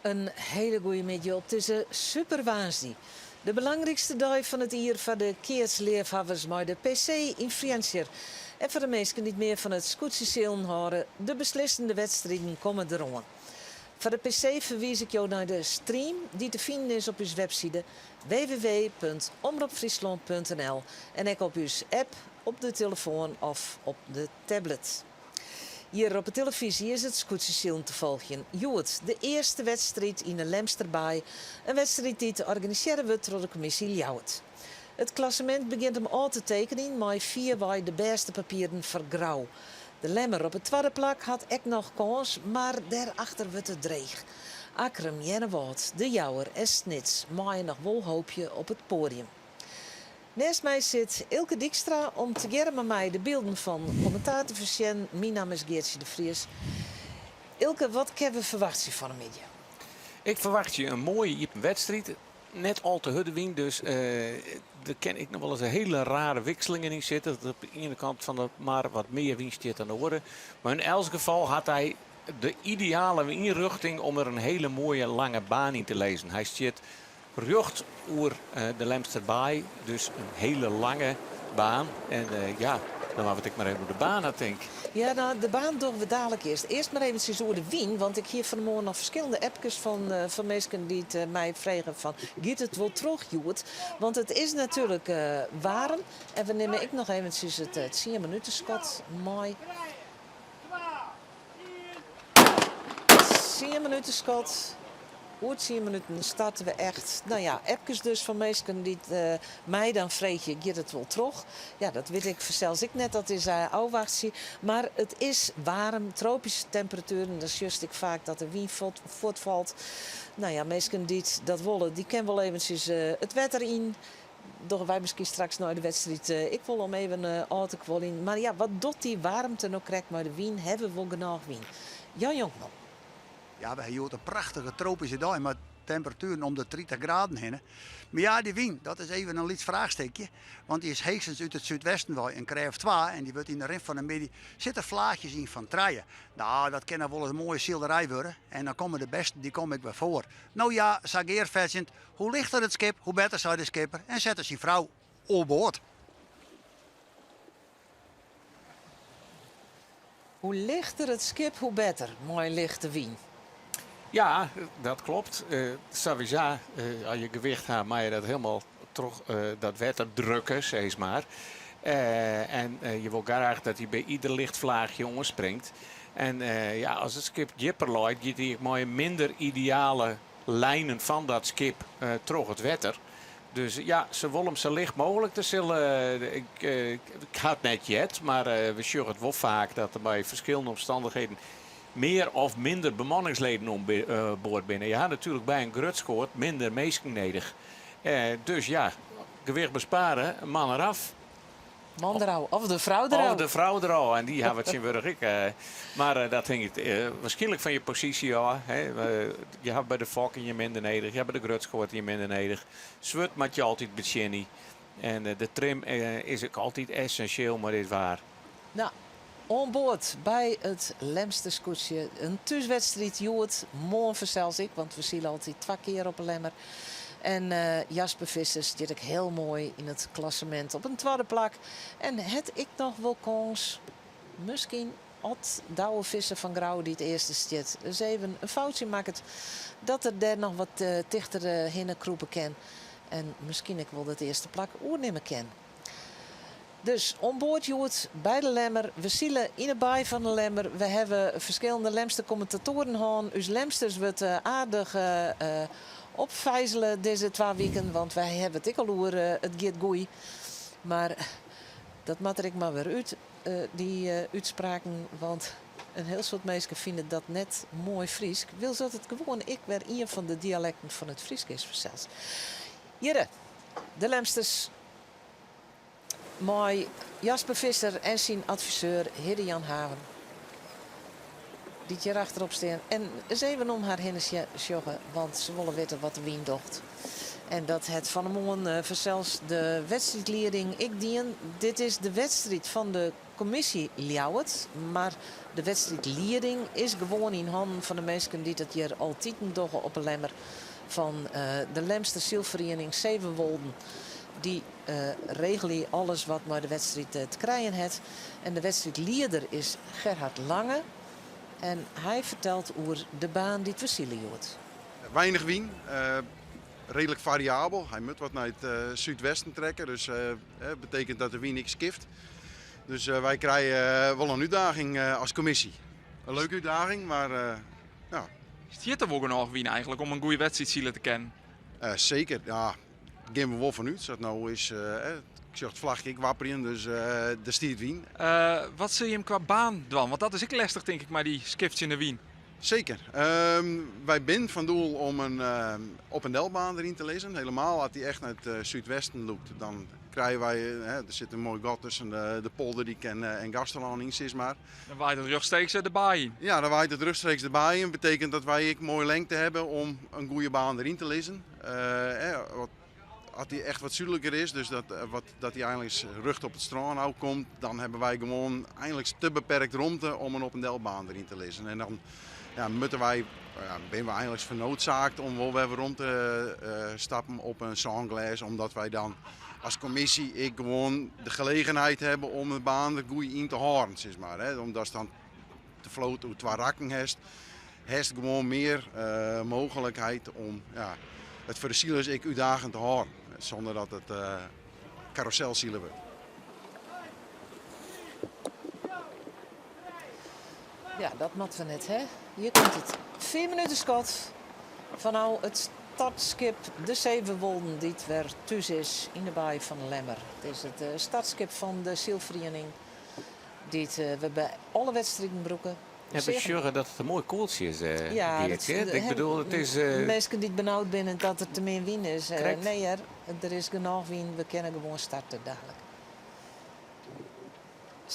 In hiele goeie middei op dizze superwoansdei. De belangrykste dei fan it jier foar de keatsleafhawwers mei de PC yn Frjentsjer. En foar de minsken dy't mear fan it skûtsjesilen hâlde, de beslissende wedstriden komme deroan. Foar de PC ferwiis ik jo nei de stream dy't te finen is op ús webside www.omropfryslân.nl en ek op ús app op de telefoan of op de tablet. Hjir op 'e telefyzje is it skûtsjesilen te folgjen. Hjoed de earste wedstriid yn 'e Lemsterbaai, in wedstriid dy't organisearre wurdt troch de kommisje Ljouwert. It klassemint begjint him ôf te tekenjen mei fierwei de bêste papieren foar Grou. De Lemmer op it twadde plak hat ek noch kâns, mar dêrachter wurdt it dreech. Akkrum, Earnewâld, De Jouwer en Snits meie noch wol hoopje op it poadium. Nêst my sit Eelke Dykstra om tegearre mei my de bylden fan kommentaar te fersjen. Myn namme is Geartsje de Vries. Eelke, wat kinne we ferwachtsje fan 'e middei? Ik ferwachtsje in moaie iepen wedstriid. Net al te hurde wyn, dus der kin ek noch wolris in hiele rare wikselingen yn sitte. Dat op de iene kant fan de mar wat mear wyn stiet dan de oare. Mar yn elts gefal hat hy de ideale wynrjochting om der in hiele moaie lange baan yn te lizzen. Hy stiet rjocht oer de Lemsterbaai, dus in hiele lange baan. En ja, dan moatte we it ek mar even oer de baan ha, tink. Ja, no, de baan dogge we dalik earst. Earst mar eventsjes oer de wyn, want ik hie fan 'e moarn noch ferskillende appkes fan fan minsken dy't my fregen fan, giet it wol troch hjoed? Want it is natuerlik waarm en we nimme ek noch eventsjes it tsien minuteskot mei. Tsien minuteskot. Oer tsien minuten starte we echt. No ja, appkes dus fan minsken dy't my dan freegje, giet it wol troch? Ja, dat wit ik fansels ek net, dat is ôfwachtsje. Mar it is waarm, tropyske temperatueren, dan sjochst ek faak dat de wyn fuortfalt. No ja, minsken dy't dat wolle, dy kinne wol eventsjes it wetter yn. Dogge wy miskien straks nei de wedstriid ek wol om even ôf te kuoljen. Mar ja, wat docht dy waarmte no krekt mei de wyn? Hawwe we wol genôch wyn? Jan Jonkman. Ja, we ha hjoed in prachtige tropyske dei mei temperatueren om de 30 graden hinne. Mar ja, dy wyn, dat is even in lyts fraachstikje. Want dy is heechstens út it súdwesten wei in krêft twa en dy wurdt yn de rin fan de middei sitte flaachjes yn fan trije. No, dat kin noch wolris in moaie silerij wurde en dan komme de bêsten, dy komme ek wer foar. No ja, sa gearfetsjend, Hoe lichter it skip, hoe better, sei de skipper en sette syn frou oerboard. Hoe lichter it skip, hoe better, mei lichte wyn. Ja, dat klopt. Sawiesa, as je gewicht ha, meie je dat hielendal troch dat wetter drukke, sis mar. En je wol graach dat hy by ieder licht flaachje oanspringt. En ja, as it skip djipper leit, giet hy ek mei in minder ideale lijnen fan dat skip troch it wetter. Dus ja, se wolle him sa licht mooglik. Der sil, ik, ik ha it net heard, mar we sjogge it wol faak dat der by ferskillende omstannichheden mear of minder bemanningsleden oan board binne. Je ha natuerlik by in grut skoat minder minsken nedich. Dus ja, gewicht bespare, man eraf. Man derôf, of de frou derôf. Of de frou derôf, en dy hawwe tsjintwurdich ek. Mar dat hinget wierskynlik fan je posysje ôf. Je hawwe by de fok ien minder nedich, je hawwe by de grutskoat ien minder nedich. Swurd moat je altyd betsjinje. En de trim is ek altyd essinsjeel mei dit waar. No, oan board by it Lemsterskûtsje. In thúswedstriid hjoed, moarn fansels ek, want we sile altyd twa kear op 'e Lemmer. En Jasper Visser stiet ek hiel moai yn it klassemint op in twadde plak. En hat ek noch wol kâns, miskien, as Douwe Visser fan Grou, dy't earste stiet, ris even in foutsje makket, dat er dêr noch wat tichter hinne krûpe kin. En miskien ek wol dat earste plak oernimme kin. Dus oan board hjoed by de Lemmer. We sile yn 'e baai fan de Lemmer. We hawwe ferskillende Lemster kommentatoaren hân. Us Lemsters wurdt aardich opfijzele dizze twa wiken, want wy hawwe it ek al oer it giet goei. Mar dat moat der ek mar wer út, dy útspraken, want in hiel soad minsken fine dat net moai Frysk, wylst dat it gewoan ek wer ien fan de dialekten fan it Frysk is fansels. Hjirre, de Lemsters. Mei Jasper Visser en syn adviseur Hidde Jan Haven, dy't hjir achterop stean en ris even om har hinne sjogge, want se wolle witte wat de wyn docht. En dat hat fan 'e moarn fansels de wedstriidlieding ek dien. Dit is de wedstriid fan de. Kommisje Ljouwert, mar de wedstriidlieding is gewoan yn hannen fan de minsken dy't it hjir al tiden dogge op 'e Lemmer fan de Lemster Sylferiening Sevenwolden. Dy regelje alles wat mei de wedstriid te krijen hat. En de wedstriidlieder is Gerhard Lange en hy fertelt oer de baan dy't we sile hjoed. Weinich wyn, redelijk variabel. Hy moat wat nei it súdwesten trekke, dus dat betekent dat de wyn ek skift. Dus wy krije wol in útdaging as kommisje. In leuke útdaging, mar ja. Stiet der wol genôch wyn eigenlik om in goede wedstriid sile te kinnen? Seker, ja. Dêr gean we wol fan út. Sa't no is, ik sjoch it flachje ek wapperjen, dus der stiet wyn. Wat sil jim kwa baan dwaan? Want dat is ek lestich tink ik mei dy skiftsjende wyn. Seker. Wy binne fan doel om in op en delbaan deryn te lizzen. Helemaal as dy echt nei it súdwesten lûkt, dan krije wy, der sit in moai gat tusken de polderdyk en Gaasterlân yn, sis mar. Dan waait it rjochtstreeks de baai yn. Ja, dan waait it rjochtstreeks de baai yn. Betekent dat wy ek moai lengte hawwe om in goede baan deryn te lizzen. As dy echt wat súdliker is, dus dat, wat, dat dy einliks rjocht op it strân ôfkomt, dan hawwe wy gewoan einliks te beperkt romte om in op en delbaan deryn te lizzen. En dan ja, moatte wy, ja, binne we einliks fernoodsaakt om wol wer werom te stappen op in sânglês, omdat wy dan as kommisje ek gewoan de gelegenheid hawwe om de baan der goed yn te hâlden, sis mar. Hè. Omdat dan de float oer twa rakken hast, hast gewoan mear mooglikheid om ja, it foar de silers ek útdagend te hâlden, sûnder dat it karrûselsile wurdt. Ja, dat moatte we net, hè? Hjir komt it fiifminutenskot fanôf it startskip De Sevenwolden, dy't wer thús is yn de baai fan de Lemmer. It is it startskip fan de sylferiening dy't we by alle wedstriden brûke. Ja, we sjogge dat it in moai koeltsje is, Ja, Geertje. Ik bedoel, it is... Minsken dy't benaud binne dat der te min wyn is. Krekt. Nee hear, der is genôch wyn. We kinne gewoan starte dadelijk.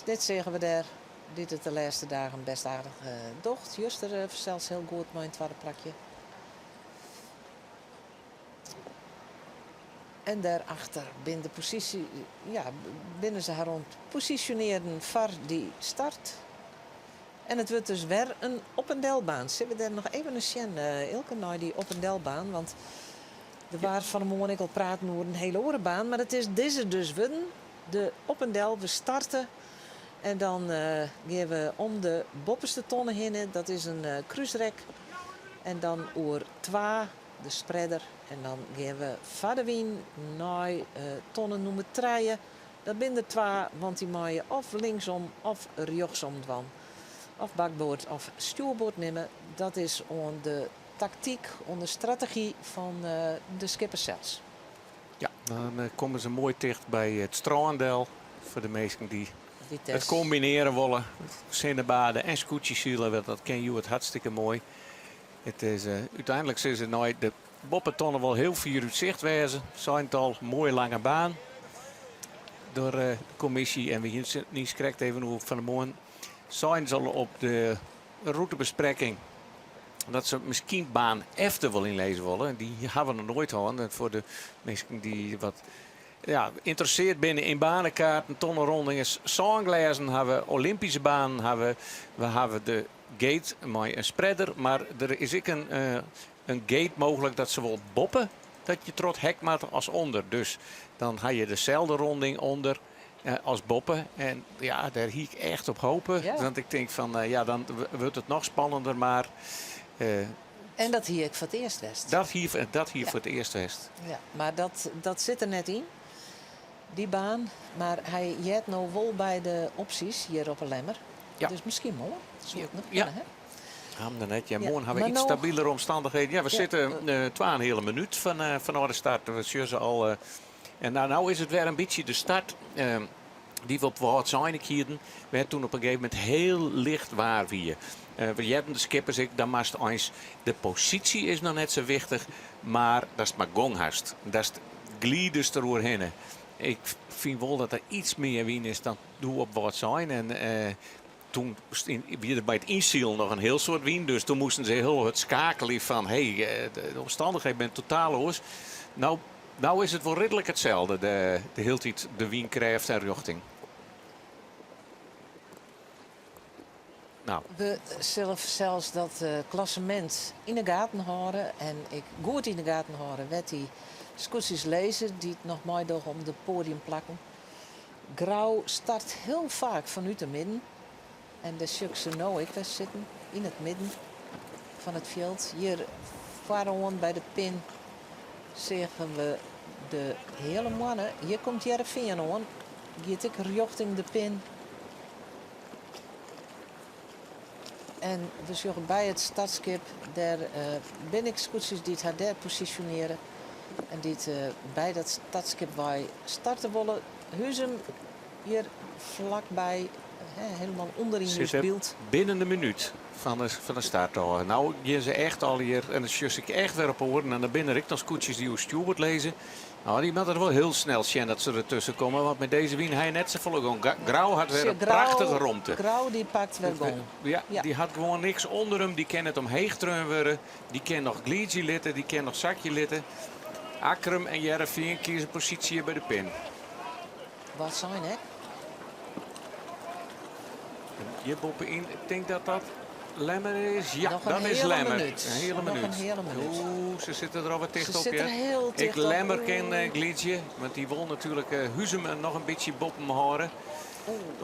Dit seagen we dêr, dy't it de lêste dagen best aardich docht. Juster fansels hiel goed mei in twadde plakje. En dêrachter binne de posysje, ja, binne se har oan it posisjonearjen foar dy start. En it wurdt dus wer in op en delbaan. Sille we dêr noch even nei sjen, Ilke, nei dy op en delbaan? Want der waard fan 'e moarn ek al praten oer in hiele oare baan, mar it is dizze dus wurden. De op en del, we starte en dan gean we om de boppeste tonne hinne. Dat is in krúsrek. En dan oer twa, de spreader. En dan gean we foar de wyn nei tonne nûmer trije. Dat binne der twa, want dy meie of linksom of rjochtsom dwaan. Of bakboard of stjoerboard nimme. Dat is oan de taktyk, oan de strategy fan de skippers sels. Ja, dan komme se moai ticht by it strân del. Foar de minsken dy't it kombinearje wolle. Sinnebade en skûtsjesile, want dat kin hjoed hartstikke moai. It is, úteinlik sille se nei de boppetonne wol hiel fier út sicht wêze. Sein it al, moaie lange baan door de kommisje. En we hiene it krekt even oer fan 'e moarn. Seinen se al op de rûtebesprekking dat se miskien baan F der wol yn lizze wolle. Dy hawwe we noch noait hân. En foar de minsken dy't wat ja, ynteressearre binne yn banekaarten, tonnerondingen, sânglêzen hawwe, Olympyske banen hawwe. We hawwe de gate mei in spreader, mar der is ek in gate mooglik dat sawol boppe dat je troch it hek moatte as ûnder. Dus dan ha je deselde ronding ûnder as boppe. En ja, dêr hie ik echt op hope. Want ik tink fan, ja, dan wurdt it noch spannender. Mar, En dat hie ek foar it earst west. Dat hie foar it earst west. Ja, mar dat sit der net yn, dy baan. Mar hy heart no wol by de opsjes hjir op 'e Lemmer. Dus miskien moarn. Soe it noch kinne, hè? Ham der net. Ja, moarn hawwe we iets stabilere omstannichheden. Ja, we sitte twa en in heale minút fanôf de start. We sjogge se al. En no is it wer in bytsje de start dy't we op Wâldsein ek hienen, wêr't toen op in gegeven momint hiel licht waar wie. We hearden de skippers ek, dan moatst eins, de posysje is noch net sa wichtich, mar datst mar gong hast. Datst glidest deroerhinne. Ik fyn wol dat der iets mear wyn is dan doe op Wâldsein. En toen wie der by it ynsilen noch in hiel soad wyn, dus toen moasten se hiel hurd skeakelje fan hey, de omstannichheden binne totaal oars. No, no is it wol ridlik itselde, de hieltyd de wynkrêft en rjochting. Nou. We sille sels dat klassemint yn 'e gaten hâlde en ek goed yn 'e gaten hâlde wêr't dy skûtsjes lizze dy't noch meidogge om de poadiumplakken. Grou start hiel faak fanút de midden en dêr sjoch ik se no ek wer sitten, yn it midden fan it fjild. Hjir foaroan by de pin seagen we de Heale Moanne. Hjir komt Hearrenfean oan, giet ek rjochting de pin. En we sjogge by it startskip, dêr binne ek skûtsjes dy't har dêr posisjonearje en dy't by dat startskip wei starte wolle. Huzum hjir flakby, helemaal ûnderyn ús Sitte byld. binnen de minút fan de start ôf. No gean se echt al hjir en dan sjochst ek echt wer op oaren en dan binne der ek noch skûtsjes dy't oer stjoerboard lizze. Nou, dy moatte der wol hiel snel sjen dat se der tusken komme, want mei dizze wyn ha je net safolle gong. Grou hat wer in prachtige romte. Grou dy pakt wer gong. Ja, dy hat gewoan niks ûnder him. Dy kin net omheech treaun wurde. Dy kin noch gliidzje litte, dy kin noch sakje litte. Akkrum en Hearrenfean kieze posysje hjir by de pin. Wat sein, hè? Hjir boppe-yn, ik tink dat dat Lemmer is. Ja, Noch in dat is heale Lemmer. minuut. In heale Noch in minuut. heale minuut. Oeh, se sitte der al wat ticht Se op. sitte ja. der hiel Ek ticht op. Lemmer kin gliidzje, want dy wol natuerlik Huzum noch in bytsje boppen hâlde.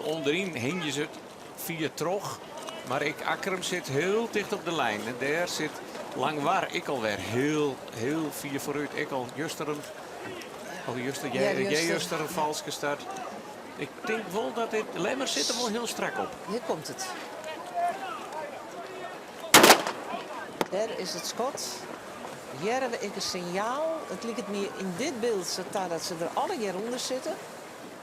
Underyn hingje se it fier troch. Mar ek Akkrum sit hiel ticht op de lijn. En dêr sit Langwar ek alwer hiel, hiel fier foarút. Ek al juster in, al juster, Ja, juster. juster in falske start. Ik tink wol dat dit, Lemmer sit der wol hiel strak op. Hjir komt it. Dêr is it skot. Hearre we ek in sinjaal? It liket my yn dit byld sa ta dat se der allegear ûnder sitte.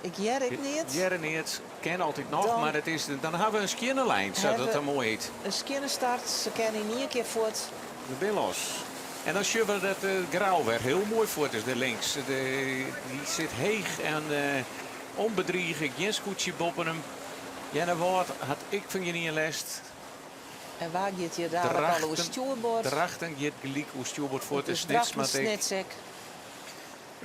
Ik hear ek neat. Hearre neat, kin altyd noch, Dan mar it is, dan ha we in skjinne lijn, sa't dat hawwe dan moai hjit. In skjinne start, se kinne yn ien kear fuort. We binne los. En dan sjogge we dat de Grou wer hiel moai fuort is, dêr links. Dy sit heech en ûnbedrige, gjin skûtsje boppe him. Earnewâld hat ek fan gjinien lêst. En wa giet hjir dadelijk al oer stjoerboard? Drachten giet gelyk oer stjoerboard fuort. It is En Snits Drachten, moat ek. Snits ek.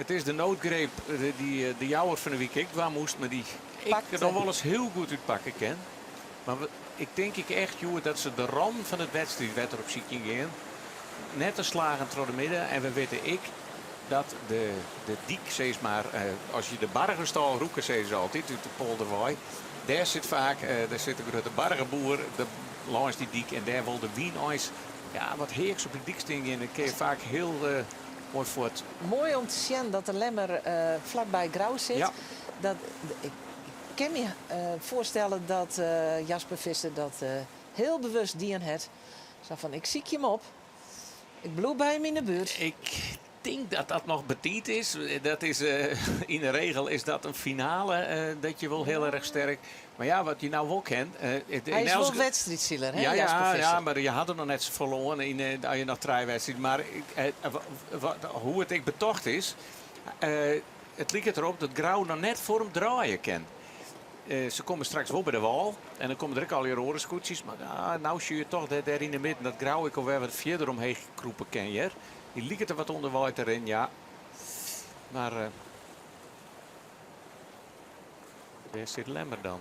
It is de noodgreep dy't De Jouwer fan 'e wike ek dwaan moast, mar dy't ek Pakte. der noch wolris hiel goed útpakke kin. Mar ik tink ek echt hjoed dat se de ran fan it wedstriidwetter op sykjen gean. Net te slagen troch de midden. En we witte ek dat de dyk, sis mar, as je de bargenstâl rûke, sizze se altyd, út de polder wei, dêr sit faak, dêr sit de grutte bargeboer de, lâns dy dyk en dêr wol de wyn eins, ja, wat heaks op de dyk stean gean. Dan kin je faak hiel moai fuort. Moai om te sjen dat de Lemmer flakby Grou sit. Ja. Dat, ik kin my foarstelle dat Jasper Visser dat hiel bewust dien hat. Sa fan, ik sykje him op. Ik bliuw by him yn de buert. Ik tink dat dat noch betiid is. Dat is yn de regel is dat in finale dat je wol hiel erch sterk. Mar ja, wat je no wol ken. Hy is wol wedstriidsiler, hè, Ja, Jasper ja, Visser? ja, mar je ha der noch net safolle oan yn as je noch trije wedstriden. Mar hoe't it ek betocht is, it liket derop dat Grou noch net foar him draaie kin. Se komme straks wol by de wâl en dan komme der ek allegear oare skûtsjes. Mar no sjogge je toch dêr yn de midden dat Grou ek alwer wat fierder omheech krûpe kin hjir. Dy liket der wat ûnderwei te rinnen, ja. Mar wêr sit Lemmer dan?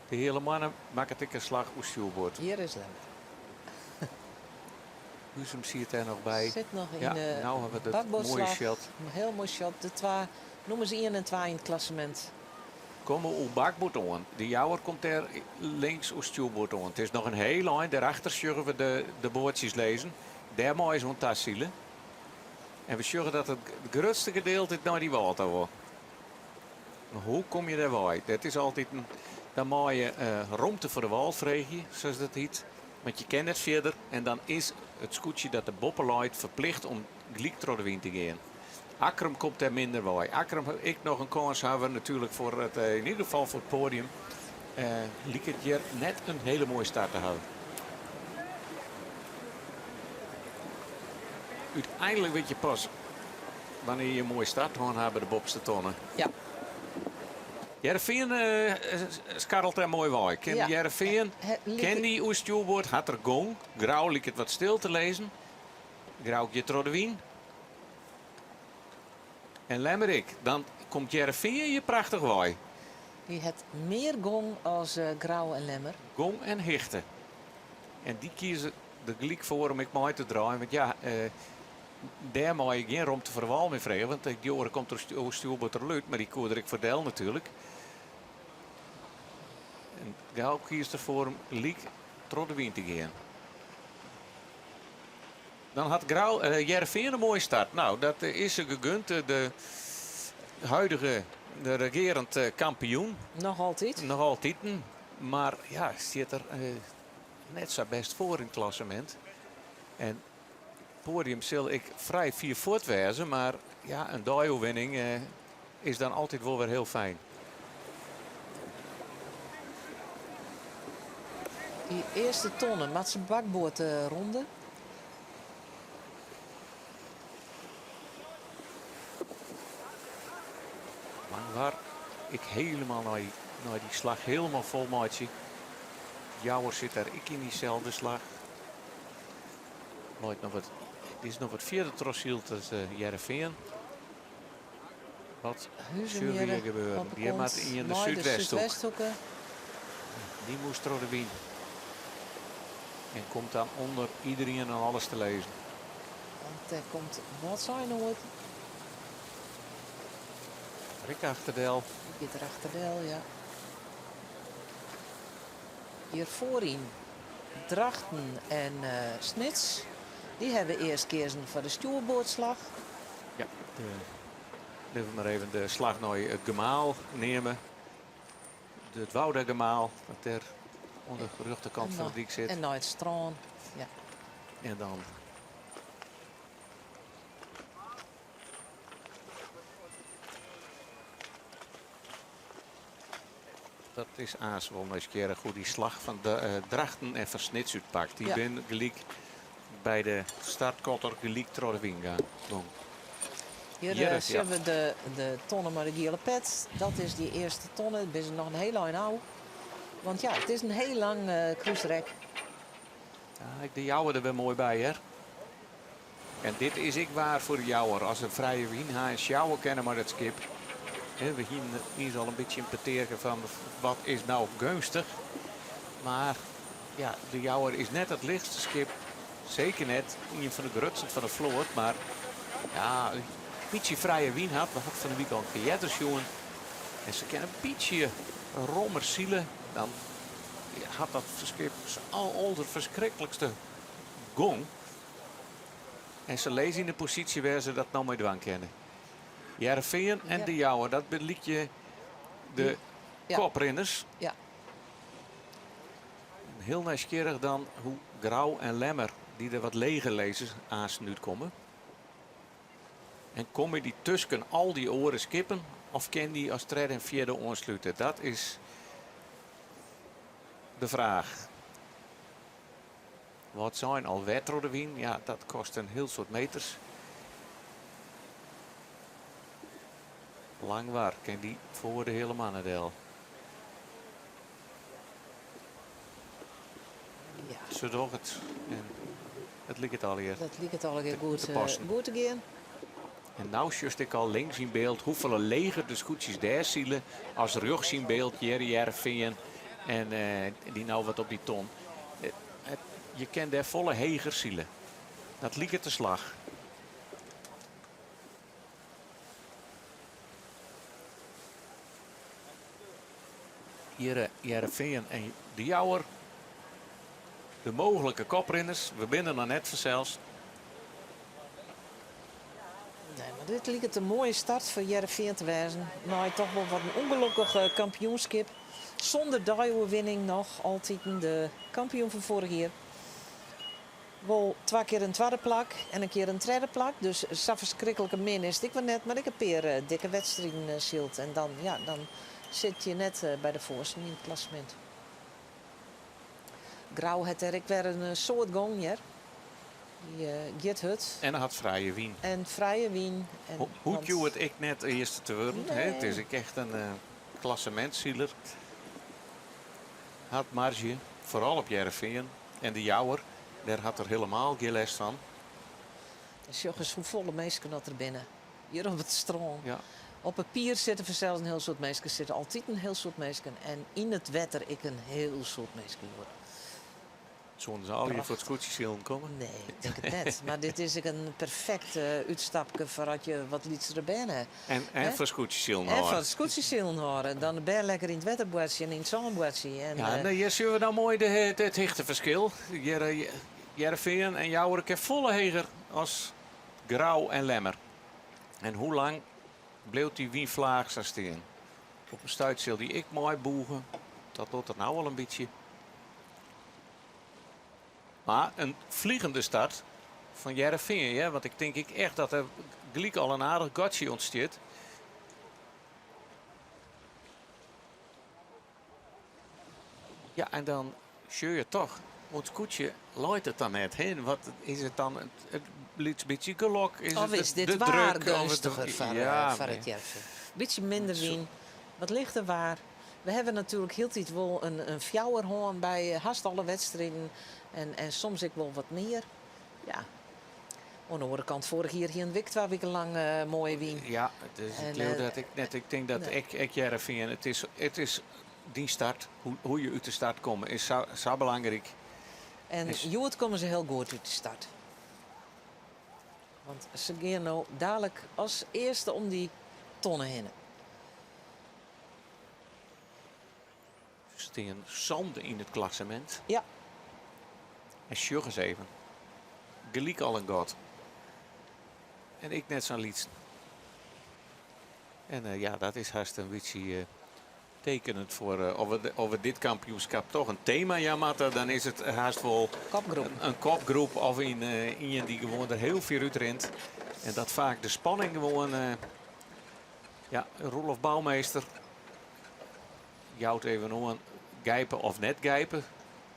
De Heale Moanne makket ek in slach oer stjoerboard. Hjir is Lemmer. Huzum siet dêr noch by. Sit noch yn Ja, de no ha we dat moaie bakboardslach. shot. In hiel moai shot. De twa nûmers ien en twa yn it klassemint. Komme oer bakboard oan. De Jouwer komt dêr links oer stjoerboard oan. It is noch in hiel ein. Dêrachter sjogge we de boatsjes lizzen. Dêr meie se oan tasile. En we sjogge dat it grutste gedeelte nei dy wâl ta wol. Mar hoe kom je dêr wei? Dat is altyd in, dan meie je romte foar de wâl freegje, sa as dat hjit. Want je kinne net fierder en dan is it skûtsje dat der boppe leit ferplicht om gelyk troch de wyn te gean. Akkrum komt dêr minder wei. Akkrum hat ek noch in kâns hawwe natuerlik foar it, yn ieder gefal foar it poadium. Liket hjir net in hiele moaie start te hawwen. Uteinlik wit je pas wannear je in moaie start hân ha by de boppeste tonne. Ja. Hearrenfean skarrelt dêr moai wei. Kin Ja. Hearrenfean, kin dy oer stjoerboard, hat er gong. Grou liket wat stil te lizzen. Grou giet troch de wyn. En Lemmer ek. Dan komt Hearrenfean hjir prachtich wei. Dy hat mear gong as Grou en Lemmer. Gong en hichte. En dy kieze der gelyk foar om ek mei te draaien. Want ja, dêr mei je gjin romte foar de wâl mear freegje. Want dy oare komt der stjoerboard der út, mar dy koe der ek foar del natuerlik. En Grou kiest derfoar om gelyk troch de wyn te gean. Dan hat Grou Hearrenfean in moaie start. Nou, dat is se gegund. De huidige, de regearend kampioen. Noch altyd. Noch altiten. Mar ja, stiet der net sa bêst foar yn it klassemint. En poadium sil ek frij fier fuort wêze, mar ja, in deioerwinning is dan altyd wol wer hiel fijn. Dy earste tonne moat se bakboard ronde. Langwar ek helemaal nei dy slach helemaal fol meitsje. Jouwer sit dêr ek yn dyselde slach. Leit noch wat, is noch wat fierder trochsyld as Hearrenfean. Wat sil hjir gebeuren? Hjir moat ien de súdwesthoeke. Dy moast troch de wyn. En komt dan ûnder iderien en alles te lizzen. Want dêr komt Wâldsein oer. Rik achterdel. Dy giet der achterdel, ja. Hjir foaryn Drachten en Snits. Dy hawwe earst keazen foar de stjoerboardslach. Ja, de, litte we mar even de slach nei it gemaal neame. It Woudagemaal, dat dêr oan de rjochterkant fan de dyk sit. En nei it strân, ja. En dan Dat is aanst wol nijsgjirrich hoe dy slach fan de Drachten en fan Snits útpakt. Dy binne gelyk by de startkotter gelyk troch de wyn gong. Hjir sjogge we de tonne mei de giele pet. Dat is dy earste tonne. It is noch in hiel ein ôf. Want ja, it is in hiel lang krúsrek. Ja, ek de Jouwer der wer moai by, hear. En dit is ek waar foar de Jouwer. As in frije wyn ha en sjouwe kinne mei dat skip. We hienen eens al in bytsje in petearke fan wat is no geunstich. Mar ja, de Jouwer is net it lichtste skip. Seker net ien fan de grutsten fan de float. Mar ja, in bytsje frije wyn hat. We hat fan de wike al in kear earder sjoen. En se kinne in bytsje rommer sile. Dan hat dat skip al alderferskriklikste gong. En se lizze yn de posysje wêr se dat no mei dwaan kinne. Hearrenfean en De Jouwer, dat belykje de koprinners. Ja. Hiel nijsgjirrich dan hoe Grou en Lemmer, dy't der wat leger lizze, aansten útkomme. En komme dy tusken al dy oare skippen of kin dy as tredde en fjirde oanslute? Dat is de fraach. Wâldsein al wer troch de wyn, ja, dat kost in hiel soad meters. Langwar kin dy foar de hiele manne del. Ja. Se docht it en it liket allegear Dat liket allegear goed te passen. goed te gean. En no sjochst ek al links yn byld hoefolle leger de skûtsjes dêr sile as rjochts yn byld hjir Hearrenfean en dy no wat op dy ton. Je kin dêr folle heger sile. Dat liket de slach. Hjir Hearrenfean en De Jouwer. De mooglike koprinners. We binne der noch net fansels. Nee, mar dit liket in moaie start foar Hearrenfean te wêzen. Nei toch wol wat in ûngelokkich kampioenskip. Sûnder deioerwinning noch altiten de kampioen fan foarich jier. Wol twa kear in twadde plak en in kear in tredde plak. Dus sa ferskriklike min is it ek wer net. Mar ek in pear dikke wedstriden syld. En dan, ja, dan sit je net by de foarsten yn it klassemint. Grou hat dêr ek wer in soad gong hear. Dy giet hurd. En hat frije wyn. En frije wyn. En Hoe't jo it ek net earste te wurden. Nee. It is ek echt in klassemintsiler. Hat marzje, foaral op Hearrenfean. En de Jouwer, dêr hat er helemaal gjin lêst fan. En sjoch ris hoefolle minsken dat der binne. Hjir op it strân. Ja. Op 'e pier sitte fansels in hiel soad minsken, sitte altyd in hiel soad minsken en yn it wetter ek in hiel soad minsken hjoed. Soenen se allegear foar it skûtsjesilen komme? Nee, ik tink it net. Mar dit is ek in perfekt útstapke foar as je wat lytsere bern ha. En, en foar skûtsjesilen hâlde. En foar skûtsjesilen hâlde. Dan de bern lekker yn it wetter boartsje en yn it sân boartsje. En, ja, nee, hjir sjogge we nou moai de, it hichteferskil. Hjir, Hearrenfean en Jouwer kin folle heger as Grou en Lemmer. En hoe lang bliuwt dy wynflaach sa stean? Op in stuit sil dy ek meibûge. Dat docht er no al in bytsje. Mar in vliegende start fan Hearrenfean, ja, want ik tink ek echt dat der gelyk al in aardich gatsje ûntstiet. Ja, en dan sjogge je toch, want skûtsje leit it dan net hin. Wat is it dan? It lyts bytsje gelok? Is Of it is dit de waar druk? Of it, geunstiger foar, ja, foar it Hearrenfean? Bytsje minder wyn, wat lichter waar. We hawwe natuerlik hieltyd wol in fjouwer hân by hast alle wedstriden en, en soms ek wol wat mear. Ja. Oan de oare kant, foarich jier hiene we ek twa wiken lang moaie wyn. Ja, dus ik En, leau dat ik net. Ik tink dat nee. ek Hearrenfean, it is dyn start, hoe je út de start komme, is sa belangryk. En hjoed komme se hiel goed út de start. Want se gean no dalik as earste om dy tonne hinne. Se stean sânde yn it klassemint. Ja. En sjoch ris even. Gelyk al in gat. En ek net sa'n lytsen. En ja, dat is hast in bytsje tekenend foar of we dit kampioenskip toch in tema jaan moatte, dan is it hast wol Kopgroep. in kopgroep of ien dy't gewoan der hiel fier út rint. En dat faak de spanning gewoan. Ja, Roelof Bouwmeester jout even oan gijpe of net gijpe.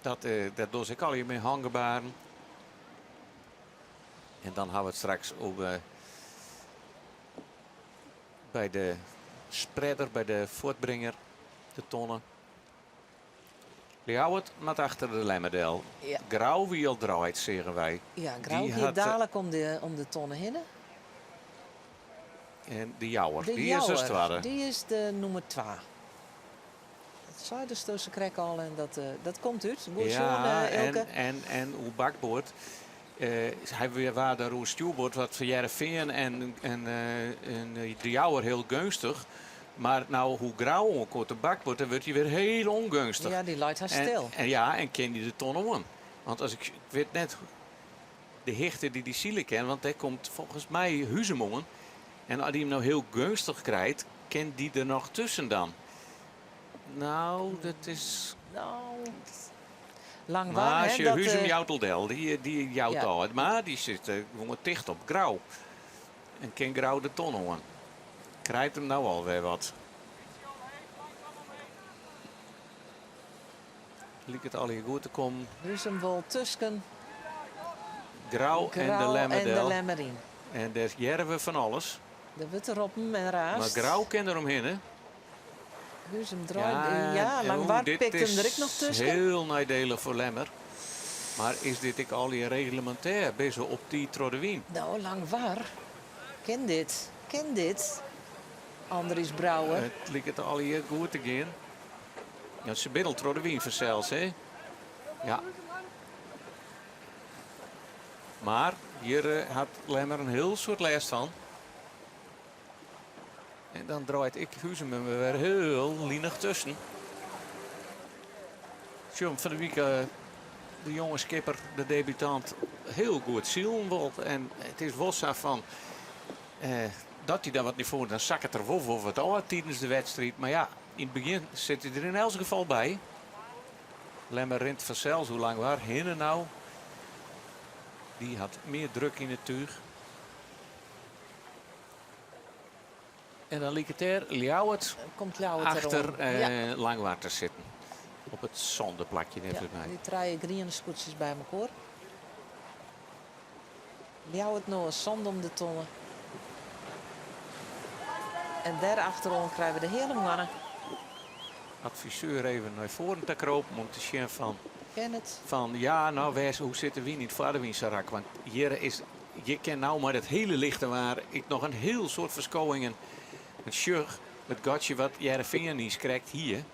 Dat doch ik al mei hângebaren. En dan ha we it straks oer by de spreader, by de fuortbringer, de tonne. Ljouwert moat achter de Lemmer del. Ja. Grou wie al draaid, seagen wy. Ja, Grou Die giet hat, dalik om de tonne hinne. En de Jouwer, De dy is as Jouwer, twadde. dy is de nûmer twa. Dat seidesto sakrekt al en dat komt út. Goed sjoen, Ja, Eelke. en oer bakboard. Hy waard dêr oer stjoerboard wat foar Hearrenfean en de Jouwer hiel geunstich. Mar no hoe Grou oankomt de bakboard, dan wurdt hy wer hiel ûngeunstich. Ja, dy leit hast En stil. ja, en kin dy de tonne oan. Want as ik, ik wit net de hichte dy't dy sile kin, want dêr komt folgens my Huzum oan. En as dy him no hiel geunstich krijt, kin dy der noch tusken dan? Nou, dat is. Nou, lang Maar waar, als hè, je dat, Huzum jout al del, dy jout al. Mar dy sit gewoan ticht op Grou. En kin Grou de tonne oan. Krijt him no al wer wat. Liket allegear goed te kommen. Huzum wol tusken Grou en de Grou Lemmer en de del. Lemmer yn. En dêr hearre we fan alles. Der wurdt roppen en raasd. Mar Grou kin der omhinne. Huzum draait. Ja, en Langwar dit pikt him der is ek noch tusken. Hiel neidielich foar Lemmer. Mar is dit ek allegear reglemintêr? Binne se op tiid troch de wyn? Nou, Langwar. Kin dit? Kin dit? Andries Brouwer. It liket allegear goed te gean. Ja, se binne al troch de wyn fansels, hè? Ja. Mar hjir hat Lemmer in hiel soad lêst fan. En dan draait ek Huzum him wer hiel linich tusken. Sjoch, fan de wike de jonge skipper, de debutant, hiel goed silen wol. En it is wol sa fan dat hy dan wat nivo, dan sakket er wol wat ôf tidens de wedstriid. Mar ja, yn it begjin sit hy der yn elts gefal by. Lemmer rint fansels oer Langwar hinne no. Dy hat mear druk yn it túch. En dan liket dêr Ljouwert Komt Ljouwert achter deroan. Ja. Langwar te sitten. Op it sânde plakje, neffens Ja, my. dy trije griene skûtsjes by mekoar. Ljouwert no as sânde om de tonne. En dêr achteroan krije we de Heale Moanne. Adviseur even nei foaren te kropen om te sjen fan Ken it. Fan ja, no wês, hoe sit de wyn yn it foar de wyn sa rak? Want hjir is, je kin no mei dat hiele lichte waar ek noch in hiel soad ferskowingen. Want sjoch, it gatsje wat Hearrenfean niis krekt hie.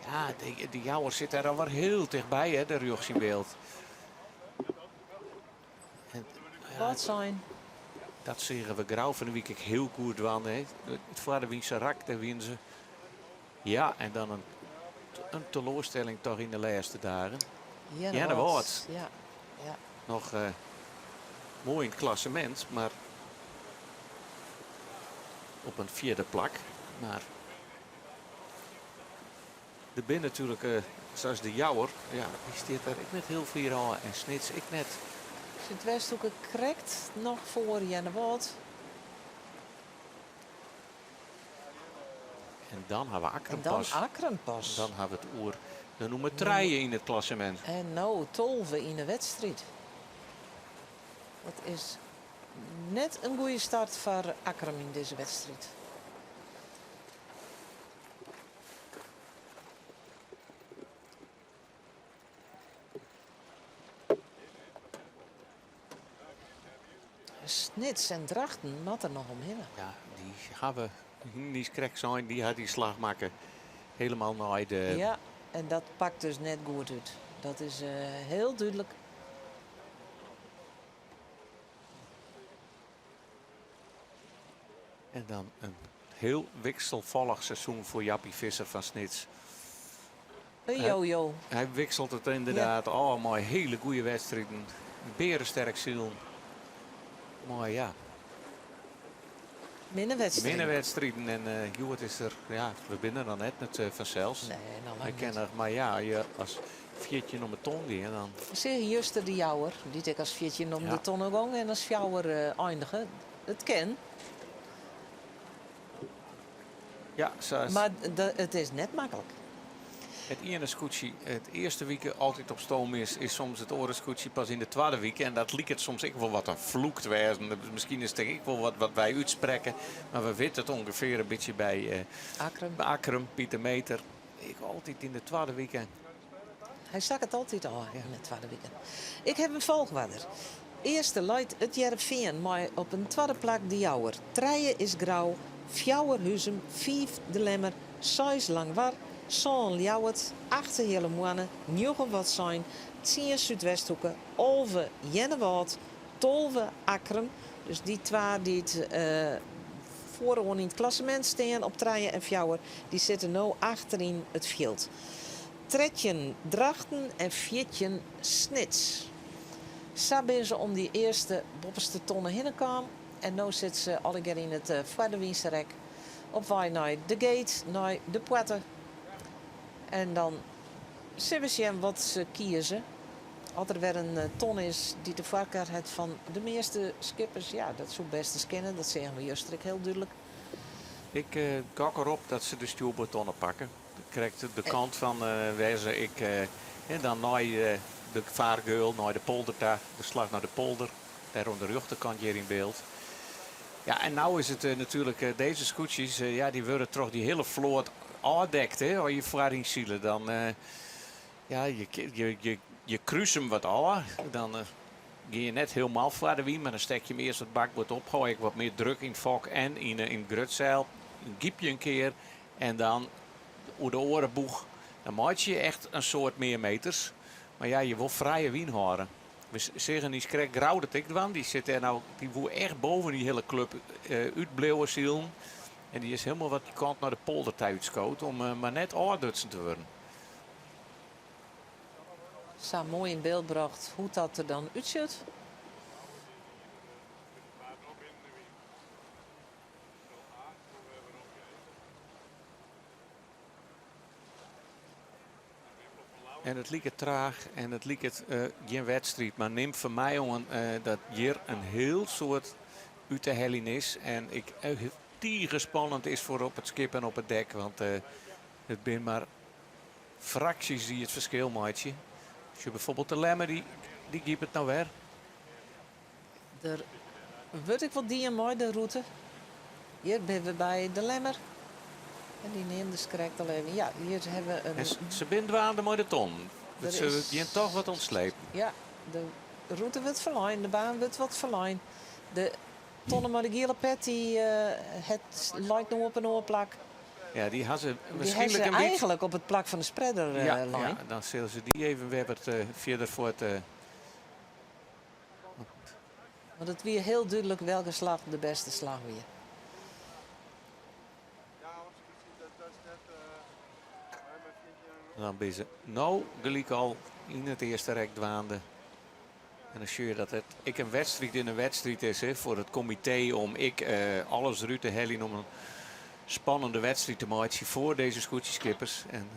Ja, de Jouwer sit dêr alwer hiel tichtby, hè, de rjochts yn byld. En, ja, Wat sein? Dat seagen we Grou fan de wike ek hiel goed dwaan. Hè. It foar de wyn sa rak, dêr wiene se. Ja, en dan in teloarstelling toch yn de lêste dagen. Earnewâld. Ja, ja. Noch moai yn it klassemint, mar op in fjirde plak. Mar der binne natuerlik, sa as de Jouwer, ja, dy stiet dêr ek net hiel fier ôf en Snits ek net. Súdwesthoeke krekt noch foar Earnewâld. En dan ha we Akkrum En dan pas. Akkrum pas. Dan ha we it oer de nûmer trije yn it klassemint. En no 12 yn de wedstriid. Dat is net in goede start foar Akkrum yn dizze wedstriid. Snits en Drachten moat der noch omhinne. Ja, dy hawwe niis krekt sein, dy hat dy slach makke helemaal nei de. Ja, en dat pakt dus net goed út. Dat is hiel dúdlik. En dan in hiel wikselfallich seizoen foar Jappie Visser fan Snits. Een jojo. Hy wikselt it ynderdaad ôf mei hiele goede wedstriden. Bearesterk silen. Mar ja. Minne wedstriden. Minne wedstriden en hjoed is der, ja, we binne der noch net net fansels. Nee, noch lang Hy kin net. noch, mar ja, je as 14 om 'e ton gean, dan. Seach juster de Jouwer, dy't ek as 14 om de tonne gong en as fjouwer eindige. It kin. Ja, sa is Mar it is net maklik. It iene skûtsje it earste wike altyd op stoom is, is soms it oare skûtsje pas yn de twadde wike. En dat liket soms ek wol wat in floek te wêzen. Miskien is it ek wol wat wat wy útsprekke, mar we witte it ûngefear in bytsje by Akkrum. Akkrum, Pieter Meeter. Ek altyd yn de twadde wike. Hy sakket altyd ôf yn de twadde wike. Ik haw in folchoarder. Earste leit It Hearrenfean mei op in twadde plak De Jouwer. Trije is Grou, fjouwer Huzum, fiif De Lemmer, seis Langwar, sân Ljouwert, acht De Heale Moanne, njoggen Wâldsein, tsien Súdwesthoeke, 11 Earnewâld, 12 Akkrum. Dus dy twa dy't foaroan yn it klassemint stean op trije en fjouwer, dy sitte no achteryn it fjild. 13 Drachten en 14 Snits. Sa binne se om dy earste boppeste tonne hinne kaam en no sitte se allegear yn it foardewynse rek op wei nei de gate, nei de poarte. En dan sille we sjen wat se kieze. As der wer in ton is dy't de foarkar hat fan de measte skippers, ja, dat soe bêst ris kinne. Dat seagen we juster ek hiel dúdlik. Ik gok derop dat se de stjoerboardtonne pakke. Krekt de kant fan wêr se ek dan nei de fargeul, nei de polder ta, de slach nei de polder, dêr oan de rjochterkant hjir yn byld. Ja, en no is it natuerlik dizze skûtsjes, ja, dy wurde troch dy hiele float ôfdekt, hè. As je foaryn sile, dan ja, je kruse him wat ôf. Dan gean je net hielendal foar de wyn, mar dan stek je him earst wat bakboard op, goai ik wat mear druk yn it fok en yn it grutseil. Gyp je in kear en dan oer de oare boech. Dan meitsje je echt in soad mear meters. Mar ja, je wol frije wyn hâlde. We seagen niis krekt Grou dat ek dwaan. Dy sit dêr no, dy woe echt boven dy hiele klup útbliuwe silen. En dy is hielendal wat dy kant nei de polder ta útskood om mar net ôfdutsen te wurden. Sa moai yn byld brocht hoe't dat der dan útsjocht. En it liket traach en it liket gjin wedstriid. Mar nim fan my oan dat hjir in hiel soad út te heljen is. En ek tige spannend is foar op it skip en op it dek. Want it binne mar fraksjes dy't it ferskil meitsje. Sjoch bijvoorbeeld de Lemmer, dy gypet no wer. Der wurdt ek wat dien mei de rûte. Hjir binne we by de Lemmer. En dy neamde krekt al even. Ja, hjir hawwe we in. En se binne dwaande mei de tonnen. Der Se is gean toch wat ûntslepen. Ja, de rûte wurdt ferlein, de baan wurdt wat ferlein. De. tonne mei de giele pet, dy het leit no op in oar plak. Ja, dy ha se Dy ha wierskynlik se in bytsje. Eigenlik op it plak fan de spreader Ja, lein. ja, dan sille se dy even wer wat fierder fuort. Want it wie hiel dúdlik welke slach de bêste slach wie. Dan binne se no gelyk al yn it earste rek dwaande. En dan sjoch je dat it ek in wedstriid yn in wedstriid is, hè, foar it komitee om ek alles derút te heljen om in spannende wedstriid te meitsjen foar dizze skûtsjeskippers. En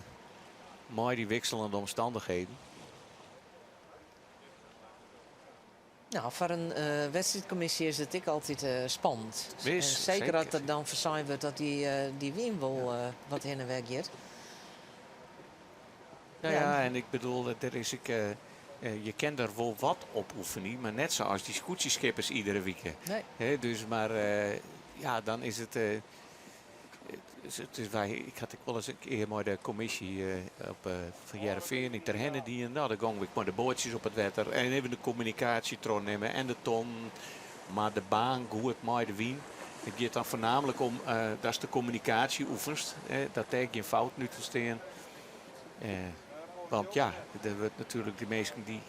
mei dy wikseljende omstannichheden. Nou, foar in wedstriidkommisje is it ek altyd spannend. Wis, En seker seker. as der dan fersein wurdt dat dy wyn wol wat hinne en wer giet. Nou ja, en ik bedoel, der is ek, je kin der wol wat op oefenje, mar net sa as dy skûtsjeskippers iedere wike. Nee. Hè, dus, mar ja, dan is it. It is wy, ik ha ek wolris in kear mei de kommisje op fan Hearrenfean yn Terherne dien. Nou, dan gongen we mei de boatsjes op it wetter en even de kommunikaasje trochnimme en de tonnen. Mar de baan goed mei de wyn. It giet dan foarnaamlik om datst de kommunikaasje oefenst, hè, dat dêr gjin fouten út ûntstean. Want ja, der wurdt natuerlik de minsken dy't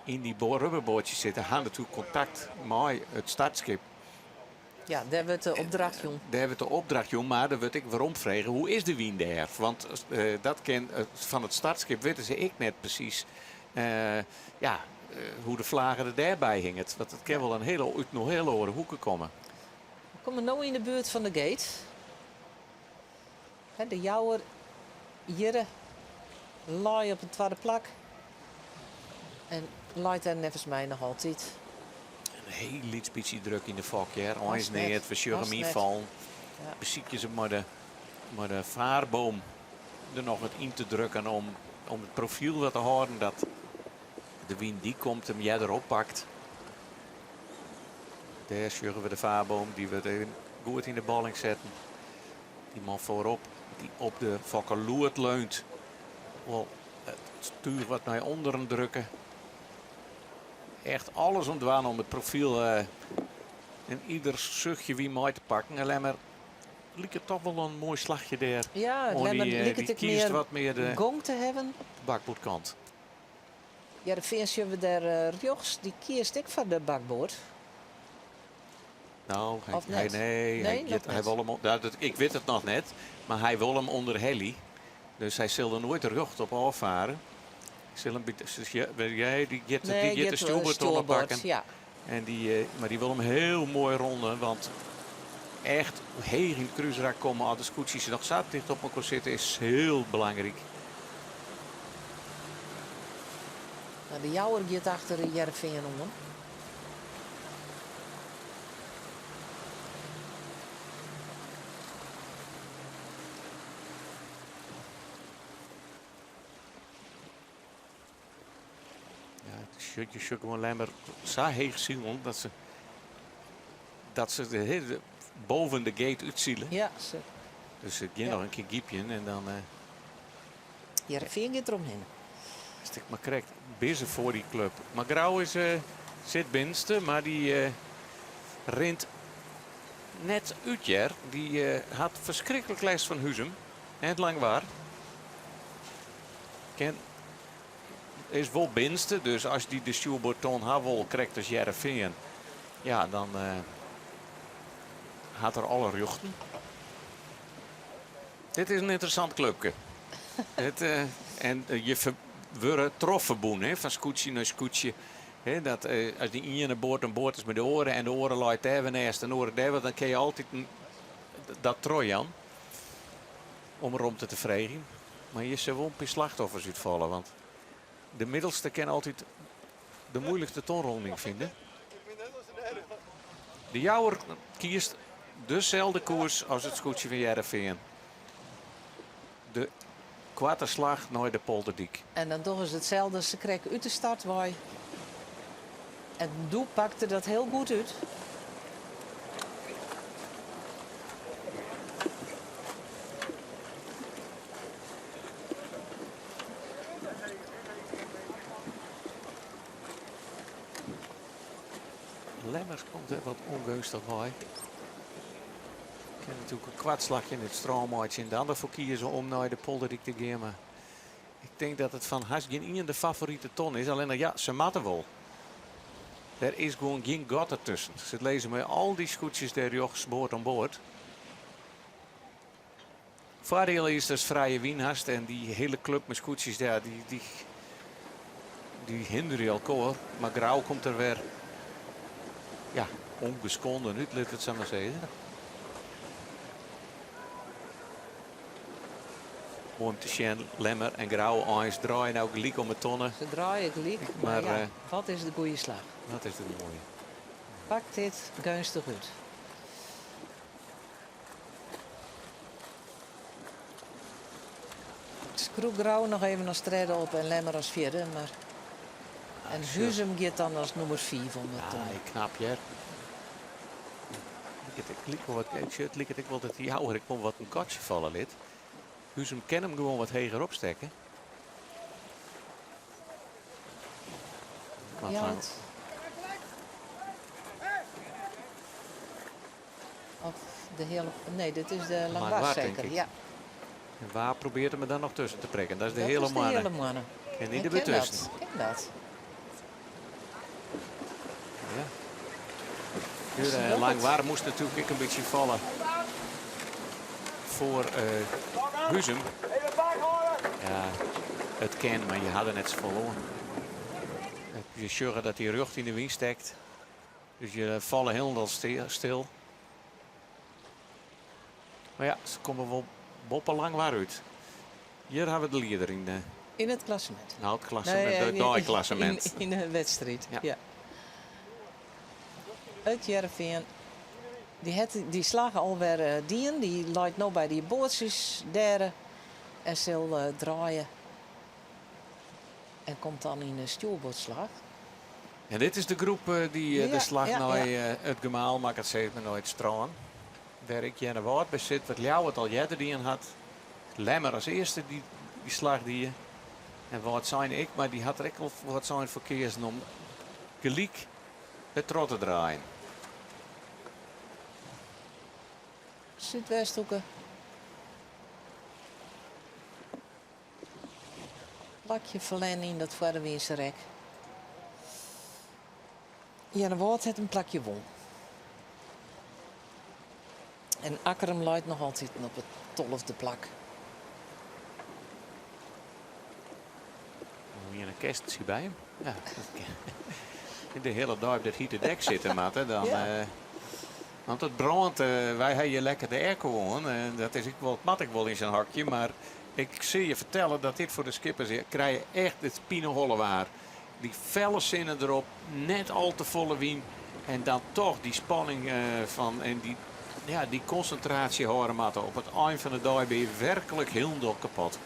yn dy rubberboatsjes sitte, ha natuerlik kontakt mei it startskip. Ja, dêr wurdt de opdracht jûn. Dêr wurdt de opdracht jûn, mar der wurdt ek weromfrege hoe is de wyn dêr? Want dat kin fan it startskip witte se ek net presys ja, hoe de flage der dêrby hinget. Want it kin wol in hiele, út in hiele oare hoeke komme. We komme no yn de buert fan de gate. De Jouwer hjirre lei op it twadde plak. En leit dêr neffens my noch altyd. In hiel lyts bytsje druk yn de fok, hear. Eins Hast net. neat, we sjogge Hast him net. ynfallen. Ja. Besykje se mei de faarboom der noch wat yn te drukken om it profyl wat te hâlden dat de wyn dy komt him earder oppakt. Dêr sjogge we de faarboom, dy wurdt even goed yn de balling setten. Dy man foarop, dy't op de fokkeloerd leunt, wol it stjoer wat nei ûnderen drukke. Echt alles oan dwaan om it profyl en ieder suchtje wyn mei te pakken. En Lemmer liket toch wol in moai slachje dêr. Ja, Oan Lemmer dy, liket dy ek kiest mear wat mear de gong te hawwen. bakboardkant. Ja, de Fean we dêr rjochts, dy kiest ek foar de bakboard. Nou, hy, Of hy, net? nee, Nee, hy, noch giet- hy net. wol him, nou, dat, ik wit it noch net, mar hy wol him ûnder helje. Dus hy sil der noait rjocht op ôffarre. Sil him, dus ja, jij, dy giet, Nee, dy giet de giet, stjoerboardtonne stjoerboard, pakken. Ja. En dy, mar dy wol him hiel moai rûne, want echt heech yn it krúsrak komme as de skûtsjes noch sa ticht op elkoar sitte is hiel belangryk. Nou, de Jouwer giet achter Hearrenfean oan. Ja, it sjocht je sjocht gewoan Lemmer sa heech silen dat se de hiele boven de gate útsile. Ja, se, Dus it giet noch in kear gypjen en dan Hearrenfean giet deromhinne. Is it mar krekt bizze foar dy klup. Mar Grou is, sit binnenste, mar dy rint net út, hear. Dy hat ferskriklik lêst fan Huzum. Net Langwar. Ken, is wol binnenste, dus as dy de stjoerboardton ha wol, krekt as Hearrenfean, ja, dan hat er alle rjochten. Dit is in ynteressant klupke. En je wurde trochferbûn, hè, fan skûtsje nei skûtsje. Hè, dat, as dy iene board in board is mei de oare en de oare leit dêr wer neist en de oare dêr wer, dan kinne je altyd dat trochjaan om romte te freegjen. Mar hjir sille wol in pear slachtoffers útfalle, want de middelste kin altyd de muoilikste tonrûning fine. De Jouwer kiest deselde koers as it skûtsje fan Hearrenfean. De koarte slach nei de Polderdyk. En dan dogge se itselde, se krekt út de start wei. En doe pakte dat hiel goed út. Lemmers komt der wat ûngeunstich wei. Kin natuerlik in kwartslachje yn it strân meitsje en dan derfoar kieze om nei de polderdyk te gean. Mar ik tink dat it fan hast gjin ien de favorite ton is. Allinnich ja, se moatte wol. Der is gewoan gjin gat dertusken. Se lizze mei al dy skûtsjes dêr rjochts board oan board. Foardiel is datst frije wyn hast en dy hiele klup mei skûtsjes dêr, dy, dy, dy hinderje elkoar. Mar Grou komt der wer ja, ûngeskonden út, lit it sa mar sizze. Moai om te sjen, Lemmer en Grou eins draaie no gelyk om 'e tonne. Se draaie gelyk, mar, ja, wat is de goede slach? Wat is de moaie? Pakt dit geunstich út. Skriuw Grou noch even as tredde op en Lemmer as fjirde, mar en Huzum giet dan as nûmer fiif om de tonne. Ja, knap hear. Liket ek lyk wol wat, ik sjoch, it liket ek wol dat dy jouwer ek wol wat in gatsje falle lit. Huzum kin him gewoan wat heger opstekke. Ja, it... Of de hele, nee, dit is de Langwar zeker. Ja. En wa probeert him der dan noch tusken te prikken? Dat is de hele moanne. Dat is de hele moanne. Kin dy der tusken? Kin dat. Ja. Uh, Langwar moast natuerlik ek in bytsje falle foar uh, Huzum. Ja, it kin, mar je ha der net safolle oan. Je sjogge dat hy rjocht yn de wyn stekt. Dus je falle hielendal stil. Mar ja, se komme wol boppe Langwar út. Hjir ha we de lieder yn de. Yn it klassemint. Nou, it klassemint, it deiklassemint. Yn de wedstriid, ja. It Hearrenfean, dy hat dy slach alwer dien. Dy leit no by dy boatsjes dêr en sil draaie. En komt dan yn de stjoerboardslach. En dit is de groep dy't de slach nei it gemaal makket, sis mar nei it strân. Wêr ek Earnewâld by sit, wat Ljouwert al earder dien hat. Lemmer as earste dy't dy slach die. En Wâldsein ek, mar dy hat der ek al Wâldsein foar keazen om gelyk it troch te draaien. Súdwesthoeke. Plakje ferlern yn dat foarewynse rek. Earnewâld hat in plakje wûn. En Akkrum leit noch altiten op it tolfde plak. Hoe in kerstje by him. Ja, dat de hiele dei op dat hite dek sitte moatte, dan. Ja. Want it brânt, wy ha hjir lekker de airco oan. Dat is ek wol, moat ek wol yn sa'n hokje, mar Ik sil je fertelle dat dit foar de skippers is. Krije echt it pineholle waar. Dy felle sinne derop, net al te folle wyn. En dan toch dy spanning fan en dy, ja, dy konsintraasje hâlde moatte. Op it ein fan de dei bin je werklik hielendal kapot.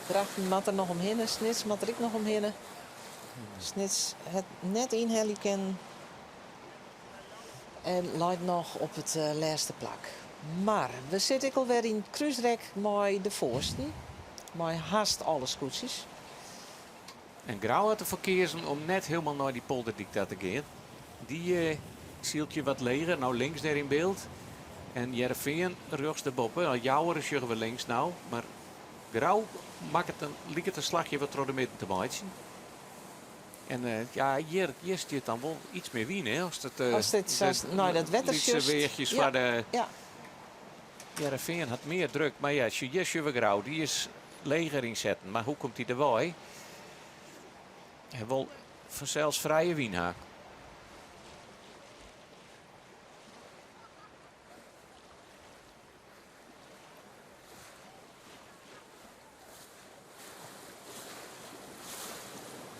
Drachten moat der noch omhinne, Snits moat der ek noch omhinne. Snits hat net ynhelje kinnen. En leit noch op it lêste plak. Mar we sitte ek alwer yn it krúsrek mei de foarsten, mei hast alle skûtsjes. En Grou hat derfoar keazen om net hielendal nei dy polderdyk ta te gean. Dy sylt je wat leger, no links dêr yn byld. En Hearrenfean rjochts derboppe. Jouwer sjogge we links no, mar Grou makket in, liket in slachje wat troch de midden te meitsjen. En ja, hjir, hjir stiet dan wol iets mear wyn, hè? As it, As dit sa nei dat wetter lytse sjochst. weachjes Ja, foar de ja. Hearrenfean hat mear druk. Mar ja, sjoch, hjir sjogge we Grou. Dy is leger ynsetten. Mar hoe komt hy derwei? Hy wol fansels frije wyn ha.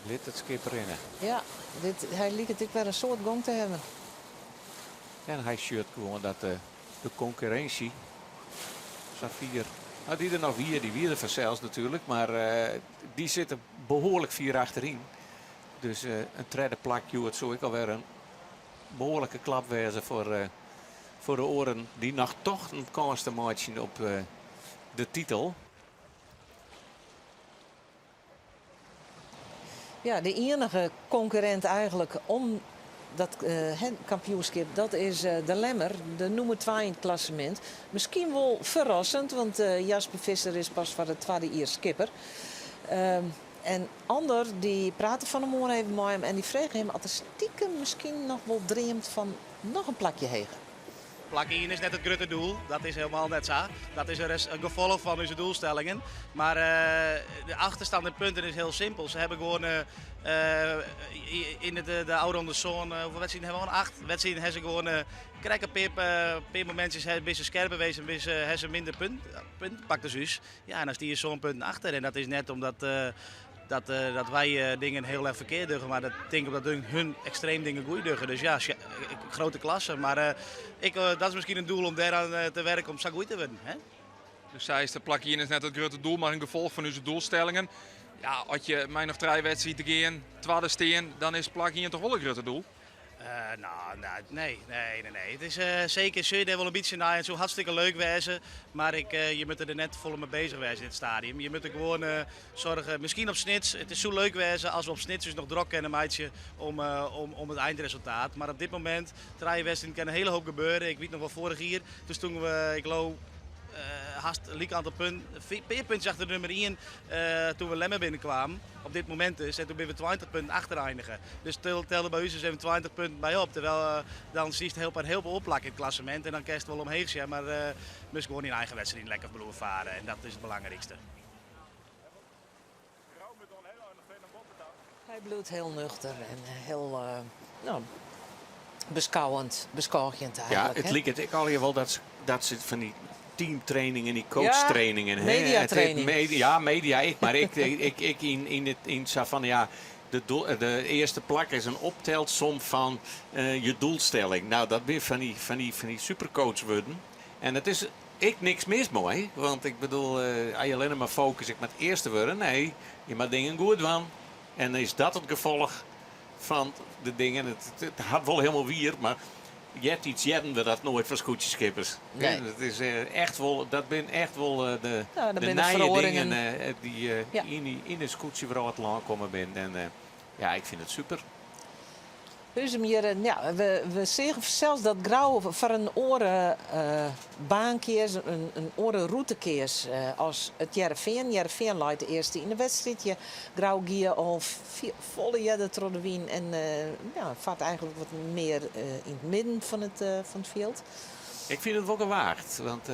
Lit it skip rinne. Ja, dit, hy liket ek wer in soad gong te hawwen. En hy sjocht gewoan dat de, de konkurrinsje safier. Nou, dy der noch wie, dy wie der fansels natuerlik, mar uh, dy sit der behoarlik fier achteryn. Dus uh, in tredde plak hjoed soe ek alwer in behoarlike klap wêze foar, uh, foar de oaren dy't noch tochten kâns te meitsjen op de titel. Ja, de iennige konkurrint eigenlik om dat kampioenskip, dat is de Lemmer, de nûmer twa yn it klassemint. Miskien wol ferrassend, want Jasper Visser is pas foar it twadde jier skipper. En Andor dy prate fan 'e moarn even mei him en dy frege him oft er stikem miskien noch wol dreamt fan noch in plakje heger. Plak ien is net it grutte doel, dat is hielendal net sa. Dat is in gefolch fan ús doelstellingen. Mar de achterstand in punten is hiel simpel. Se hawwe gewoan yn de ôfrûne sân, hoefolle wedstriden hawwe we hân? Acht wedstriden hawwe se gewoan krekt in pear momintsjes binne se skerper west en hawwe se minder punten pakt as ús. Ja, en dan steane je sân punten achter. En dat is net omdat dat wy dingen hiel erch ferkeard dogge, mar dat tink ik omdat hun ekstreem dingen goed dogge. Dus ja, grote klasse. Mar ik, dat is miskien in doel om dêroan te werken om sa goed te wurden. Hè? Do seist, de plak ien is net it grutte doel, mar in gefolch fan ús doelstellingen. Ja, as je mei noch trije wedstriden te gean, twadde stean, dan is plak ien toch wol it grutte doel? No, nee, nee, nee, nee. It is seker, sjoch je dêr wol in bytsje nei. It soe hartstikke leuk wêze, mar ik, je moatte der net folle mei bezich wêze yn dit stadium. Je moatte gewoan soargje, miskien op Snits, it soe leuk wêze as we op Snits ús noch drok kinne meitsje om, om, om it eindresultaat. Mar op dit momint, trije wedstriden kin in hiele hoop gebeure. Ik wit noch wol foarich jier, doe stoenen we, ik leau, hast lyk oantal punten, pear puntsjes achter de nûmer ien toen we Lemmer binnenkwamen. Op dit momint dus. En toen binne we 20 punten achter einige. Dus tel der by ús dus even 20 punten by op. Terwijl dan stiest hiel par hiel folle plak yn it klassemint en dan kinst wol omheech sjen, mar moatst gewoan dyn eigen wedstriid lekker bliuwe faren en dat is it belangrykste. Hy bliuwt hiel nuchter en hiel no, beskouwend, beskôgjend Ja, eigenlik. it Hè? liket ek allegear wol dat, dat se fan dy teamtrainingen, dy coachtrainingen. Ja, mediatraining. Ja, media ek, mar ek, ek, ek yn, yn, it, yn sa fan, ja, de, de earste plak is in optelsom fan je doelstelling. Nou, dat binne fan dy, fan dy, fan dy supercoach wurden. En it is ek niks mis mei, want ik bedoel, as je allinne mar focus, ik moat earste wurde. Nee, je moat dingen goed dwaan. En is dat it gefolch fan de dingen? It hat wol hielendal wier, mar eartiids hearden we dat noait fan skûtsjeskippers. Nee. Dat is echt wol, dat binne echt wol de, Ja, dat de binne nije feroaringen. dingen dy't yn, yn de skûtsjewrâld lânkomme binne. En ja, ik fyn it super. Huzum hjir, ja, we seagen sels dat Grou foar in oare baan keas, in oare rûte keas as it Hearrenfean. Hearrenfean leit de earste yn de wedstriid. Grou gie al folle earder troch de wyn en ja, fart eigenlik wat mear yn it midden fan it fjild. Ik fyn it wol gewaagd. Want,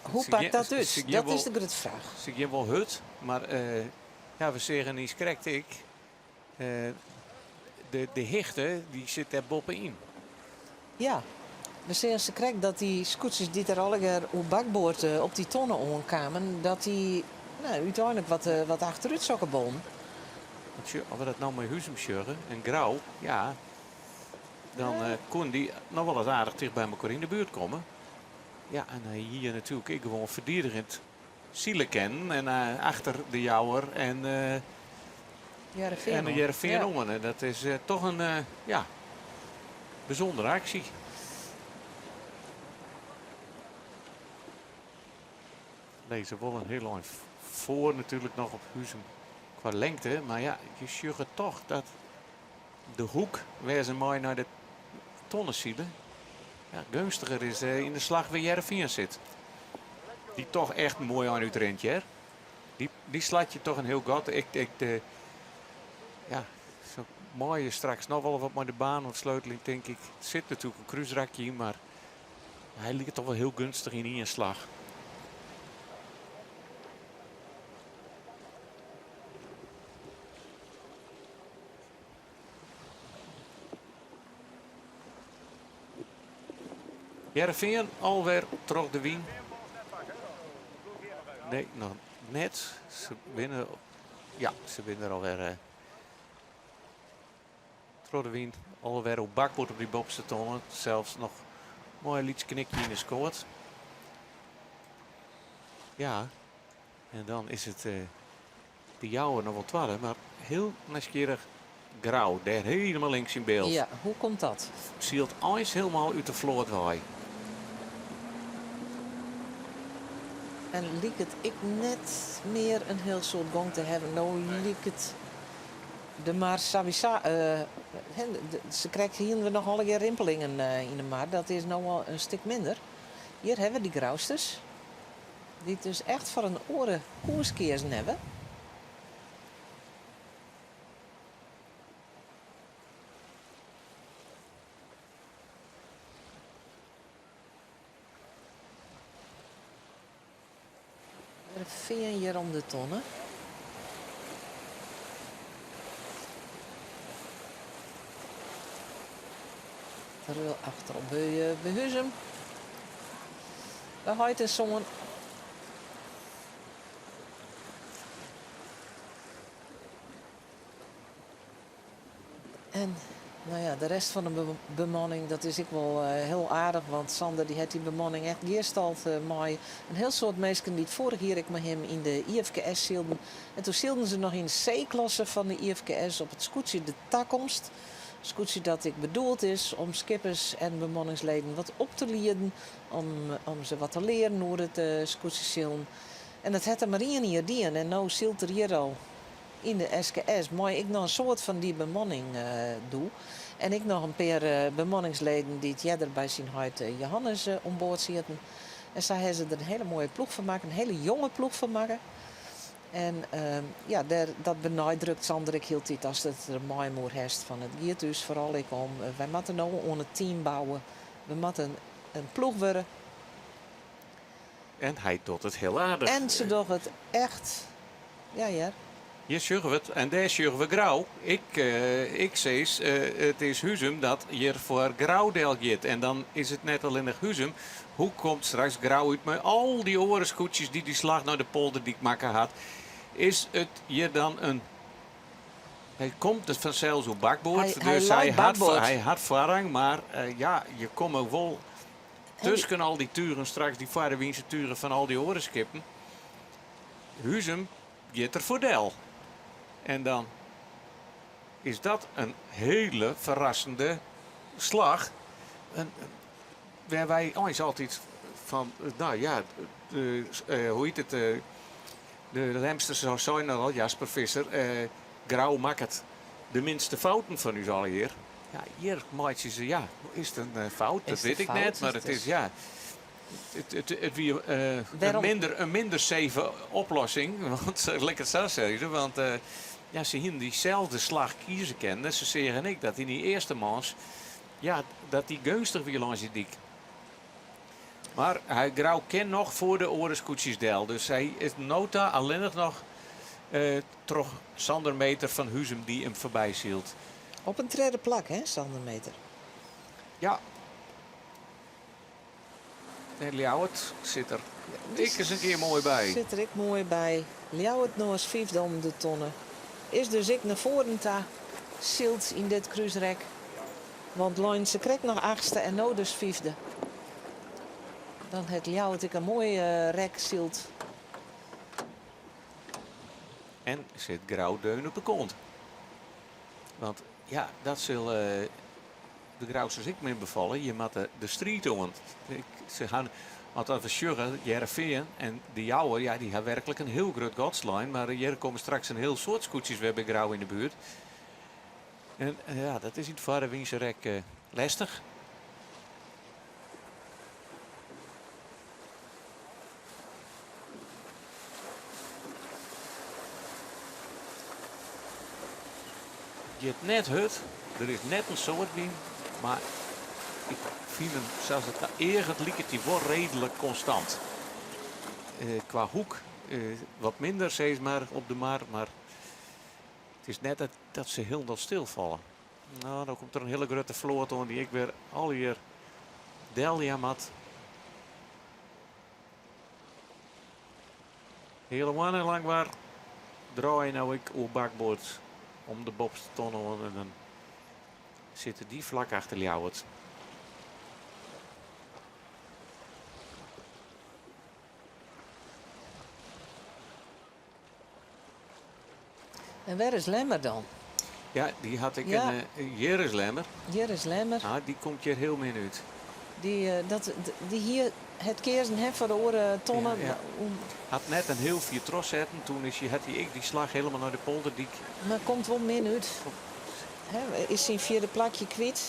Hoe pakt dat út? Dat is de grutte fraach. Se gean wol hurd, mar ja, we seagen yn krekt ek. De hichte dy sit dêr boppe-yn. Ja, we seagen sakrekt dat dy skûtsjes dy't der allegear oer bakboard op dy tonne oankamen, dat dy no, úteinlik wat, wat achterút sokke bollen. Want sjoch, as we dat no mei Huzum sjogge en Grou, ja, dan koenen dy noch wol ris aardich ticht by mekoar yn de buert komme. Ja, en hy hie natuerlik ek gewoan ferdigegjend sile kinnen en achter de Jouwer en Hearrenfean en de Hearrenfean oan. En dat is toch in ja, bysûndere aksje. Lizze wol in hiel ein foar natuerlik noch op Huzum kwa lengte. Mar ja, je sjogge toch dat de hoek wêr't se mei nei de tonne sile, ja, geunstiger is yn de slach wêr Hearrenfean sit. Dy't toch echt moai ein útrint, hear. Dy, dy slacht je toch in hiel gat. Ik, ik, de, ja, sa moai straks noch wol wat mei de baan ûntsleuteling, tink ik. Der sit natuerlik in krúsrakje yn, mar hy liket toch wol hiel geunstich yn ien slach. Hearrenfean alwer troch de wyn. Nee, noch net. Se binne, ja, se binne der alwer troch de wyn. Alwer op bakboard op dy boppeste tonne. Sels noch moai lyts knikje yn de skoat. Ja, en dan is it de Jouwer noch wol twadde, mar hiel nijsgjirrich Grou, dêr hielendal links yn byld. Ja, hoe komt dat? Sylt eins hielendal út de float wei. En liket ek net mear in hiel soad gong te hawwen. No liket. De mar sawiesa, sakrekt hienen we noch allegear rimpelingen yn de mar. Dat is no al in stik minder. Hjir hawwe we dy Grousters, dy't dus echt foar in oare koers keazen hawwe. Fean hjir om de tonne. Terwijl achterop by, by Huzum. By heit en soan. En nou ja, de rest fan de bemanning, dat is ek wol hiel aardich, want Sander dy hat dy bemanning echt gearstald mei in hiel soad minsken dy't foarich jier ek mei him yn de IFKS sylden. En toen sylden se noch yn de C-klasse fan de IFKS op it skûtsje De Takomst. Skûtsje dat ek bedoeld is om skippers en bemanningsleden wat op te lieden, om se wat te learen oer it skûtsjesilen. En dat hat er mar ien jier dien en no sylt er hjir al Yn de SKS mei ek noch in soad fan dy bemanning doe. En ek noch in pear bemanningsleden dy't earder by syn heit Johannes oan board sieten. En sa hawwe se der in hiele moaie ploech fan makke, in hiele jonge ploech fan makke. En ja, dêr, dat beneidrukt Sander ek hieltyd ast it der mei him oer hast. Fan it giet ús foaral ek om, wy moatte no oan it team bouwe. We moatte in ploech wurde. En hy docht it hiel aardich. En se dogge it echt, ja hear. Hjir sjogge we it en dêr sjogge we Grou. Ik, ik sis, it is Huzum dat hjir foar Grou del giet. En dan is it net allinnich Huzum. Hoe komt straks Grou út mei al dy oare skûtsjes dy't dy slach nei de polderdyk makke hat? Is it hjir dan in. Hy komt it fansels oer bakboard, dus hy hat, hy hat foarrang. Mar ja, je komme wol Tusken al dy tugen straks, dy foarewynse tugen fan al dy oare skippen. Huzum giet der foar del. En dan is dat in hiele ferrassende slach. En wêr wy eins altyd fan, no ja, hoe hjit it, de Lemsters seinen al, Jasper Visser, Grou makket de minste fouten fan ús allegear. Ja, hjir meitsje se, ja, is it in fout? Dat wit ik net, mar it is, ja, it wie in minder safe oplossing, want lit ik it sa sizze, want ja, se hienen dyselde slach kieze kinnen. Se seagen ek dat yn dy earste mans, ja, dat dy geunstich wie lâns dy dyk. Mar hy Grou kin noch foar de oare skûtsjes del, dus hy is no ta allinnich noch troch Sander Meter fan Huzum dy't him foarby sylt. Op in tredde plak, hè, Sander Meter? Ja. En Ljouwert sit der ek ris in kear moai by. Sit der ek moai by. Ljouwert no as fyfde om de tonne. Is dus ek nei foaren ta syld yn dit krúsrek. Want leinen se krekt noch achtste en no dus fyfde. Dan hat Ljouwert ek in moai rek syld. En sit Grou deun op de kont. Want ja, dat sil de Grousters ek min befalle. Je moatte de striid oan. Se han, want as we sjogge, Hearrenfean en De Jouwer, ja, dy ha werklik in hiel grut gat slein. Mar hjir komme straks in hiel soad skûtsjes wer by Grou yn de buert. En ja, dat is yn it foarewynse rek lestich. Giet net hurd, der is net in soad wyn, mar ik fyn him sa't it eaget liket hy wol reedlik konstant. Kwa hoek wat minder sis mar op de mar, mar it is net dat se hielendal stilfalle. No, dan komt der in hiele grutte float oan dy't ek wer allegear delje moat. Hiele Hoarne en Langwar draaie no ek oer bakboard om de boppeste tonne oan en dan sitte dy flak achter Ljouwert. En wêr is Lemmer dan? Ja, dy hat ek in. Hjir is Lemmer. Hjir is Lemmer. Ah, dy komt hjir hiel min út. Dy, dat, dy hie it keazen hè, foar de oare tonne. Ja, ja. Hat net in hiel fier trochsetten. Toen is hy, hat hy ek dy slach helemaal nei de polderdyk. Mar komt wol min út. Hè, is syn fjirde plakje kwyt.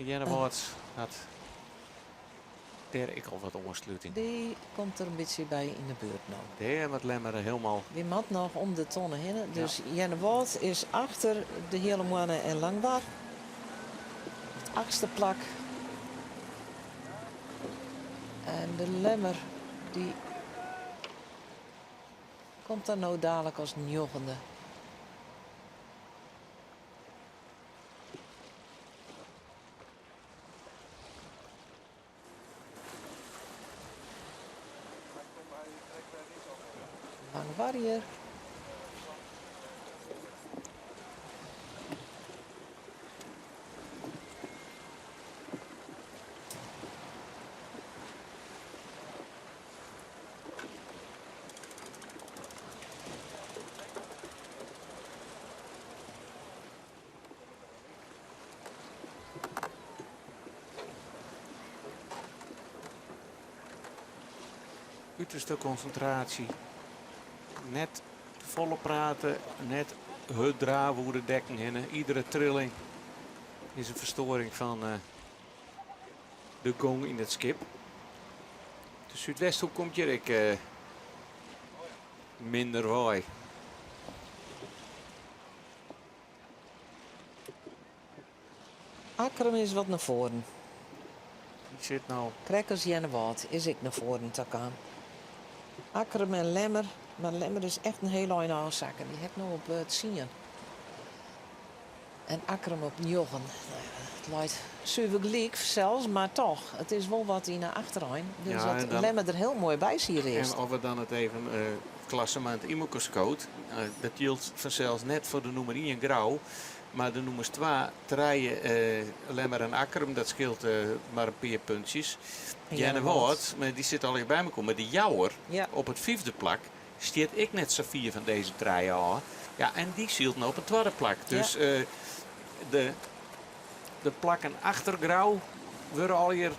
Earnewâld hat dêr ek al wat oansluting. Dy komt der in bytsje by yn de buert no. Dêr moat Lemmer helemaal. Dy moat noch om de tonne hinne. Dus Earnewâld is achter de Heale Moanne en Langwar. It achtste plak. En de Lemmer dy komt dan no dalik as njoggende. Langwar hjir. Uterste konsintraasje. Net folle prate, net hurd drave oer de dekken hinne. Iedere trilling is in ferstoaring fan eh, de gong yn it skip. De Súdwesthoek komt hjir ek eh, minder wei. Akkrum is wat nei foaren. Dy sit no. Krekt as Earnewâld is ek nei foaren ta kaam. Akkrum en Lemmer, mar Lemmer is echt in hiel ein ôfsakke. Dy hat no op eh, tsien. En Akkrum op njoggen. Nou ja, it leit suver gelyk sels, mar toch, it is wol wat yn 'e achterein. Dus Ja, en dat dan- Lemmer der hiel moai by siet earst. En of we dan it even eh klassemint yn elkoar skoot, eh, dat jildt fansels net foar de nûmer ien Grou, mar de nûmers twa, trije, eh, Lemmer en Akkrum, dat skeelt eh, mar in pear puntsjes. Earnewâld, mar dy sitte allegear by elkoar. Mar de Jouwer Ja. op it fyfde plak stiet ek net sa fier fan dizze trije ôf. Ja, en dy sylt no op it twadde plak. Dus eh, de, de plakken achter Grou wurde allegear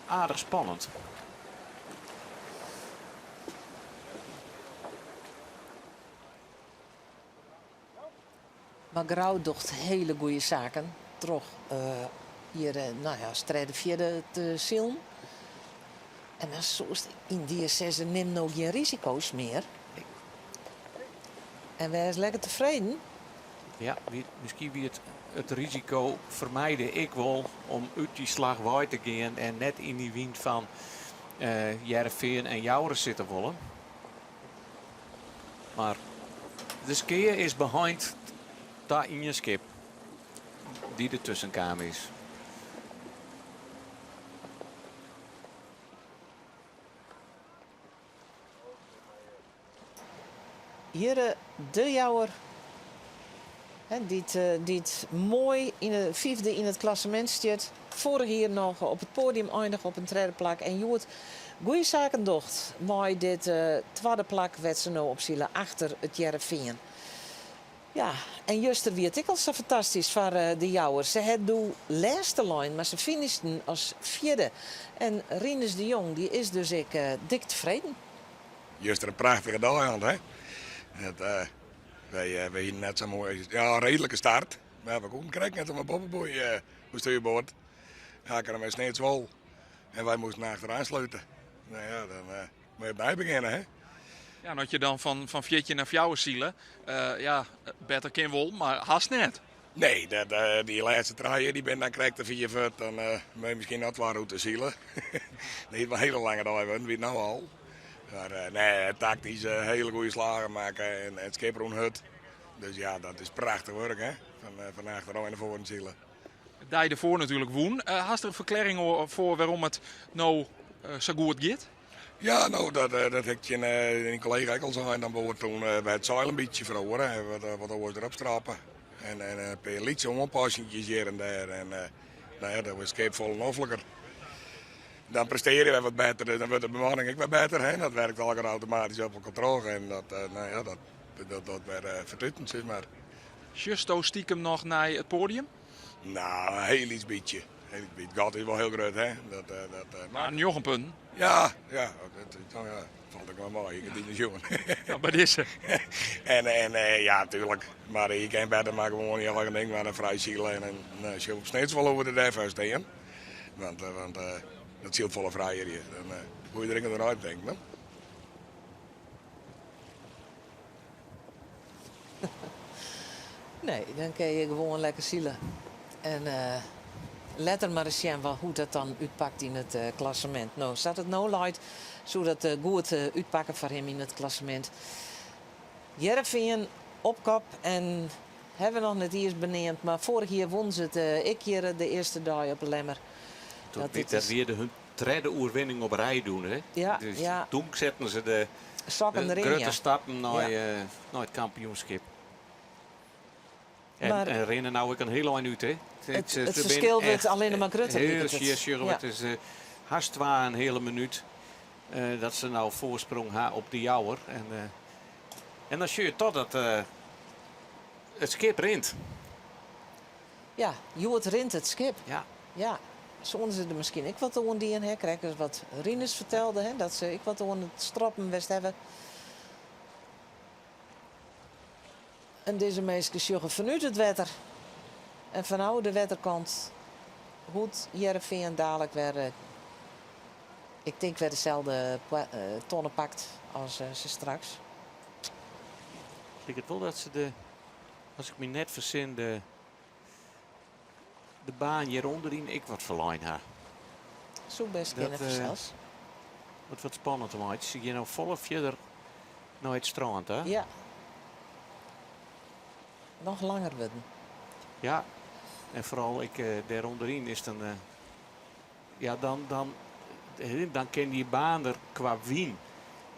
aardich spannend. Mar Grou docht hiele goede saken troch hjir nou ja, as tredde, fjirde te silen. En dan soest yn dy sizze, nim no gjin risiko's mear. En wês lekker tefreden. Ja, wie, miskien wie it, it risiko fermijde ik wol om út dy slach wei te gean en net yn dy wyn fan uh, Hearrenfean en Joure sitte wollen. Mar de skea is beheind ta ien skip dy't dertusken kaam is. Hjir de Jouwer, hè, dy't, dy't moai yn de fyfde yn it klassemint stiet. Foarich jier noch op it poadium einige op in tredde plak. En hjoed goede saken docht mei dit twadde plak wêr't se no op sile achter it Hearrenfean. Ja, en juster wie it ek al sa fantastysk foar de Jouwer. Se hat doe lêste lein, mar se finishten as fjirde. En Rinus de Jong dy is dus ek dik tefreden. Juster in prachtige dei hân, hè? Dat, uh, wy, uh, wy hiene net sa'n moaie, ja, reedlike start. Mar we koene krekt net om 'e boppeboei uh, oer stuurboard. Akkrum en Snits wol. En wy moasten achteraan slute. Nou ja, dan uh, moat je opnij begjinne, hè? Ja, en as je dan fan fjirtjin nei fjouwer sile, uh, ja, better kin wol, mar hast net. Nee, dat, dy lêste trije dy binne dan krekt te fier fuort. Dan uh, moat je miskien noch twa rûtes sile. Dat is in hiele lange dei wurden, wie it no al. Mar uh, nee, taktysk uh, hiele goede slagen makke en it skip rûn hurd. Dus ja, dat is prachtich wurk, hè? Fan achterôf nei foaren sile. De dei derfoar natuerlik wûn. Uh, hast der in ferklearring foar wêrom it no sa goed giet? Ja, no, dat, dat ha ik tsjin dyn kollega ek al sein. Dan wol toen by it seil in bytsje feroare, wat oars derop strappe. En in pear lytse oanpassingjes hjir en dêr. En Nou ja, dan wurdt it skip folle nofliker. Dan prestearje je wer wat better, dus dan wurdt de bemanning ek wer better. Hè? Dat werkt allegear automatysk op elkoar troch en dat, nou ja, dat, dat docht wer fertuten, sis mar. Sjochsto stikem noch nei it poadium? Nou, in hiel lyts bytsje. Heel lyts bytsje. It gat is wol hiel grut, hè? Dat, mar 9 punten. Ja, ja, dat, nou ja, falt ek wol mei. Ik ha dy net sjoen. Ja, by dizze. En ja, tuerlik. Mar je kin better mar gewoan je eigen ding mar frij sile. En dan op Snits wol oer de dêr stean. Want dat sylt folle frijer hjir. Dan hoege je der ek net oer nei te tinken. No? Nee, dan kinne je gewoan lekker sile. En letter mar ris sjen hoe't dat dan útpakt yn it klassemint. No, sa't it no leit, soe dat goed útpakke foar him yn it klassemint. Hearrenfean op kop en hawwe we noch net iens beneamd, mar foarich jier wûnen se it ek hjir de earste dei op 'e Lemmer. Dat wie de hun tredde oerwinning op rij doe, hè? Ja, Dus ja. toen setten se de Sokken deryn, grutte ja. stappen nei, Ja. nei it kampioenskip. En, Mar en rinne no ek in hiel ein út, hè? it Se ferskil binne wurdt echt allinne mar grutter, Heel liket it. sjer, sjogge we, Ja. it is hast twa en in heale minút dat se no foarsprong ha op de Jouwer. En dan sjoch je toch dat it skip rint. Ja, hjoed rint it skip. Ja. Ja. Soene se der miskien ek wat oan dien ha? Krekt as wat Rinus fertelde, hè, dat se ek wat oan it stroppen west hawwe. En dizze minsken sjogge fanút it wetter en fanôf de wetterkant hoe't Hearrenfean dalik wer, ik tink wer deselde tonne pakt as se straks. It liket wol dat se de, as ik my net fersin, de baan hjir ûnderyn ek wat ferlein ha. Soe best kinne, Dat fansels. Wat wat spannend te meitsjen. Se gean no folle fierder nei it strân ta. Ja. Noch langer wurden. Ja, en foaral ek dêr ûnderyn is it in, ja, dan kin dy baan der kwa wyn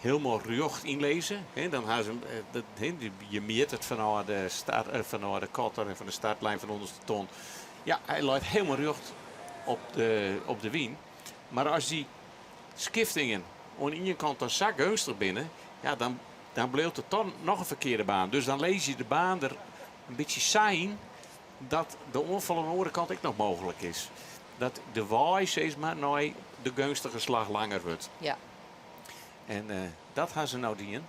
hielendal rjocht yn lizze. Hè, dan ha se 'm, dat, hè, je mjitte it fanôf de start, fanôf de kotter en fan de startlijn fan de ûnderste ton. Ja, hy leit hielendal rjocht op de wyn. Mar as dy skiftingen oan ien kant dan sa geunstich binne, ja, dan bliuwt it dan noch in ferkearde baan. Dus dan lizze je de baan der in bytsje sa yn dat de oanfal oan de oare kant ek noch mooglik is. Dat de wei, sis mar, nei de geunstige slach langer wurdt. Ja. En dat ha se no dien.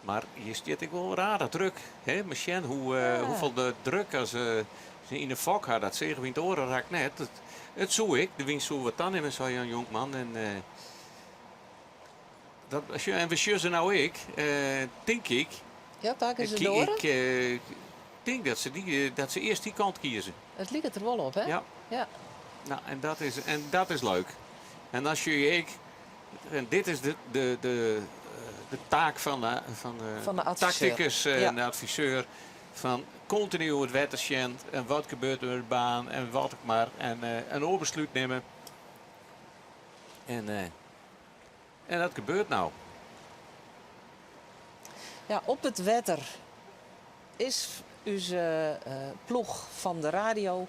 Mar hjir stiet ek wol aardich druk. Hè? Mar sjen hoefolle de druk as se yn de fok ha. Dat seagen we yn it oare rak net. It soe ek. De wyn soe wat tanimme, sei Jan Jonkman. En dat, sjoch, en we sjogge se no ek, tink ik. Ja, pakke se de oare? Ik tink dat se earst dy kant kieze. It liket der wol op, hè? Ja. Ja. Nou, en dat is leuk. En dan sjoch je ek, en dit is de taak van de Fan de adviseur. tacticus en de adviseur. Fan kontinu it wetter sjen en wat gebeurt der met de baan en wat ek mar. En in oar beslút nimme. En dat gebeurt no. Ja, op it wetter is ús ploech fan de radio,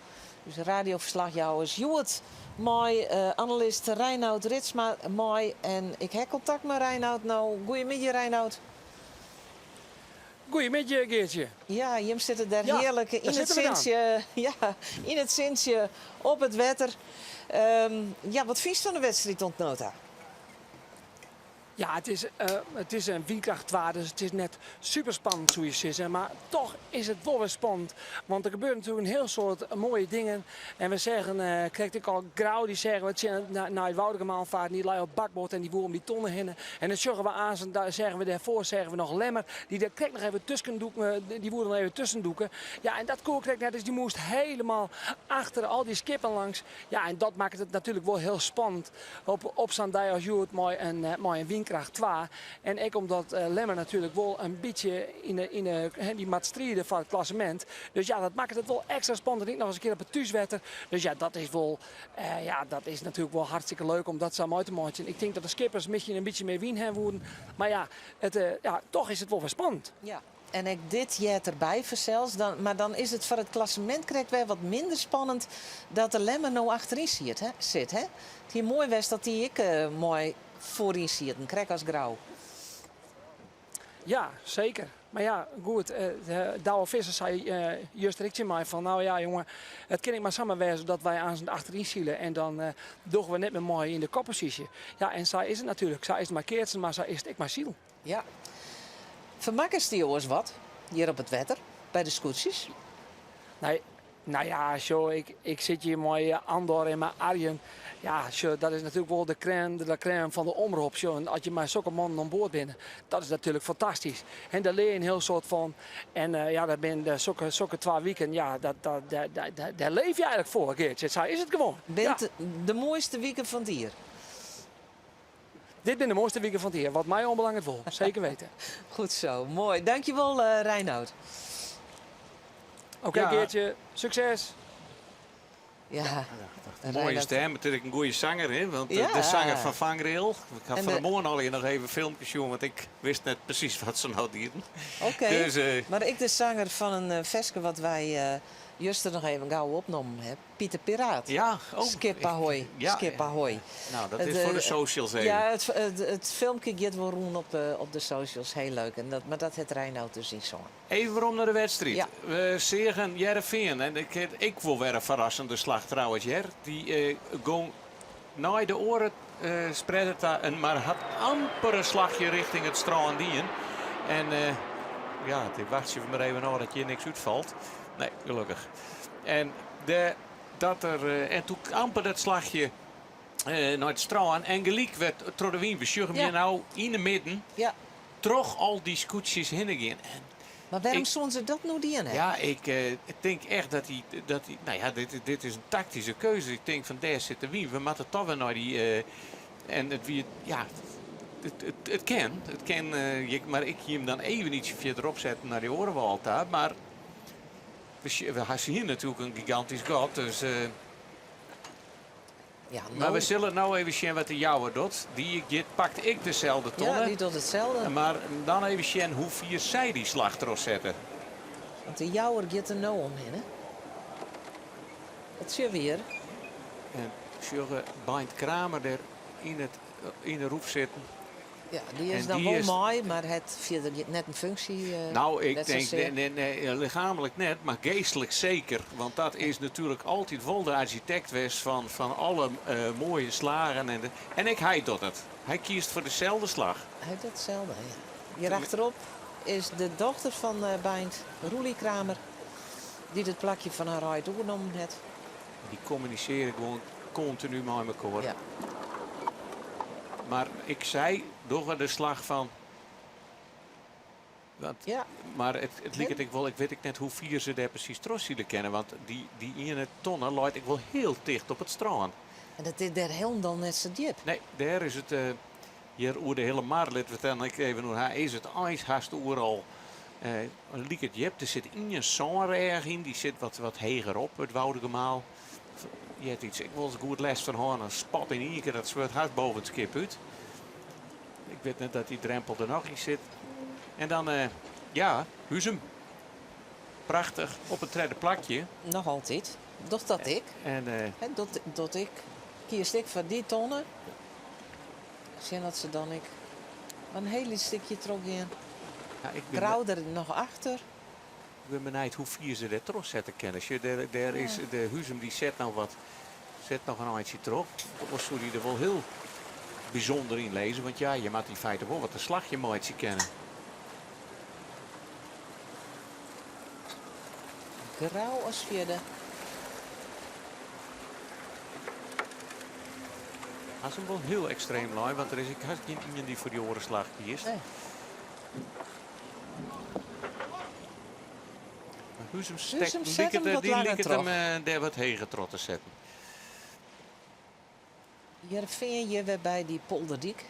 ús radioferslachjouwers hjoed mei analist Reinoud Ritsma mei. En ik ha kontakt mei Reinoud no. Goeiemiddei, Reinoud. Goeiemiddei, Geartsje. Ja, jim sitte dêr Ja, hearlik dêr yn it sitte we dan. sintsje, ja, yn it sintsje op it wetter. Ja, wat fynst fan de wedstriid oant no ta? Ja, it is in wynkracht 2, dus it is net super spannend, soe je sizze. Mar toch is it wol wer spannend, want der gebeure natuerlik in hiel soad moaie dingen. En we seagen, krekt ek al Grou, dy seagen we tsjin nei it Woudagemaal farren, dy lei op bakboard en dy woe om dy tonne hinne. En dan sjogge we aanst, daar seagen we dêrfoar seagen we noch Lemmer, dy dêr krekt noch even tusken dûken, dy woe der noch even tusken dûke. Ja, en dat koe krekt net, dus dy moast hielendal achter al dy skippen langs. Ja, en dat makket it natuerlik wol hiel spannend op sa'n dei as hjoed mei in wynkracht 2. En ek omdat Lemmer natuerlik wol in bytsje yn de, hè, dy moat stride foar it klassemint. Dus ja, dat makket it wol ekstra spannend. En ek noch ris in kear op it thúswetter. Dus ja, dat is wol, ja, dat is natuerlik wol hartstikke leuk om dat sa mei te meitsjen. Ik tink dat de skippers miskien in bytsje mear wyn ha woenen. Mar ja, ja, toch is it wol wer spannend. Ja. En ek dit heart derby fansels. Dan, mar dan is it foar it klassemint krekt wer wat minder spannend dat de Lemmer no achteryn siet, hè, sit. Hè? It hie moai west dat dy ek moai foaryn sieten, krekt as Grou. Ja, seker. Mar ja, goed, Douwe Visser sei juster ek tsjin my fan, nou ja jonge, it kin ek mar samar wêze dat wy aanst achteryn sile en dan dogge we net mear mei yn de kopposysje. Ja, en sa is it natuerlik. Sa is it mei keatsen, mar sa is it ek mei silen. Ja. Fermakkest dy oars wat hjir op it wetter by de skûtsjes? Nee, nou ja, sjoch, ik, ik sit hjir mei Andor en mei Arjen. Ja, sjoch, dat is natuerlik wol de crème de la crème fan de omrop. Sjoch, en as je mei sokke mannen oan board binne, dat is natuerlik fantastysk. En dêr lear je in hiel soad fan. En eh, ja, dat binne sokke, sokke twa wiken, ja, dat, dat, dêr, dêr, dêr leef je eigentlik foar, Geartsje. Sa is it gewoan. Binne de moaiste wiken fan it jier. Dit binne de moaiste wiken fan it jier, wat my oanbelanget wol. Seker weten. Goed zo, moai. Dankjewol uh, Reinoud. Oké okay, ja. Geertje, sukses. Ja. Moaie stim, natuerlik in goede sanger, hè? Want ja. de sanger fan Vangrail. Ik ha fan 'e moarn al noch even filmkes sjoen, want ik wist net presys wat se no dienen. Oké, dus, uh, mar ek de sanger fan in ferske wat wy uh, juster noch even gau opnommen ha. Pieter Piraat. Ja, oh. Skip ahoy, ja, skip ahoy. Nou, dat is foar de socials even. Ja, it, it, it filmke giet wol rûn op de, op de socials. Hiel leuk. En dat, mar dat hat Reinoud dus ynsongen. Even werom nei de wedstriid. Ja. We seagen Hearrenfean en ik, ik wol wer in ferrassende slach trouwens, hear. Dy eh, gong nei de oare eh, spreader ta, en, mar hat amper in slachje rjochting it strân dien. En eh, ja, ik wachtsje mar even ôf dat hjir niks útfalt. Nee, gelokkich. En, de, dat er, eh, en toen amper dat slachje eh, nei it strân en gelyk wer troch de wyn. We sjogge him Ja. hjir no yn de midden Ja. troch al dy skûtsjes hinne gean. En Mar wêrom Ik- soene se dat no dien ha? ja, ik eh, tink echt dat hy, dat hy, nou ja, dit, dit is in taktyske keuze. Ik tink fan dêr sit de wyn. We moatte toch wer nei dy. eh, en it wie, ja, it, it, it kin, it kin, eh, je- mar ik hie him dan even ytsje fierderop setten nei dy oare wâl ta. Mar we ha hier natuerlik in gigantysk gat, dus. Eh, Ja, Maar no- we sille no even sjen wat de Jouwer docht. Dy giet, pakt ek deselde tonne. Ja, dy docht itselde. Mar dan even sjen hoe fier sy dy slach trochsette. Want de Jouwer giet der no omhinne. Dat sjogge we hjir. En sjogge Beint Kramer der yn, it, yn de roef sitten. Ja, dy is En dan dy wol is- mei, mar hat fierder net in funksje. eh, Nou, ik net denk, sasear. nee, nee, nee, lichaamlik net, mar geastlik seker. Want dat is natuerlik altyd wol de arsjitekt west fan, fan alle eh, moaie slagen. En, de, en ek hy docht it. Hy kiest foar deselde slach. Hy docht itselde, ja. Hjir achterop is de dochter fan eh Beint, Roelie Kramer, dy't it plakje fan har heit oernommen hat. Dy kommunisearje gewoan kontinu mei mekoar. Ja. Mar ik sei, dogge de slach fan. Want, Ja. Mar it, it liket ek wol, ik wit ek net hoe fier se dêr presys trochsile kinne. Want dy, dy iene tonne leit ek wol hiel ticht op it strân. En dat is dêr hielendal net sa djip. Nee, dêr is it eh, hjir oer de hiele mar, litte we it dan ek even oer ha, is it eins hast oeral eh, liket djip. Der sit ien sânrêch yn, dy sit wat, wat heger op, it Woudagemaal. Je hebt iets, ik wol goed lêst fan hân, in spat yn ien kear, dat swart hast boppe it skip út. Ik wit net dat dy drempel der noch yn sit. En dan, eh, ja, Huzum. Prachtich, op it tredde plakje. Noch altyd. Docht dat ek. En eh, Hè, dat, dat ik kies ik foar dy tonne. Sjen dat se dan ek in hiel lyts stikje trochgean. ja, ik bin Grou der noch achter. Ik bin benijd hoe fier se dêr trochsette kinne. Sjoch, dêr, dêr is de Huzum dy set no wat, set noch in eintsje troch. Oars soe dy der wol hiel bysûnder yn lizze. Want ja, je moatte yn feite wol wat in slachje meitsje kinne. Grou as fjirde. Hast him wol hiel ekstreem lein, want der is ek hast gjin ien dy't foar dy oare slach kiest. Nee. Mar Huzum stekt, Huzum set liket, him wat dy langer liket troch. him eh, dêr wat heger troch te setten. Hearrenfean hjir wer by dy polderdyk.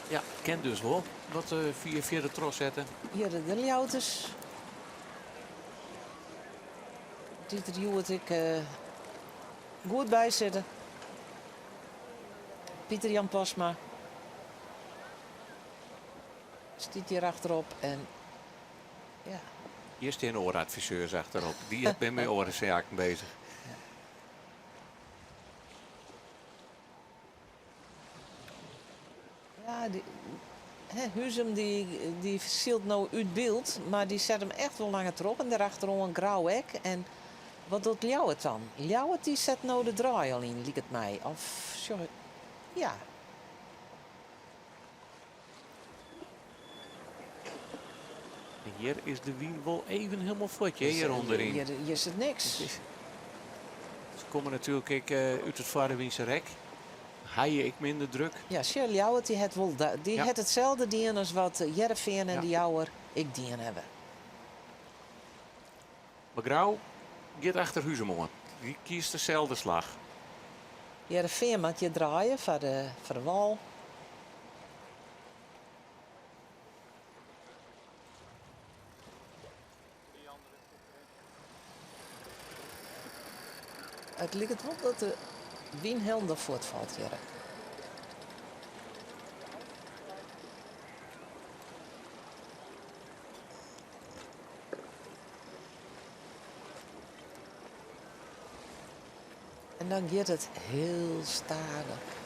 Ja, kin dus wol wat eh, fier fierder trochsette. Hjir de Ljouwerters. Dy't der hjoed ek eh, goed by sitte. Pieter Jan Posma. Stiet hjir achterop en ja. Hjir stean oare adviseurs achterop. Dy binne mei oare saken bezich. Ja, dy, hè, Huzum dy, dy sylt no út byld, mar dy set him echt wol langer troch. En dêrachteroan Grou ek. En wat docht Ljouwert dan? Ljouwert dy set no de draai al yn, liket my. Of sjoch ik, ja. En hjir is de wyn wol even hielendal fuort, hjir ûnderyn. Hjir, hjir sit niks. Se komme natuerlik ek út it foarewynse rek. Ha je ek minder druk. Ja, sjoch, Ljouwert dy hat wol dy hat itselde dien as wat Hearrenfean en De Jouwer ek dien hawwe. Mar Grou giet achter Huzum oan. Dy kiest deselde slach. Hearrenfean moat hjir draaie foar de, foar de wâl. It liket wol dat de wyn hielendal fuortfalt hjir. En dan giet it hiel stadich.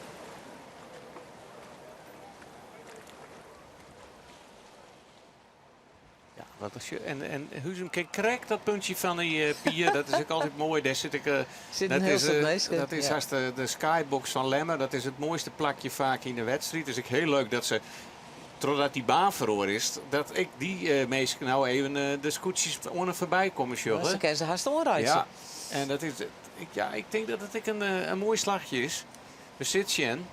Ja, wat als je, en, en Huzum kin krekt dat puntsje fan dy eh, pier, dat is ek altyd moai. Dêr sit ik. Eh, Sit dat in hiel is, soad eh, minsken. dat is ja. hast de, de skybox fan Lemmer. Dat is it moaiste plakje faak yn de wedstriid. Dus ek hiel leuk dat se, trochdat dy baan feroare is, dat ek dy eh, minsken no even eh, de skûtsjes oan en foarby komme sjogge. Se kinne se hast oanreitsje. Ja, en dat is, ik, ja, ik tink dat it ek in, eh, in moai slachje is. We sitte sjen.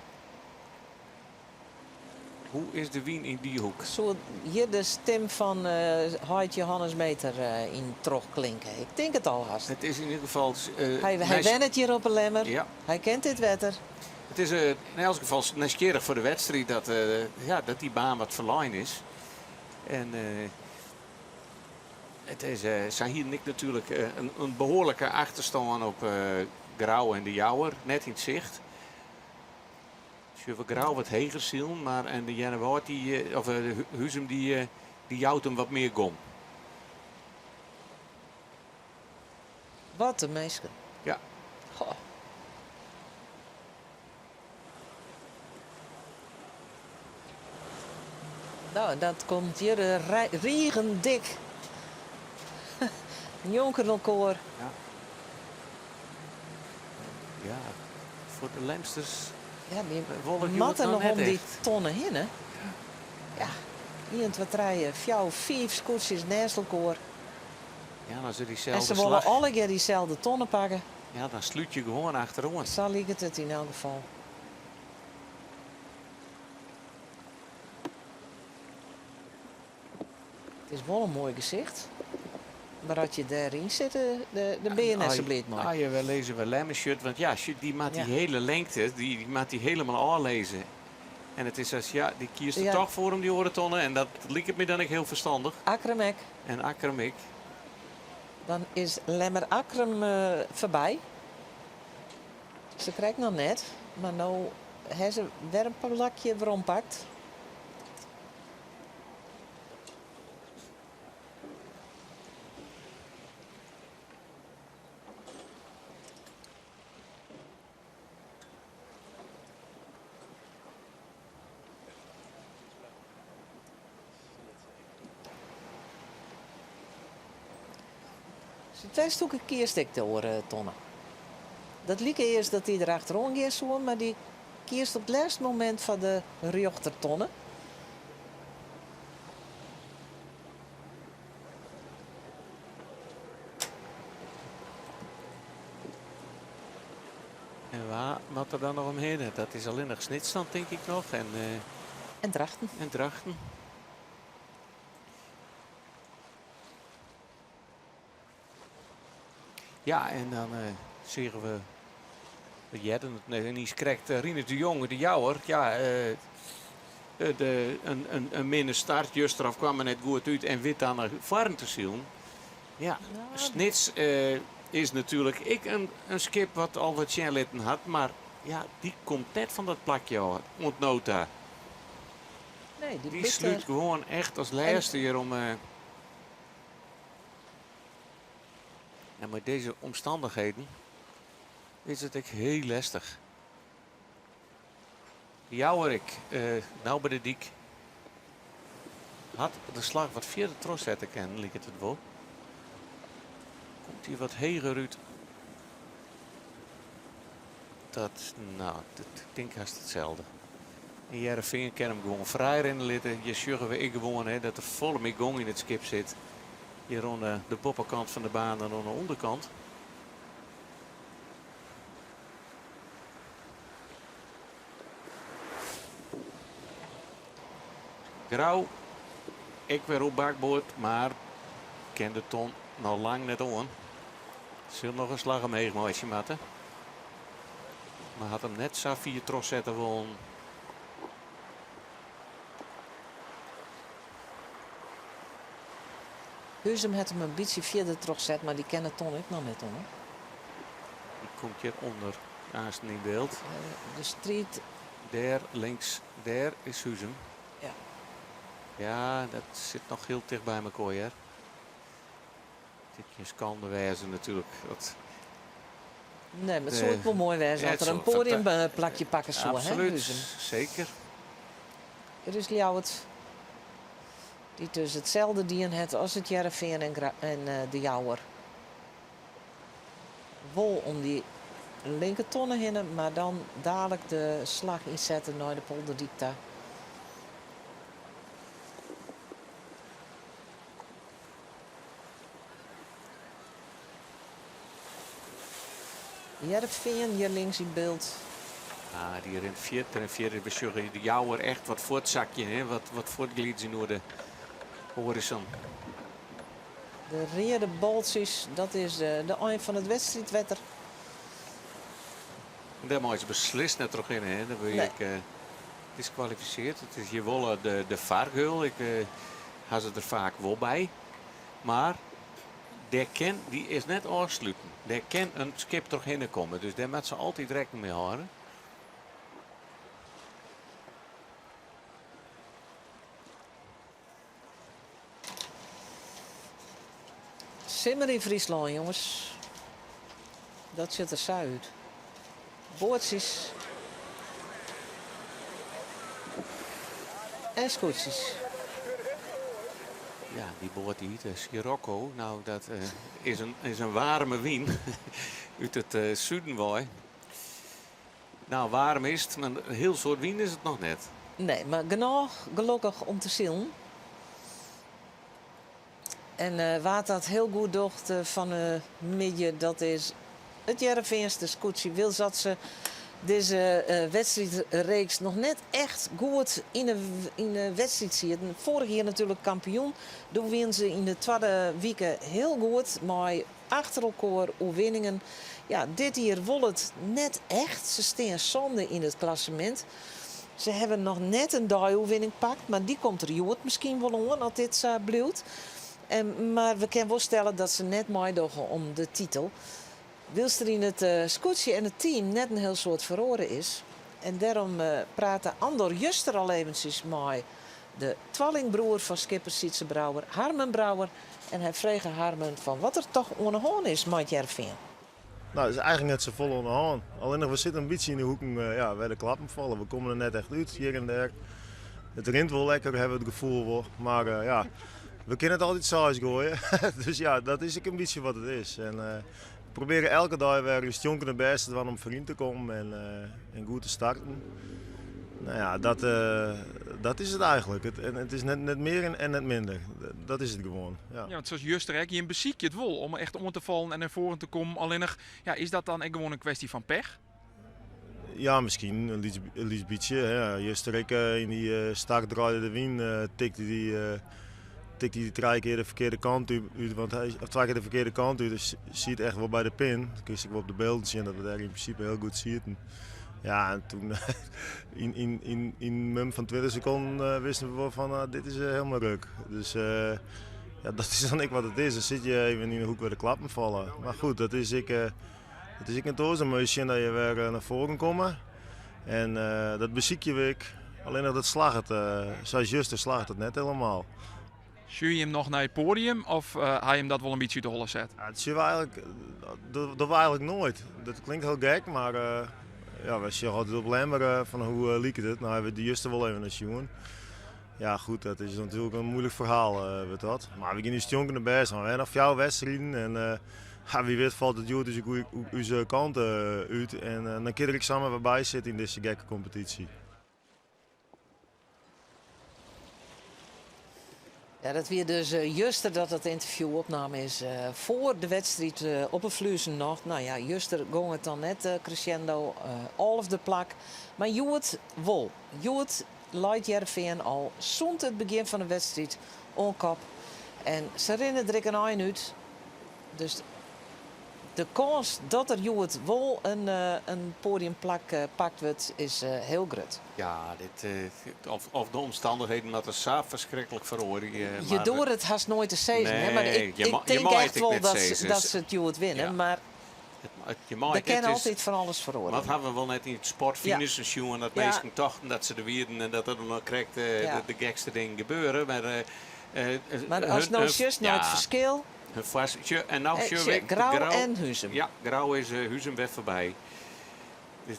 Hoe is de wyn yn dy hoek? Soe hjir de stim fan heit Johannes Meeter yn trochklinke? Ik tink it al hast. It is yn ieder gefal. Hy hy wennet hjir op 'e Lemmer. Ja. Hy kent dit wetter. It is yn elts gefal nijsgjirrich foar de wedstriid dat, ja, dat dy baan wat ferlein is. En it is, sy hienen ek natuerlik in, in behoarlike achterstân op Grou en De Jouwer, net yn it sicht. Sjogge we Grou wat heger silen, mar en de Earnewâld dy, of de Huzum dy, dy jout him wat mear gong. Wat in minsken. Ja. Goh. Nou, dat komt hjir rigen dik njonken elkoar. Ja. Ja, foar de Lemsters Ja, dy wol it moatte hjoed noch net om dy echt. tonne hinne. Ja, ien, twa, trije, fjouwer, fiif skûtsjes neist elkoar. Ja, dan se En dyselde se wolle slach. allegear dyselde tonne pakke. Ja, dan slút je gewoan achteroan. Sa liket it yn elk gefal. It is wol in moai gesicht. Mar as je dêryn sitte, dan binne je net sa bliid mei. Ah, je wy lizze wer Lemmer sjocht, want ja, sjoch, dy moat dy Ja. hiele lengte, dy, dy moat dy hielendal ôflizze. En it is as, ja, dy kiest der Ja. toch foar om dy oare tonne en dat liket my dan ek hiel ferstannich. Akkrum ek. En Akkrum ek. Dan is Lemmer Akkrum foarby. Se krijt noch net, mar no ha se wer in plakje werompakt. Súdwesthoeke kiest ek de oare tonne. Dat like earst dat dy der achteroan gean soe, mar dy kiest op it lêste momint foar de rjochtertonne. En wa moat der dan noch omhinne? Dat is allinnich Snits dan, tink ik noch. En, En Drachten. en Drachten. Ja, en dan seagen we, we hearden it net iens krekt, Rinus de Jong, de Jouwer. Ja, de, in, in, in minne start juster of kwam er net goed út en wit dan nei foaren te silen. Ja, Snits is natuerlik ek in, in skip wat al wat sjen litten hat, mar ja, dy komt net fan dat plakje ôf oant no ta. Nee. Nee, dy Dy bliuwt slút der. gewoan echt as lêste hjir om. En mei dizze omstannichheden is it ek hiel lestich. Jouwer ek, no by de dyk. Hat de slach wat fierder trochsette kinnen, liket it wol. Komt hy wat heger út. Dat, no, dat tink hast itselde. En Hearrenfean kin him gewoan frij rinne litte. Hjir sjogge we ek gewoan hè, dat der folle mear gong yn it skip sit. Hjir oan de, de boppekant fan de baan dan oan de ûnderkant. Grou, ek wer op bakboard, mar kin de ton noch lang net oan. Sil noch in slach omheech meitsje moatte. Mar hat him net sa fier trochsette wollen. Huzum hat him in bytsje fierder trochset, mar dy kin de ton ek noch net oan. Dy komt hjir ûnder aansten yn byld. De striid. Dêr links, dêr is Huzum. Ja. Ja, dat sit noch hiel ticht by mekoar hear. It kin skande wêze natuerlik. Dat Nee, mar it soe ek wol moai wêze as er in poadiumplakje pakke soe, hè, Absolút, Huzum. seker. Hjir is Ljouwert, dy't dus itselde dien hat as it Hearrenfean en en de Jouwer. Wol om dy linkertonne hinne, mar dan dalik de slach ynsette nei de Polderdyk ta. Hearrenfean hjir links yn byld. Ah, dy rint fierder en fierder. We sjogge de Jouwer echt wat fuortsakjen, hè? Wat, wat fuortglydzjen oer de hoarizon. De reade boltsjes, dat is de ein fan it wedstriidwetter. Dêr meie se beslist net trochhinne, hè? Dan wurd je Nee. ek diskwalifisearre. It is hjir wol de, de fargeul. Ik ha se der faak wol by. Mar dêr kin, dy is net ôfsluten. Dêr kin in skip trochhinne komme. Dus dêr moat se altyd rekken mei hâlde. Simmer yn Fryslân, jonges. Dat sjocht der sa út. Boatsjes en skûtsjes. Ja, dy boat dy hyt Sirocco. Nou, dat is in, is in waarme wyn út it suden wei. Nou, waarm is it, mar in hiel soad wyn is it noch net. Nee, mar genôch gelokkich om te silen. En wa't dat hiel goed docht fan 'e middei, dat is it Hearrenfeanster skûtsje. Wylst dat se dizze wedstriidreeks noch net echt goed yn 'e wedstriid sieten. Foarich jier natuerlik kampioen. Doe wienen se yn de twadde wike hiel goed mei achter elkoar oerwinningen. Ja, dit jier wol it net echt. Se stean sânde yn it klassemint. Se hawwe noch net in deioerwinning pakt, mar dy komt der hjoed miskien wol oan as dit sa bliuwt. Mar we kinne wol stelle dat se net meidogge om de titel. Wylst der yn it skûtsje en it team net in hiel soad feroare is. En dêrom prate Andor juster al eventsjes mei de twallingbroer fan skipper Sytze Brouwer, Harmen Brouwer. En hy frege Harmen fan wat der toch oan 'e hân is mei it Hearrenfean. Nou, der is eigentlik net safolle oan de hân. Allinnich we sitte in bytsje yn de hoeken ja, wêr de klappen falle. We komme der net echt út, hjir en dêr. It rint wol lekker, hawwe we it gefoel wol. Mar ja, we kinne it altyd seis goaie. Dus ja, dat is ek in bytsje wat it is. En we probearje elke dei wer ús stjonkende bêst te dwaan om foaryn te kommen en, en goed te starten. Nou ja, dat, dat is it eigentlik. It, en it is net, net mear en, en net minder. Dat is it gewoan. Ja. Ja, want sa as juster ek, jim besykje it wol om echt oan te fallen en nei foaren te kommen. Allinnich, ja, is dat dan ek gewoan in kwestje fan pech? Ja, miskien in lyts, in lyts bytsje. Ja, juster ek yn dy start draaide de wyn, tikte dy, tikte dy trije kear de ferkearde kant út, want hy, of twa kear de ferkearde kant út, dus siet echt wol by de pin. Dat kinst ek wol op de bylden sjen dat we dêr yn prinsipe hiel goed sieten. Ja, en toen yn, yn, yn, yn mum fan 20 sekonden wisten we wol fan dit is helemaal ruk. Dus ja, dat is dan ek wat it is. Dan sit je even yn de hoek wêr de klappen falle. Mar goed, dat is ek, dat is ek net oars. Dan moatte je sjen dat je wer nei foaren komme. En dat besykje we ek. Allinnich dat slagget, sa as juster slagget it net helemaal. Sjogge jim noch nei it poadium of ha jim dat wol in bytsje út de holle set? Ja, dat sjogge we eigentlik, dat dogge we eigentlik noait. Dat klinkt hiel gek, mar ja, wy sjogge altyd op Lemmer fan hoe liket it. No hawwe we de juster wol even nei sjoen. Ja goed, dat is natuerlik in moeilik ferhaal wurdt dat. Mar we gean ús stjonkende bêst dwaan. We hawwe noch fjouwer wedstriden en ja, wie wit falt it hjoed ús goeie, ús kant út. En dan kin der ek samar wer by sitte yn dizze gekke kompetysje. Ja, dat wie dus juster dat dat ynterview opnaam is foar de wedstriid op 'e Fluezen noch. No ja, juster gong it dan net crescendo alfde plak, mar hjoed wol. Hjoed leit Hearrenfean al sûnt it begjin fan de wedstriid oan kop en se rinne der ek in ein út. Dus de kâns dat der hjoed wol in poadiumplak pakt wurdt is hiel grut. Ja, dit, of de omstannichheden moatte sa ferskriklik feroarje. Je doare it hast noait te sizzen, hè? Mar ik tink echt wol dat se it hjoed winne. Mar der kin altyd fan alles feroarje. Wat hawwe we wol net yn it sport finishen sjoen dat minsken tochten dat se der wienen en dat der dan krekt de gekste dingen gebeure. Mar ast no sjochst nei it ferskil. En no sjoch ik Grou en Huzum. Ja, Grou is Huzum wer foarby. Dus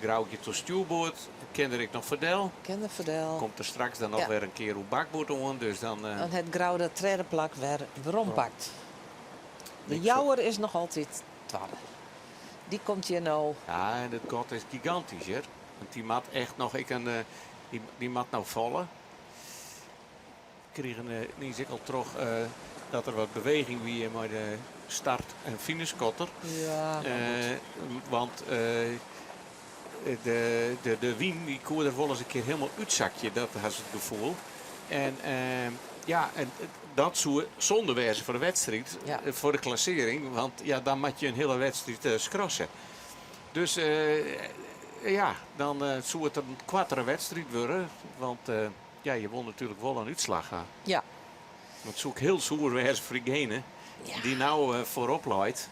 Grou giet troch stjoerboard, kin der ek noch foardel. Kin der foardel. Komt der straks dan noch wer in kear oer bakboard oan, dus dan. Dan hat Grou dat tredde plak wer werompakt. De Jouwer is noch altyd twadde. Dy komt hjir no. Ja, en dat gat is gigantysk hear. Want dy moat echt noch ek in, dy moat no falle. Krigen niis ek al troch dat der wat beweging wie mei de start en finishkotter. Ja, want de, de, de wyn dy koe der wolris in kear hielendal útsakje, dat hast it gefoel. En ja, en dat soe sonde wêze foar de wedstriid, foar de klassearring, want ja, dan moat je in hiele wedstriid skrasse. Dus ja, dan soe it in koartere wedstriid wurde, want ja, je wol natuerlik wol in útslach ha. Ja. Want it soe ek hiel soer wêze foar diegene dy't no foarop leit.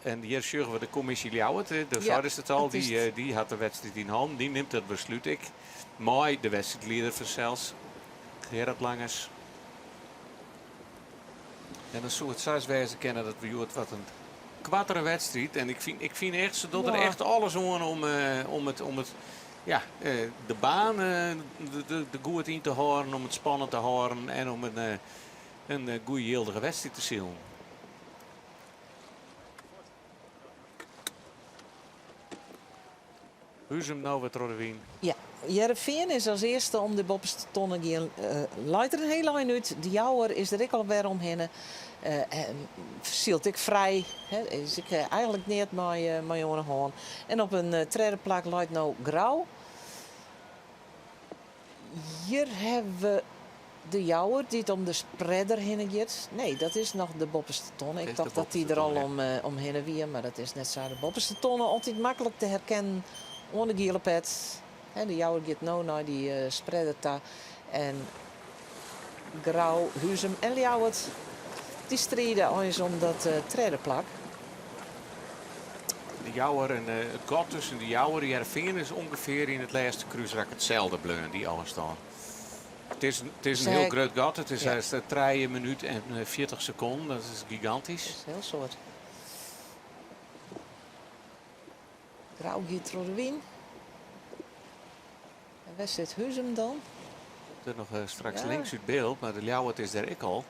En hjir sjogge we de kommisje Ljouwert, do seidest it al, dy hat de wedstriid yn hannen. Dy nimt dat beslút ek mei de wedstriidlieder fansels, Gerard Langers. En dan soe it sa wêze kinne dat we hjoed wat in koartere wedstriid. En ik fyn, ik fyn echt, se dogge der echt alles oan om, om it, om it, ja, de baan der goed yn te hâlden, om it spannend te hâlden en om in, in goede jildige wedstriid te silen. Huzum no wer troch de wyn. Ja, Hearrenfean is as earste om de boppeste tonne gien. Leit der in hiel ein út. De Jouwer is der ek al wer omhinne. En sylt ek frij. Is ek eigenlik neat mei mei oan 'e hân. En op in tredde plak leit no Grou. Hjir hawwe we De Jouwer dy't om de spreader hinne giet. Nee, dat is noch de boppeste tonne. Ik tocht dat dy der al om, omhinne wie, mar dat is net sa. De boppeste tonne altyd maklik te herkennen oan de giele pet. De Jouwer giet no nei dy spreader ta. En Grou, Huzum en Ljouwert dy stride eins om dat tredde plak. De Jouwer en it gat tusken de Jouwer en Hearrenfean is ûngefear yn it lêste krúsrak itselde bleaun, dy ôfstân. It is, it is in hiel grut gat. It is hast trije minút en 40 sekonden. Dat is gigantysk. Dat is hiel soad. Grou giet troch de wyn. En wêr sit Huzum dan? Komt der noch straks links út byld, mar de Ljouwert is dêr ek al.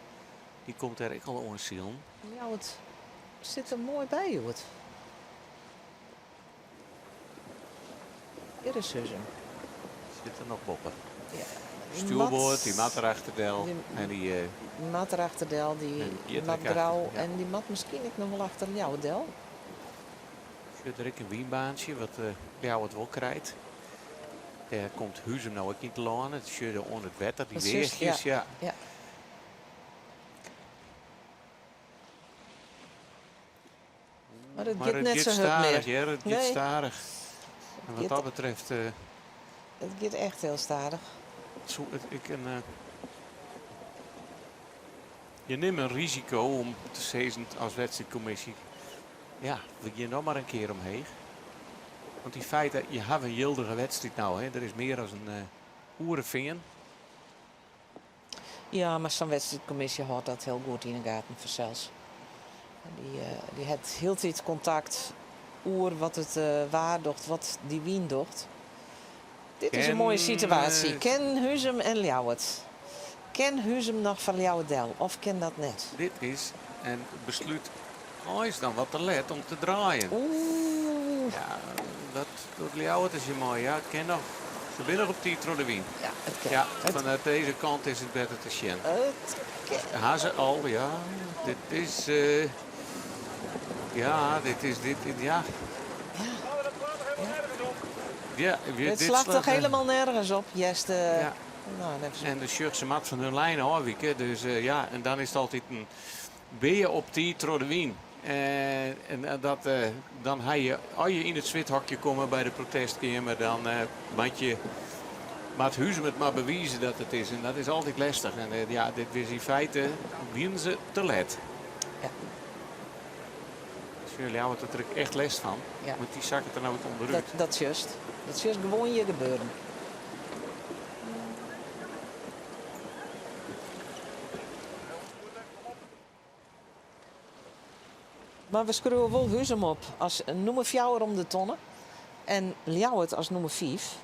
Dy komt dêr ek al oan silen. Ljouwert sit der moai by hjoed. Hjir is Huzum. Sit der noch boppe. Ja, Stjoerboard, dy moat der achterdel. En dy moat der achterdel, dy moat Grou en dy moat miskien ek noch wol achter Ljouwert del. Sjoch der ek in wynbaantsje wat Ljouwert wol krijt. Dêr komt Huzum no ek yn te lânen. It sjogge oan it wetter, dy weachjes. Ja. Ja. Mar it giet net sa hurd mear. Hear, it giet stadich. En wat dat betreft. It giet echt hiel stadich. Soe it ek in. Je nimme in risiko om te sizzen as wedstriidkommisje, ja, we gean noch mar in kear omheech. Want yn feite, je hawwe in jildige wedstriid no. Hè. Der is mear as in oere fearn. Ja, mar sa'n wedstriidkommisje hâldt dat hiel goed yn 'e gaten fansels. Dy, dy hat hieltyd kontakt oer wat it waar docht, wat dy wyn docht. Dit is in moaie situaasje. Kin Huzum en Ljouwert. Kin Huzum noch foar Ljouwert del of kin dat net? Dit is in beslút eins dan wat te let om te draaien. Oeh. Ja, dat docht Ljouwert is hjir mei. Ja, it kin noch. Se binne noch op tiid troch de wyn. Ja, it kin. Ja, fanút dizze kant is it better te sjen. It kin. Ha se al, ja. Dit is. Ja, dit is. Dit, ja. Ja, dit slacht toch helemaal nergens op, Jeste. Ja. Nou, en de sjoch se moat fan hun lijn ôfwike. Dus ja, en dan is it altyd in bin je op tiid troch de wyn. En dat, dan ha je, as je yn it swithokje komme by de protestkeamer, dan moat je moat Huzum it mar bewize dat it is. En dat is altyd lestich. En ja, dit is yn feite wienen se te let. Ja. Sjoch, Ljouwert hat der ek echt lêst fan. Ja. Want dy sakket der no wat ûnderút. Dat sjochst. Dat sjochst gewoan hjir gebeuren. Mar we skriuwe wol Huzum op as nûmer fjouwer om de tonne en Ljouwert as nûmer fiif.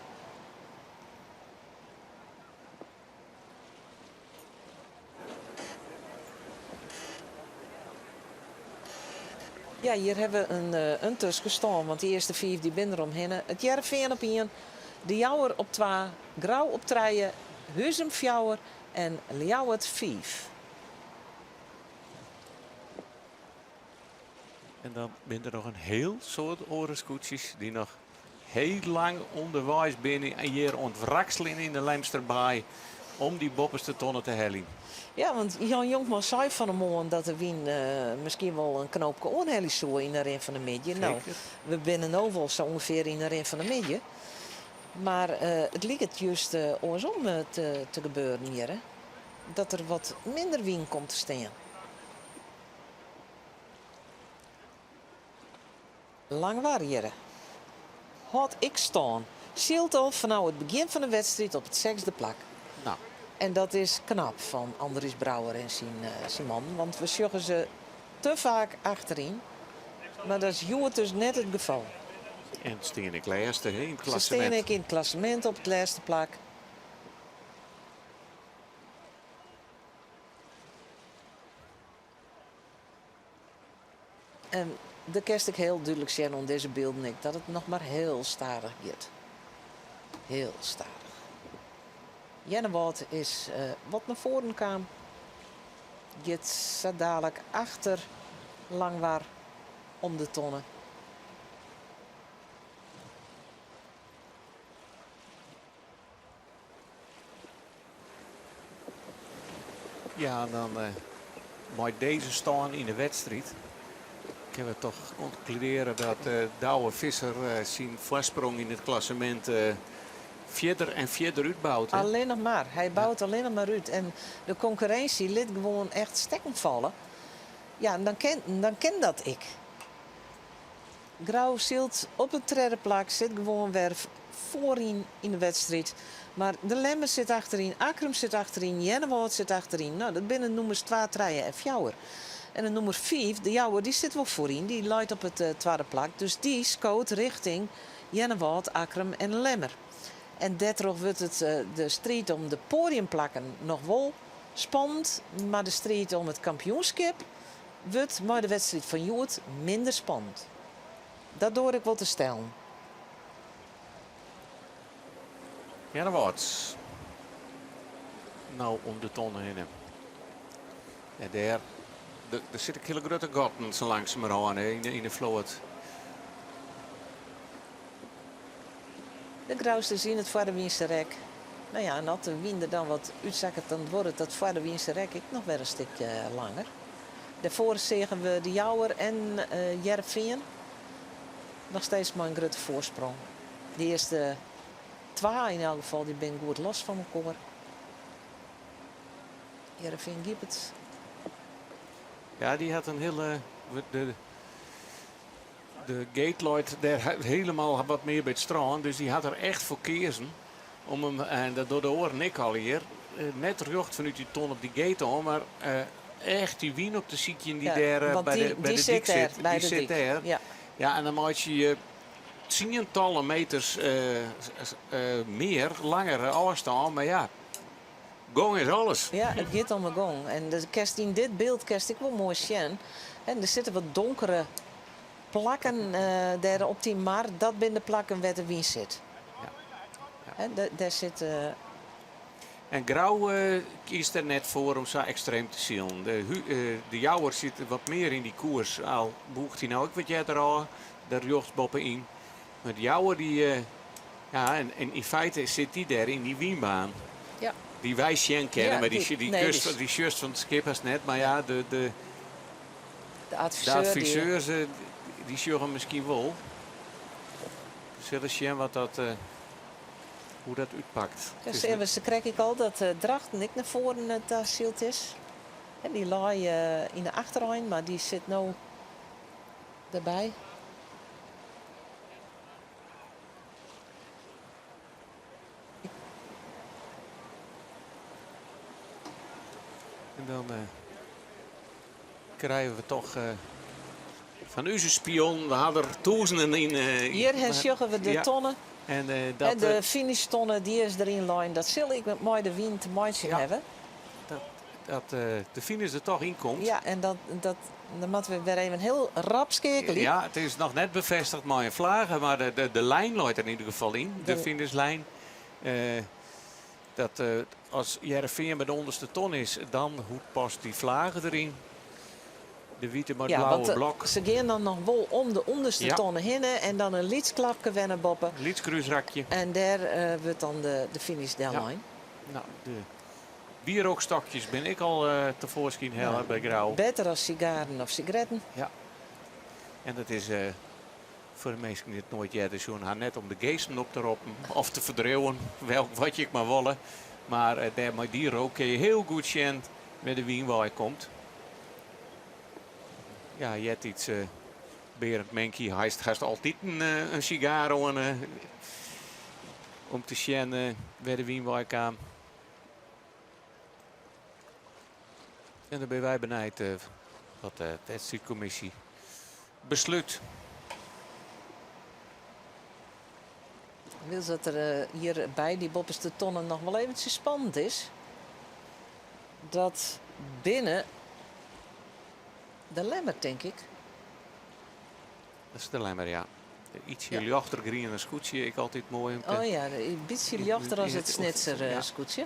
Ja, hjir hawwe we in tuskenstân, want dy earste fiif dy binne der omhinne. It Hearrenfean op ien, De Jouwer op twa, Grou op trije, Huzum fjouwer en Ljouwert fiif. En dan binne der noch in hiel soad oare skûtsjes dy't noch hiel lang ûnderweis binne en hjir oan it wrakseljen yn de Lemsterbaai om dy boppeste tonne te heljen. Ja, want Jan Jonkman sei fan 'e moarn dat de wyn miskien wol in knoopke oanhelje soe yn de rin fan de middei. No, we binne no wol sa ûngefear yn de rin fan de middei. Mar it liket just oarsom te gebeuren hjir, dat der wat minder wyn komt te stean. Langwar hjirre. Hâldt ek stân. Sylt al fanôf it begjin fan de wedstriid op it sechsde plak. No. En dat is knap fan Andries Brouwer en syn mannen, want we sjogge se te faak achteryn. Mar dat is hjoed dus net it gefal. En stean ek lêste yn it Se klassemint. stean ek yn it klassemint op it lêste plak. En dêr kinst ek hiel dúdlik sjen oan dizze bylden ek dat it noch mar hiel stadich giet. Hiel stadich. Earnewâld is wat nei foaren kaam. Giet sa dalik achter Langwar om de tonne. Ja, dan mei dizze stân yn de wedstriid kinne we toch konkludearje dat Douwe Visser syn foarsprong yn it klassemint fierder en fierder útbout. Hè? Allinnich mar. Hy bout allinnich mar út. En de konkurrinsje lit gewoan echt stekken falle. Ja, en dan kin dat ek. Grou sylt op it tredde plak, sit gewoan wer foaryn yn de wedstriid. Mar de Lemmer sit achteryn, Akkrum sit achteryn, Earnewâld sit achteryn. No, dat binne nûmers twa, trije en fjouwer. En de nûmer fiif, de Jouwer, dy sit wol foaryn. Dy leit op it twadde plak. Dus dy skoot rjochting Earnewâld, Akkrum en Lemmer. En dêrtroch wurdt it de striid om de poadiumplakken noch wol spannend, mar de striid om it kampioenskip wurdt mei de wedstriid fan hjoed minder spannend. Dat doar ik wol te stellen. Earnewâld no om de tonne hinne. En dêr der sitte hiele grutte gatten sa langsumerhân yn de float. De Grousters yn it foarderwynse rek. No ja, en as de wyn der dan wat útsakket, dan duorret dat foarderwynse rek ek noch wer in stik langer. Dêrfoar seagen we De Jouwer en Hearrenfean noch steeds mei in grutte foarsprong. De earste twa yn elk gefal, dy binne goed los fan elkoar. Hearrenfean giet. Ja, dy hat in hiele. De De gate leit dêr helemaal wat mear by it strân, dus dy hat der echt foar keazen om him, en dat docht de oaren ek allegear, net rjocht fanút dy ton op dy gate oan, mar echt dy wyn op te sykjen dy't dêr by de dyk sit. Dy sit dêr. Ja, en dan meitsje je tsientallen meters mear, langere ôfstân, mar ja, gong is alles. Ja, it giet om 'e gong. En kinst yn dit byld kinst ek wol moai sjen. En der sitte wat donkere plakken dêr op dy mar. Dat binne de plakken wêr't de wyn sit. Ja. Dêr sit. En Grou kiest der net foar om sa ekstreem te silen. De Jouwer sit wat mear yn dy koers, al bûcht hy no ek wat earder ôf, der rjochts boppe-yn. Mar de Jouwer dy, ja, en yn feite sit dy dêr yn dy wynbaan. Ja. Dy't wy sjen kinne, mar dy, dy, kust, dy sjochst fan it skip hast net. Mar ja, de, de, de adviseurs dy sjogge miskien wol. We sille sjen wat dat, hoe dat útpakt. Ja, seagen we krekt ek al dat Drachten ek nei foaren ta syld is. En dy lei yn de achterein, mar dy sit no derby. En dan krije we toch fan ús spion, we ha der tûzenen yn. Hjir sjogge we de tonne. En, dat, en de finishtonne dy is deryn lein. Dat sil ek mei de wyn te meitsjen hawwe. Dat de finish der toch yn komt. Ja, en dat, dat, dan moatte we wer even hiel rap skeakelje. Ja, it is noch net befêstige mei in flage, mar de, de, de lijn leit der yn ieder gefal yn. De finishlijn. Dat as Hearrenfean by de ûnderste ton is, dan hoe past dy flage deryn? De wite mei it Ja, blauwe want blok. se gean dan noch wol om de ûnderste tonne hinne en dan in lyts klapke wer nei boppe. Lyts krúsrakje. En dêr wurdt dan de, de finish dellein. Ja. Nou, de wierookstokjes binne ek al tefoarskyn helle by Grou. Better as sigaren of sigaretten. Ja. En dat is foar de minsken dy't it noait earder sjoen ha, net om de geasten op te roppen of te ferdriuwen, welk wat je ek mar wolle. Mar dêr mei dy rook kinne je hiel goed sjen wêr't de wyn wei komt. Ja, eartiids Berend Menkie hast hast altyd in sigaar oan om te sjen wêr't de wyn wei kaam. En dan binne wy benijd wat de wedstriidkommisje beslút. Wylst dat der hjir by dy boppeste tonnen noch wol eventsjes spannend is. Dat binne de Lemmer, tink ik. Dat is de Lemmer, ja. Ietsje ljochter griene skûtsje, ek altyd moai om te... Oh ja, in bytsje ljochter as it Snitser skûtsje.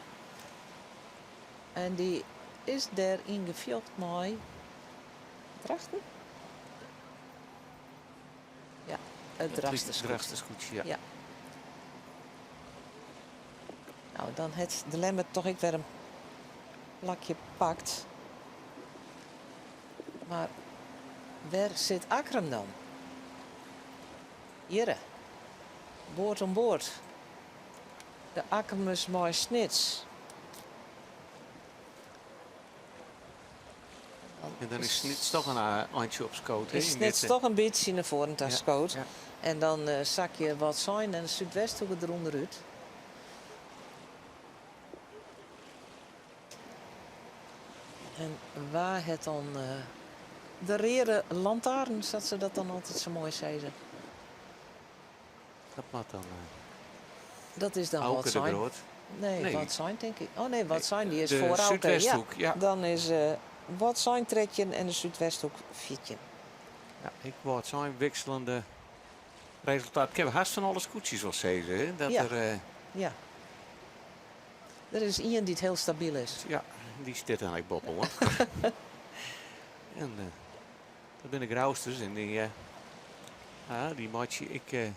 En dy is dêr yn gefjocht mei Drachten? Ja, it Drachtster skûtsje. Drachtster skûtsje, ja. ja. Nou, dan hat de Lemmer toch ek wer in plakje pakt. Mar wêr sit Akkrum dan? Hjirre. Board oan board. De Akkrumers mei Snits. En dan is Snits toch in eintsje opskood. Is Snits toch in bytsje nei foaren ta skood. En dan sakje Wâldsein en de Súdwesthoeke derûnder út. En wa hat dan de reade lantaarn, sa't se dat dan altyd sa moai sizze? Dat moat dan. Dat is dan Auke de Wâldsein. Groot. Nee, Nee. Wâldsein tink ik. Oh nee, Wâldsein dy is De foar Auke. Súdwesthoek, ja. Dan is Wâldsein 13 en de Súdwesthoek 14. Ja, ek Wâldsein wikseljende resultaat. Ik ha hast fan alle skûtsjes wol sizze. Hè? Dat der, Ja. Der is ien dy't hiel stabyl is. Ja, dy stiet dan ek boppe-oan. En dat binne de Grousters en dy, ja, dy meitsje ek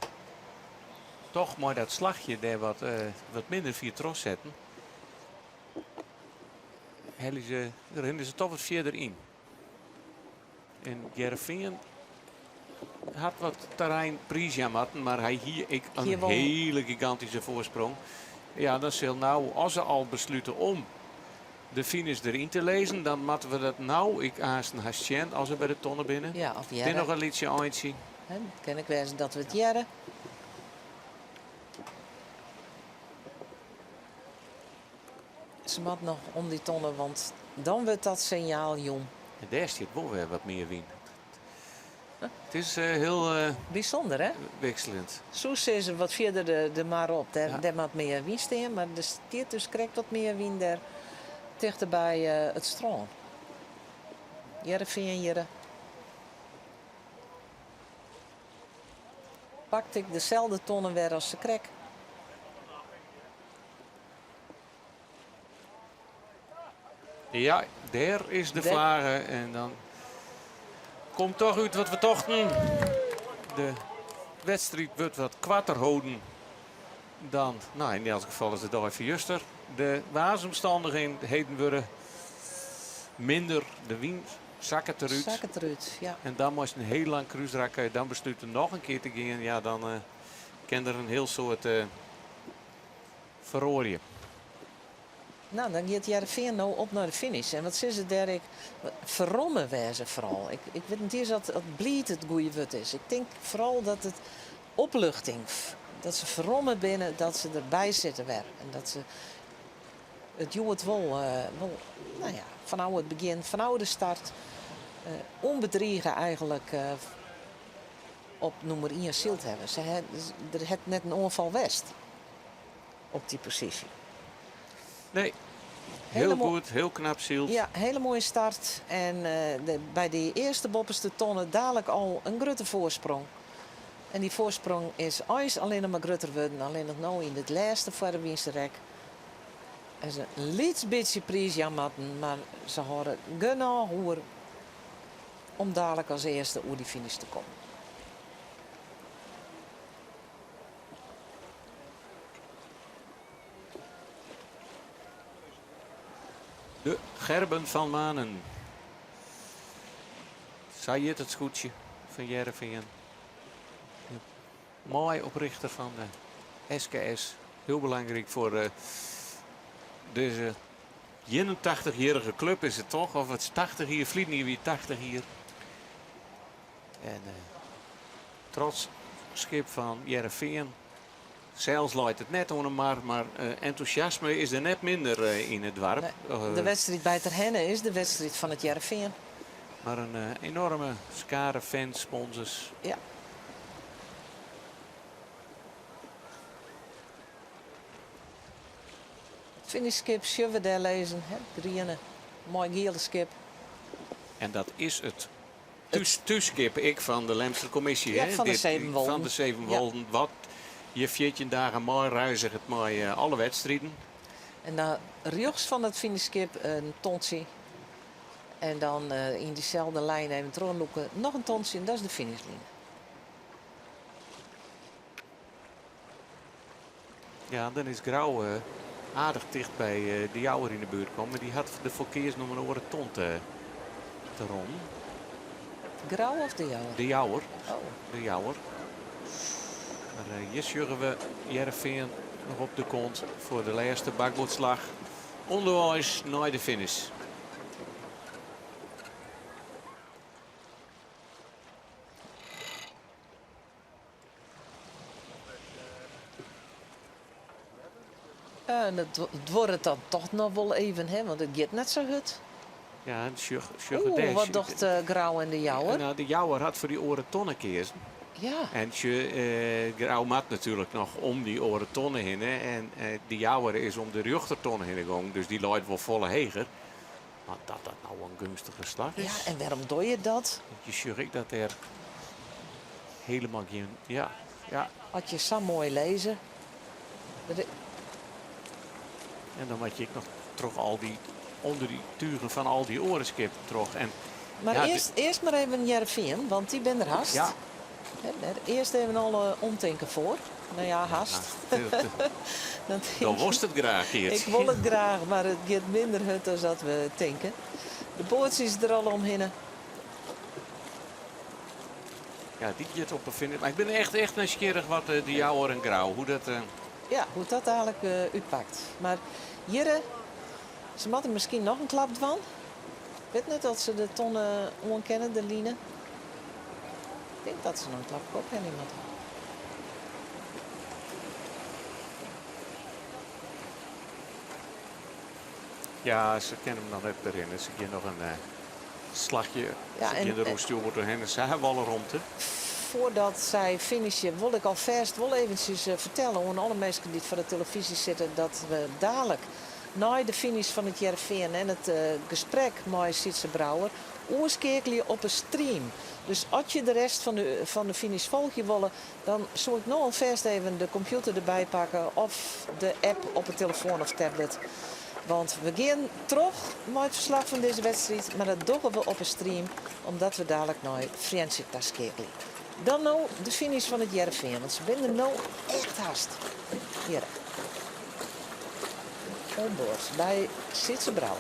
toch mei dat slachje dêr wat, wat minder fier trochsetten. Helje se, rinne se toch wat fierder yn. En Hearrenfean hat wat terrein priisjaan moatten, mar hy hie ek in Hie wol- hiele gigantyske foarsprong. Ja, dan sil no, as se al beslute om de finish deryn te lizzen, dan moatte we dat no ek aansten hast sjen as we by de tonne binne. Ja, of Dit earder. noch in lytsje eintsje. It kin ek wêze dat we it hearre. Se moat noch om dy tonne, want dan wurdt dat sinjaal jûn. En dêr stiet wol wer wat mear wyn. It is hiel Bysûnder, hè? wikseljend. Soe sizze wat fierder de, de mar op, dêr, dêr moat mear wyn stean, mar der stiet dus krekt wat mear wyn dêr tichterby it strân. Hearrenfean hjirre. Pakt ek deselde tonne wer as sakrekt. Ja, dêr is de flage en dan komt toch út wat we tochten. De wedstriid wurdt wat koarter holden dan, nou yn elts gefal is de dei fan juster. De waarsomstannichheden wurde minder, de wyn sakket derút. Sakket derút, ja. En dan moatst in hiel lang krúsrak, dan beslute noch in kear te gean. Ja, dan uh, kin der in hiel soad uh, feroarje. No, dan giet Hearrenfean no op nei de finish. En wat sizze dêr ek? Ferromme wêze foaral. Ik, ik wit net iens oft, oft bliid it goede wurd is. Ik tink foaral dat it opluchting, dat se ferromme binne dat se derby sitte wer. En dat se it hjoed wol, uh, wol nou ja, fanôf it begjin, fanôf de start, uh, ûnbedrige eigenlik uh, op nûmer 1 syld hawwe. Se ha, der hat net in oanfal west op dy posysje. Nee, hiel goed, hiel knap syld. Ja, hiele moaie start. En uh, de, by dy earste boppeste tonne dalik al in grutte foarsprong. En dy foarsprong is eins allinnich mar grutter wurden. Allinnich no yn it lêste foarewynse rek. En se in lyts bytsje priis jaan moatten, mar se hâlde genôch oer om dalik as earste oer dy finish te kommen. De Gerben van Manen. Sa hjit it skûtsje fan Hearrenfean. Mei-oprjochter fan de SKS. Hiel belangryk foar uh, dizze 81-jierrige klup is it toch? Of it is 80 jier, ferline jier wie 80 jier. En uh, trots skip fan Hearrenfean. Sels leit it net oan 'e mar, mar uh, entûsjasme is der net minder uh, yn it doarp. Nee, de wedstriid by Terherne is de wedstriid fan it Hearrenfean. Mar in enoarme skare fans, sponsors. Ja. It finishskip sjogge we dêr lizzen, hè, griene, moai giele skip. En dat is it thússkip ek fan de Lemster Kommisje. Ja, fan de Sevenwolden. Fan de Sevenwolden. Ja. Wat je 14 dagen meireizget mei uh, alle wedstriden. En dan rjochts fan it finishskip in tontsje. En dan uh, yn dyselde lijn even trochlûke noch in tontsje en dat is de finishline. Ja, dan is Grou uh, aardich ticht by uh, de Jouwer yn de buert kommen. Dy hat derfoar keazen om in oare ton te, te ronnen. Grou of de Jouwer? De Jouwer. Oh. De Jouwer. Mar uh, hjir sjogge we Hearrenfean noch op de kont foar de lêste bakboardslach. Ûnderweis nei de finish. En it duorret dan toch noch wol even, hè? Want it giet net sa hurd. Ja, en sjoch, sjoch Oeh, wat docht uh, Grou en de Jouwer? Nou, de Jouwer hat foar dy oare tonne keazen. Ja. En eh, Grou moat natuerlik noch om dy oare tonne hinne. En eh, de Jouwer is om de rjochtertonne hinne gong, dus dy leit wol folle heger. Mar dat dat no in geunstige slach is. Ja, en wêrom doch je dat? Je sjoch ik dat der hielendal gjin. Ja, ja. As je sa moai lizze. En dan moat je ek noch troch al dy ûnder dy tugen fan al dy oare skippen troch. En, Mar ja, earst, earst mar even Hearrenfean, want dy binne der hast. Ja. Earst even alle omtinken foar. No ja, hast. Dan wolst it graach, Geert. Ik wol it graach, mar it giet minder hurd as dat we tinke. De boatsjes der al omhinne. Ja, dy giet op 'e finish. Mar ik bin echt, echt nijsgjirrich wat de Jouwer en Grou, hoe dat... Ja, hoe't dat eigenlik útpakt. Mar hjirre, se moatte miskien noch in klap dwaan. Ik wit net oft se de tonne oankinne, de line. Ik tink dat se noch in klapke ophelje moatte. Ja, se kinne him noch net berinnen. Se gean noch in slachje. Se gean der oer stjoerboard doorheen. Se hawwe alle romte. Foardat sy finishe wol ik alfêst wol eventsjes fertelle oan alle minsken dy't foar de telefyzje sitte dat we dalik nei de finish fan It Hearrenfean en it gesprek mei Sytze Brouwer oerskeakelje op 'e stream. Dus as je de rest fan de finish folgje wolle, dan soe ik no alfêst even de kompjûter derby pakke of de app op 'e telefoan of tablet. Want we gean troch mei it ferslach fan dizze wedstriid, mar dat dogge we op 'e stream omdat we dalik nei Frjentsjer ta skeakelje. Dan no de finish fan It Hearrenfean, want se binne der no echt hast. Hjir. Oan board by Sytze Brouwer.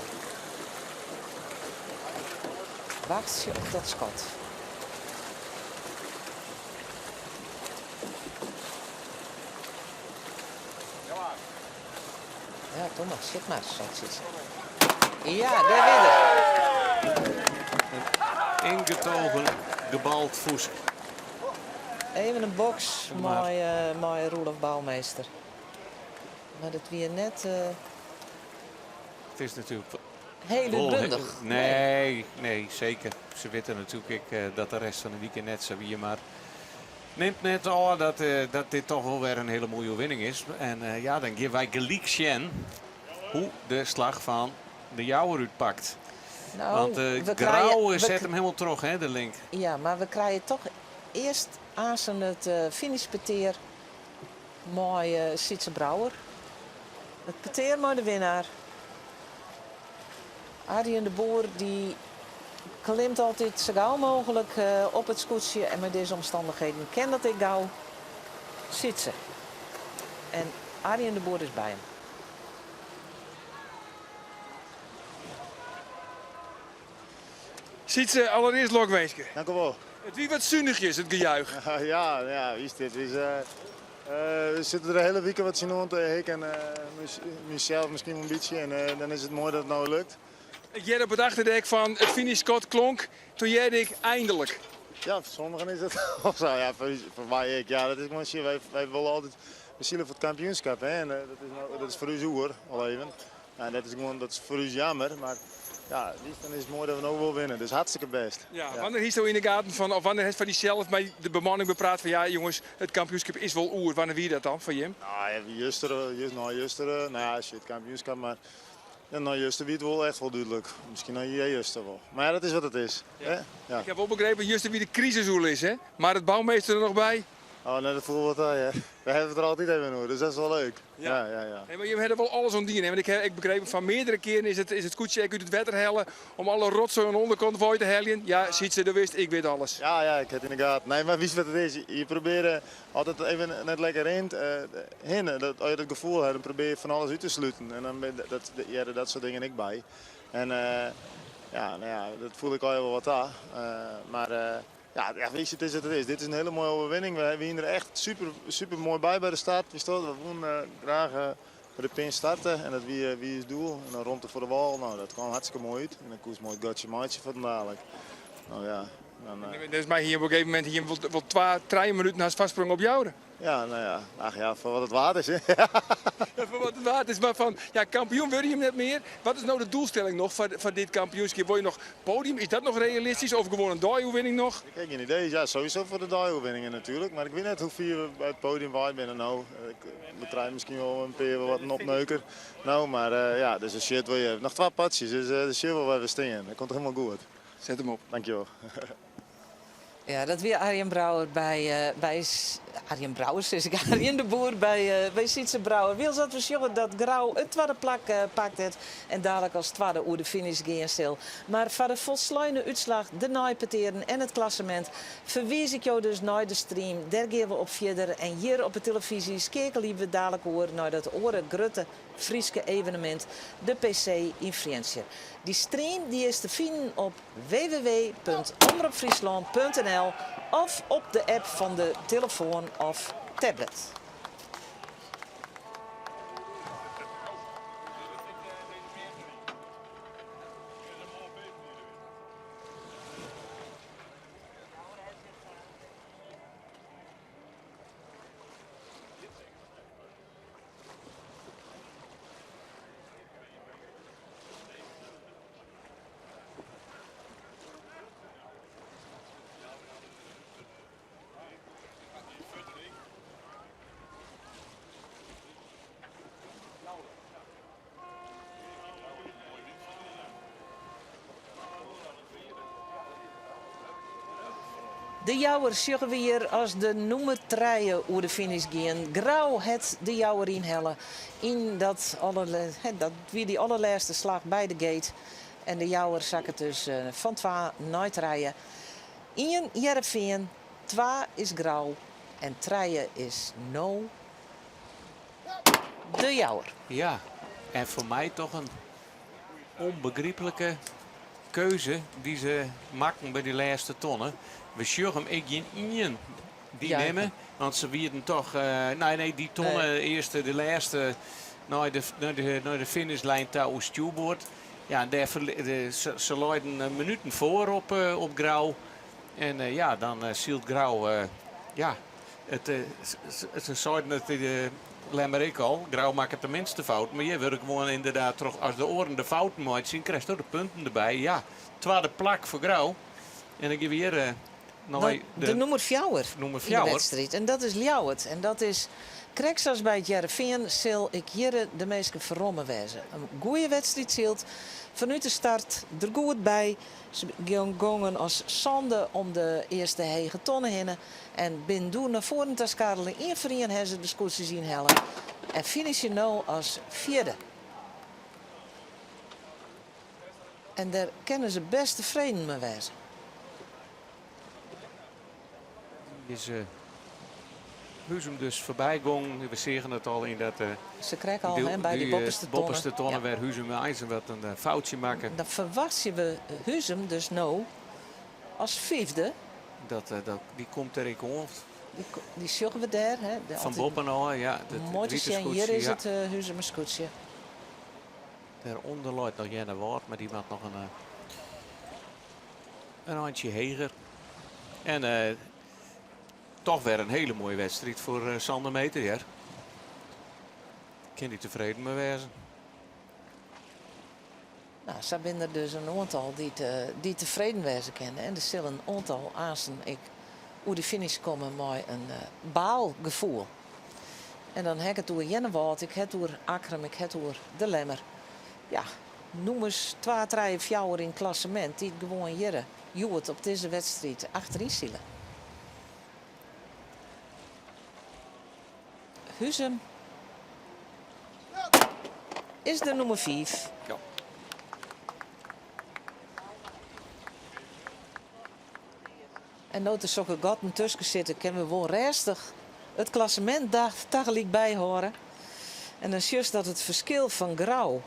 Wachtsje op dat skot. Ja, kom mar, sjit mar, seit Sytze. Ja, dêr wie er. Een ingetogen gebald fûstke. Even in boks mei Roelof Bouwmeester. Mar dat wie net. It is natuerlik Hiel útbundich. Nee, nee, seker. Se witte natuerlik ek dat de rest fan de wike net sa wie. Mar nimt net ôf dat dit toch wol wer in hiele moaie oerwinning is. En ja, dan gean wy gelyk sjen hoe't de slach fan De Jouwer útpakt. No, Want we Grou krije, set him hielendal troch, hè, de link. Ja, mar we krije toch earst aansen it finishpetear mei Sytze Brouwer. It petear mei de winnaar. Arjen de Boer dy klimt altyd sa gau mooglik op it skûtsje en mei dizze omstannichheden kin dat ek gau. Sytze. En Arjen de Boer is by him. Sytze, allerearst lokwinske. Dank u wol. It wie wat sunichjes, it gejuich. Ja, ja, wist dit. Is, we sitte der de hiele wike wat tsjinoan te hikken en mysels miskien wol in bytsje. En dan is it moai dat it no lukt. Ik hearde op it achterdek fan it finishskot klonk, toen hearde ik eindelijk. Ja, foar sommigen is dat al sa. Ja, foar my ek. Ja, dat is gewoan, sjoch, wy wolle altyd, we sile foar it kampioenskip, hè. En dat is, no, dat is foar ús oer, al even. En dat is gewoan, dat is foar ús jammer, mar ja, witst, dan is it moai dat we no wol winne. Dus hartstikke bêst. Ja, wannear hiest do yn 'e gaten fan, of wannear hast foar dysels mei de bemanning bepraat fan ja jonges, it kampioenskip is wol oer. Wannear wie dat dan foar jim? Nou ja, juster, just nei juster, nou ja, shit, kampioenskip, mar ja, nei juster wie it wol echt wol dúdlik. Miskien nei earjuster wol. Mar ja, dat is wat it is. Ja. Hè? Ja. Ik ha wol begrepen, juster wie de krisisoerlis, hè? Marit Bouwmeester der noch by? Oh, nee, dat foel wat ta, ja. We hawwe it der altyd even oer, dus dat is wol leuk. Ja, ja, ja. Hey, mar jim hawwe der wol alles oan dien, hè? Want ik ha ek begrepen fan meardere kearen is it skûtsje ek út it wetter helle om alle rotsoai oan de ûnderkant wei te heljen. Ja, Sytze, do witst, ik wit alles. Ja, ja, ik ha it yn 'e gaten. Nee, mar witst wat it is? Je probearje as it even net lekker rint, hinne. Dat, as je dat gefoel ha, dan probearje je fan alles út te sluten. En dan dat, hearre dat soart dingen ek by. En ja, no ja, dat foel ek allegear wol wat ta. Mar ja, ja, witst, it is wat it is. Dit is in hiele moaie oerwinning. We wiene der echt super, super moai by by de start. Witst wel, we woene graach by de pin starte en dat wie, wie ús doel. En dan romte foar de wâl, no, dat kwam hartstikke moai út. En dan koest moai it gatsje meitsje foar dadelijk. No ja, dan... Dus mei hie op in gegeven momint hie wol, wol twa, trije minuten hast foarsprong op Joure. Ja, no ja, ach ja, foar wat it waard is. Hè. Ja, foar wat it waard is, mar fan ja, kampioen wurde je net mear. Wat is no de doelstelling noch foar dit kampioenskip? Wolle je noch podium? Is dat noch realistysk of gewoan in deioerwinning noch? Ik ha gjin idee. Ja, sowieso foar de deioerwinningen natuerlik. Mar ik wit net hoe fier we by it podium wei binne no. We krije miskien wol in pear wat in opneuker no. Mar ja, dus de shit wol je. Noch twa potsjes, dus de shit wol wer stean. Dat komt hielendal goed. Set him op. Dankjewol. Ja, dat wie Arjen Brouwer by, by Arjen Brouwer sis ik, Arjen de Boer by, by Sytze Brouwer. Wylst dat we sjogge dat Grou it twadde plak pakt hat en dadelijk as twadde oer de finish gean sil. Mar foar de folsleine útslach, de neipetearen en it klassemint ferwiis ik jo dus nei de stream. Dêr gean we op fierder en hjir op 'e telefyzje skeakelje we dadelijk oer nei dat oare grutte Fryske evenemint, de PC yn Frjentsjer. Dy stream dy is te finen op www.omropfryslân.nl of op de app fan de telefoan of tablet. De Jouwer sjogge we hjir as de nûmer trije oer de finish gean. Grou hat de Jouwer ynhelle yn dat dat wie dy allerlêste slach by de gate. En de Jouwer sakket dus fan twa nei trije. Ien Hearrenfean, twa is Grou en trije is no de Jouwer. Ja, en foar my toch in ûnbegryplike keuze dy't se makken by dy lêste tonne. We sjogge him ek gjin ien dy nimme, want se wienen toch... Nee, nee, dy tonne earste, de lêste nei de, nei de, nei de finishlijn ta oer stjoerboard. Ja, en dêr se leiden minuten foar op, op Grou. En ja, dan sylt Grou, ja, it, se seiden it Lemmer ek al, Grou makket de minste fouten, mar hjir wurde gewoan ynderdaad troch, as de oaren de fouten meitsje, krijst de punten derby. Ja, twadde plak foar Grou. En dan gean we hjir nei de, de nûmer fjouwer yn de wedstriid. En dat is Ljouwert. En dat is krekt sa as by it Hearrenfean sil ek hjir de minsken ferromme wêze. In goede wedstriid syld. Fanút de start der goed by. Se gongen as sânde om de earste hege tonne hinne en binne doe nei foaren ta skarrele. Ien foar ien hawwe se de skûtsjes ynhelle en finishe no as fjirde. En dêr kinne se bêst tefreden mei wêze. Is Huzum dus foarby gongen. We seagen it al yn dat. Se krekt al hè, by dy boppeste tonne. Boppeste tonne wêr Huzum eins wat in foutsje makke. Dan ferwachtsje we Huzum dus no as fyfde. Dat, dat, dy komt der ek oan. Dy sjogge we dêr. Hè, de Fan boppen ôf, ja. Moai te sjen, hjir is it Huzumer skûtsje. Dêrûnder leit noch Earnewâld, mar dy moat noch in, in eintsje heger. En toch wer in hiele moaie wedstriid foar Sander Meeter, hear. Kin dy tefreden mei wêze. No, sa binne der dus in oantal dy't dy't tefreden wêze kinne. En der sil in oantal aansten ek oer de finish komme mei in baalgefoel. En dan ha ik it oer Earnewâld, ik ha it oer Akkrum, ik ha it oer De Lemmer. Ja, nûmers twa, trije, fjouwer yn it klassemint dy't gewoan hjirre hjoed op dizze wedstriid achteryn sile. Huzum is de nûmer fiif. Ja. En no't der sokke gatten tusken sitte, kinne we wol rêstich it klassemint tagelyk byhâlde. En dan sjochst dat it ferskil fan Grou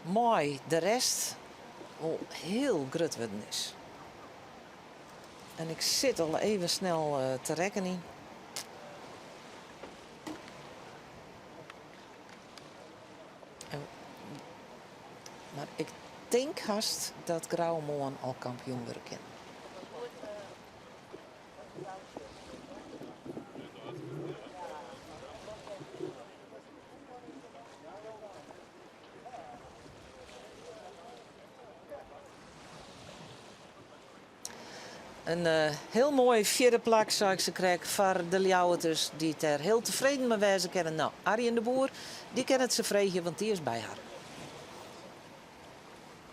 mei de rest wol hiel grut wurden is. En ik sit al even snel te rekkenjen. Mar ik tink hast dat Grou moarn al kampioen wurde kin. In hiel moai fjirde plak, sei ik sakrekt, foar de Ljouwerters, dy't dêr hiel tefreden mei wêze kinne. No, Arjen de Boer, dy kin it se freegje, want dy is by har.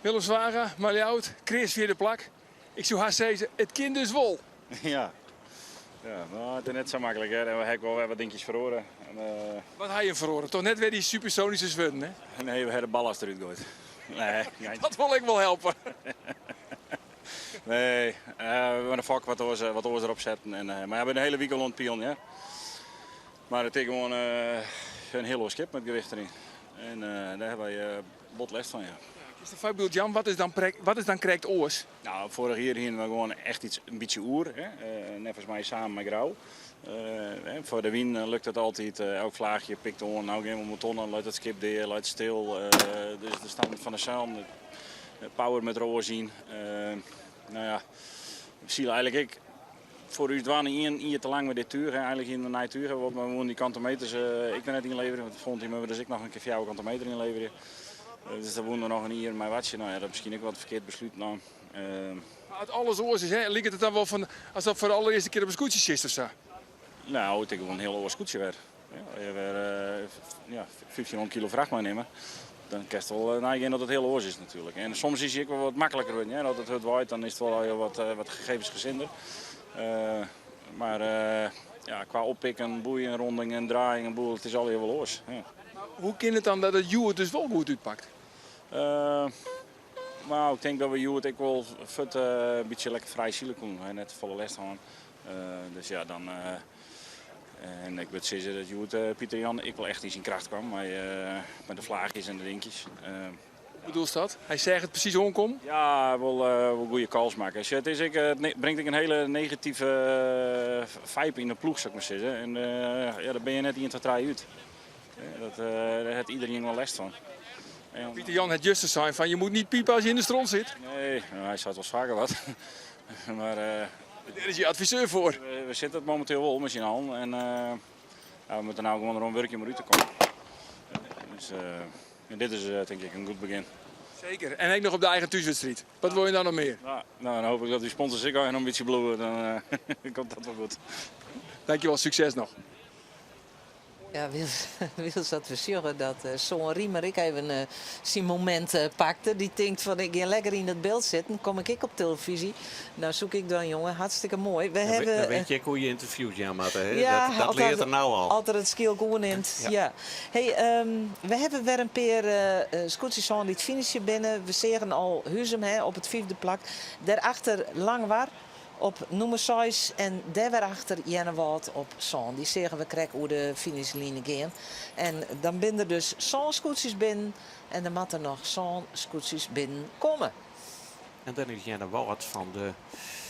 Willem Zwaga, mei Ljouwert, kreas fjirde plak. Ik soe hast sizze, it kin dus wol. Ja, ja no, it is net sa maklik hear. En we ha ek wol wer wat dinkjes feroare. En, Wat ha je feroare? Toch net wer dy supersonyske swurden, hè? Nee, we ha de ballast derút goaid. Nee, Dat wol ek wol helpe. Nee, we ha de fok wat oars, wat oars derop setten. En, mar ja, we binne de hiele wike al oan it pielen, ja. Mar it is gewoan in hiel oar skip mei it gewicht deryn. En dêr ha wy bot lêst fan, ja. Kinst in foarbyld jaan? Wat is dan, wat is dan krekt oars? Nou, foarich jier hiene we gewoan echt iets in bytsje oer. Hè? Neffens my samen mei Grou. Foar de wyn lukt it altyd. Elk flaachje pikt oan. No gean we om de tonne, leit it skip dea, leit stil. Dus de stand fan de seilen, de power moat der oars yn. No ja, we sile eigenlik ek foar ús dwaan ien jier te lang mei dit túch. Eigenlik hiene we in nij túch hawwe wollen, mar we woene dy kante meters ek noch net ynleverje. Want volgend jier moatte we dus ek noch in kear fjouwer kante meter ynleverje. Dus dêr woene we noch in jier mei wachtsje. No ja, dat is miskien ek wat ferkeard beslút naam. Mar as alles oars is, hè, liket it dan wol fan as dat foar de allerearste kear op in skûtsje sitst of sa? No, it is gewoan in hiel oar skûtsje wer. Ja, je wer ja, 1500 kilo fracht meinimme, dan kinst wol neigean dat it hiel oars is natuerlik. En soms is hy ek wol wat makliker wurden. Hè. As it hurd waait, dan is it wol wat, wat gegevensgezinder. Mar ja, kwa oppikken, boeien, rondingen, draaiingen, en boel, it is allegear wol oars. Ja. Hoe kin it dan dat it hjoed dus wol goed útpakt? Nou, ik tink dat we hjoed ek wol fuort in bytsje lekker frij sile koene, net te folle lêst hân. Dus ja, dan. En ik wurd sizze dat hjoed Pieter Jan ek wol echt yn syn kracht kwam mei de flaachjes en de dinkjes. Hoe bedoelst dat? Hy seach it presys oankommen? Ja, wol, wol goede calls makke. It is ek, it bringt ek in hele negative vibe yn de ploech, sil ik mar sizze. En ja, dêr binne je net ien, twa, trije út. Dat, dêr hat iderien wol lêst fan. En, Pieter Jan hat juster sein fan je moet niet piepen als je in de stront zit. Nee, nou, hy seit wol faker wat. Mar, Dêr is je adviseur foar. We sitte it mominteel wol mei syn allen. En ja, we moatte no gewoan deroan wurkje om derút te kommen. Dus, en dit is tink ik in goed begjin. Seker. En ek noch op de eigen thúswedstriid. Wat wol je dan noch mear? Nou, dan hoop ik dat dy sponsors ek noch in bytsje bliuwe. Dan komt dat wol goed. Dankjewol, sukses noch. Ja, wylst dat we sjogge dat soan Riemer ek even syn momint pakte. Dy tinkt fan ik gean lekker yn dat byld sitten, kom ik ek op telefyzje. Nou soe ik dwaan jonge, hartstikke moai. We hawwe, Dan wit je ek hoe't je ynterviews jaan moatte. Hè? Ja, Dat leart er no al. As er it skielk oernimt. Ja. Ja. Hey, we hawwe wer in pear skûtsjes hân dy't finishe binne. We seagen al Huzum hè, op it fyfde plak. Dêrachter Langwar op nûmer seis en dêr wer achter Earnewâld op sân. Dy seagen we krekt oer de finishline gean. En dan binne der dus sân skûtsjes binnen en der moatte noch sân skûtsjes binnen komme. En dan is Earnewâld fan de.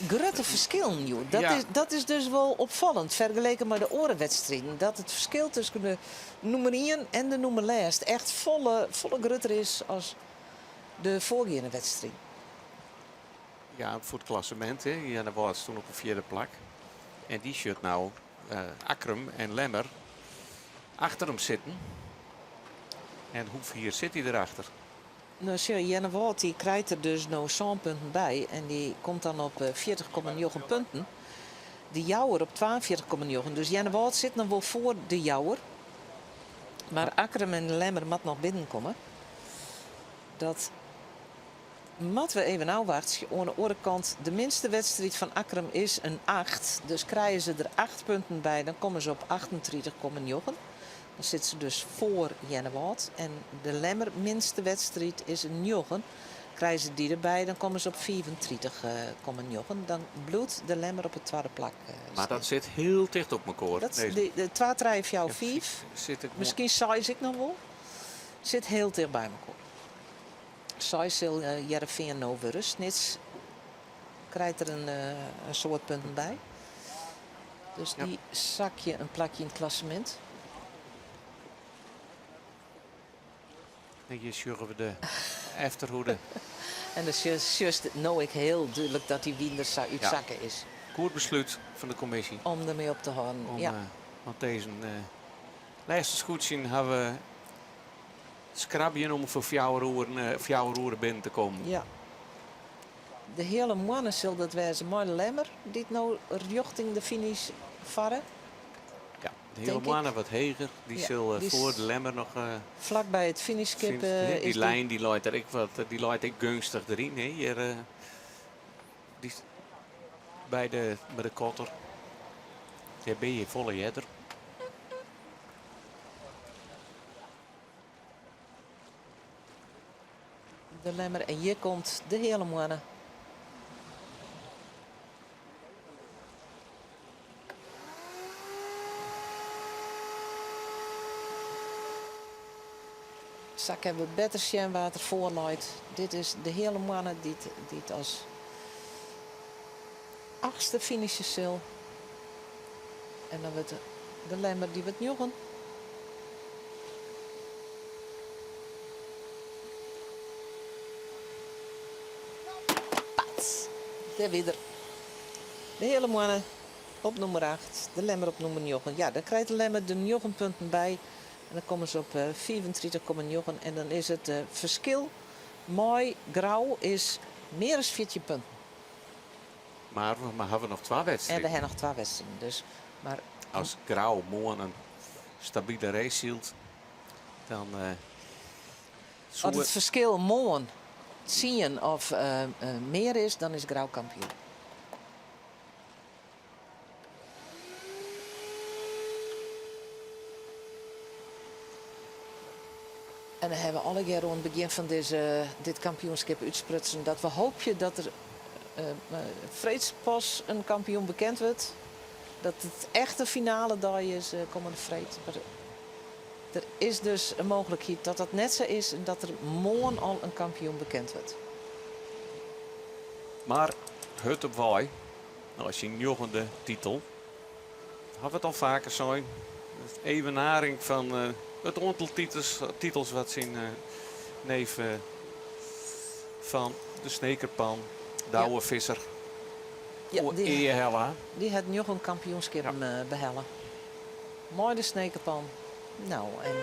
Grutte ferskillen hjoed. Dat, is, dat is dus wol opfallend fergeleken mei de oare wedstriden. Dat it ferskil tusken de nûmer ien en de nûmer lêst echt folle, folle grutter is as de foargeande wedstriden. Ja, foar it klassemint. Earnewâld stond op it fjirde plak. En dy sjocht no Akkrum en Lemmer achter him sitten. En hoe fier sit hy derachter? No sjoch, Earnewâld dy krijt der dus no sân punten by en dy komt dan op 40,9 punten. De Jouwer op 42,9. Dus Earnewâld sit noch wol foar de Jouwer. Mar Akkrum en Lemmer moat noch binnenkomme. Dat moatte we even ôfwachtsje. Oan de oare kant, de minste wedstriid fan Akkrum is in 8. Dus krije se der 8 punten by, dan komme se op 38,9. Dan sitte se dus foar Earnewâld. En de Lemmer minste wedstriid is in 9. Krije se dy derby, dan komme se op 35,9. Dan bliuwt de Lemmer op it twadde plak Mar dat sit hiel ticht op mekoar. Dat de, de 2, 3, 4, 5. Miskien 6 ek noch wol. Sit hiel ticht by mekoar. Seis sil Hearrenfean no wurde. Snits krijt der in soad punten by. Dus dy sakje in plakje yn it klassemint. En hjir sjogge we de efterhoede. En dan sjochst no ek hiel dúdlik dat dy wyn der sa útsakke is. Goed beslút fan de kommisje. Om dermei op te hâlden, ja. Want dizze lêste skûtsje hawwe skrabjen om foar 4 oere binnen te kommen. Ja. De hiele moanne sil dat wêze mei de Lemmer dy't no rjochting de finish farre. Ja, de hiele moanne wat heger. Dy sil foar de Lemmer noch. Flak by it finishskip. Dy lijn dy leit der ek wat, dy leit ek geunstich deryn. Hè? Hjir, dy, by de, by de kotter. Dêr binne je folle earder. De Lemmer en hjir komt de Heale Moanne. Sa kinne we better sjen wa't der foar leit. Dit is de Heale Moanne dy't, dy't as achtste finishe sil. En dan wurdt de Lemmer dy wurdt njoggen. Pats! Dêr wie er. De Heale Moanne op nûmer 8, de Lemmer op nûmer 9. Ja, dan krijt de Lemmer der 9 punten by. En dan komme se op 35,9 en dan is it ferskil mei Grou is mear as 14 punten. Mar we hawwe noch twa wedstriden. En we hawwe noch twa wedstriden. Dus, mar... As Grou moarn in stabile race sylt, dan soe. As it ferskil moarn tsien of mear is, dan is Grou kampioen. En dan hawwe we allegear oan it begjin fan dizze, dit kampioenskip útsprutsen dat we hoopje dat der freeds pas in kampioen bekend wurdt. Dat it echt de finale dei is kommende freed. Mar der is dus in mooglikheid dat dat net sa is en dat der moarn al in kampioen bekend wurdt. Mar hurd op wei nei syn njoggende titel. Hawwe we it al faker sein. Evenaring fan it oantal titels wat syn neef fan de Snekerpan, Douwe Visser, ea helle hat. Dy hat njoggen kampioenskippen behelle mei de Snekerpan. No, en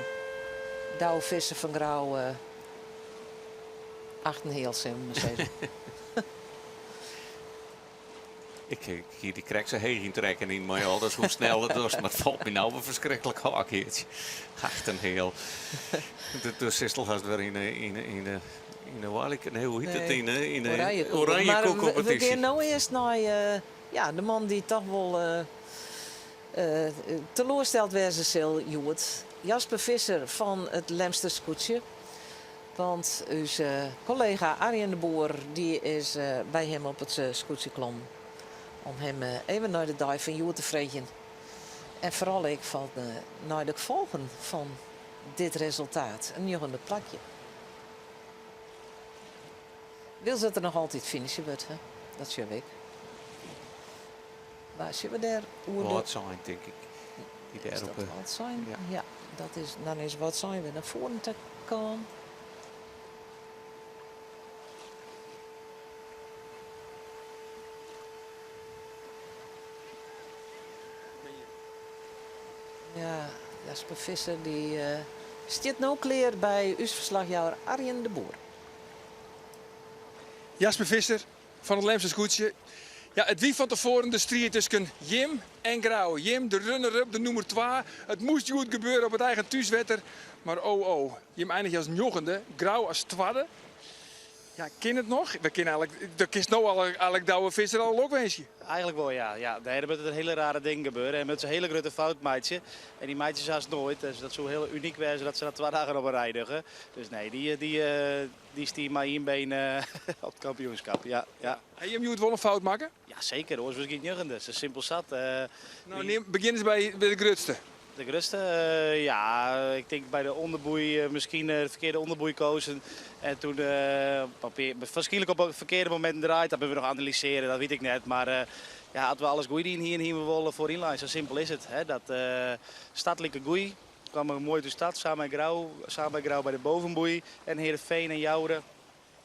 Douwe Visser fan Grou acht en heal, sille we mar sizze. Ik hie dy krekt sa heech yn trekken yn mei al, dus hoe snel it dochst, mar it falt my no wer ferskriklik ôf, Geartsje. Acht en heal. Do sitst al hast wer yn de, yn de, yn de, yn de Wally, nee, hoe hjit it? Yn de, yn de Oranjekoekkompetysje. We gean no earst nei ja, de man dy't toch wol teloarsteld wêze sil hjoed. Jasper Visser fan it Lemster Skûtsje. Want ús kollega Arjen de Boer dy is by him op it skûtsje klommen om him even nei de dei fan hjoed te freegjen. En foaral ek fan nei de gefolgen fan dit resultaat, in njoggende plakje. Wylst dat der noch altyd finishe wurdt, hè? Dat sjogge we ek. Wa sjogge we dêr oer de. Wâldsein, tink ik. Dy dêr Is op dat de. Wâldsein? Ja. Ja, dat is, dan is Wâldsein wer nei foaren ta kaam. Ja, Jasper Visser dy stiet no klear by ús ferslachjouwer Arjen de Boer. Jasper Visser fan it Lemster Skûtsje. Ja, it wie fan tefoaren de striid tusken jim en Grou. Jim, de runner-up, de nûmer twa. It moast hjoed gebeure op it eigen thúswetter. Mar oh oh, jim einigje as njoggende, Grou as twadde. Ja, kin it noch? We kinne eigenlik, do kinst no al eigenlik Douwe Visser al lokwinskje. Eigenlik wol, ja. Ja, nee, der moat in hiele rare ding gebeure en moat se hiele grutte fout meitsje. En dy meitsje se hast noait. Dus dat soe hiel unyk wêze dat se dat twa dagen op in rij dogge. Dus nee, dy, dy, Dy stie mei ien been op it kampioenskap, ja. ja. Ha jim hjoed wol in fout makke? Ja, seker. Oars was ik njoggende. Sa simpel sat. No, neam, begjin ris by de grutste. De grutste? Ja, ik tink by de ûnderboei, miskien de ferkearde ûnderboei kozen. En toen, waarskynlik op it ferkearde momint draaid. Dat moatte we noch analysearje, dat wit ik net. Mar ja, as we alles goed dien hienen, hienen we wol foaryn lein. Sa simpel is it. Hè. Dat start like goed. Kwam er moai út de start, samen mei Grou, samen mei Grou by de bovenboei en Heerenveen en Joure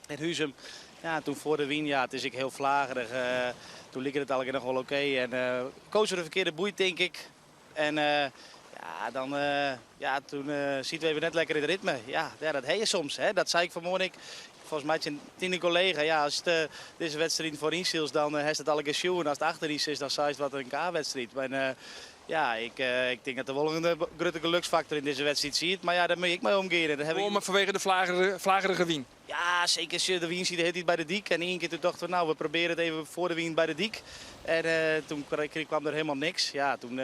en Huzum. Ja, en toen foar de wyn, ja, it is ek hiel flagerich. Toen like it allegear noch wol oké. En kozen we de ferkearde boei, tink ik. En ja, dan, ja, toen sieten we even net lekker yn it ritme. Ja, ja, dat ha je soms, hè. Dat sei ik fanmoarn ek, folgens my tsjin dyn kollega. Ja, as dizze wedstriden foaryn sylst, dan hast it allegear sjoen. As it achteryn sitst, dan seist wat in K-wedstriid. En Ja, ik ik tink dat der wol in grutte geluksfaktor yn dizze wedstriid siet. Mar ja, dêr moat je ek mei omgean. En dat haw ik... Wol mar fanwege de flagerige wyn? Ja, seker. Sjoch, de wyn siet de hiele tiid by de dyk. En ien kear toen tochten we, nou, we probearje it even foar de wyn by de dyk. En toen kwam der hielendal niks. Ja, toen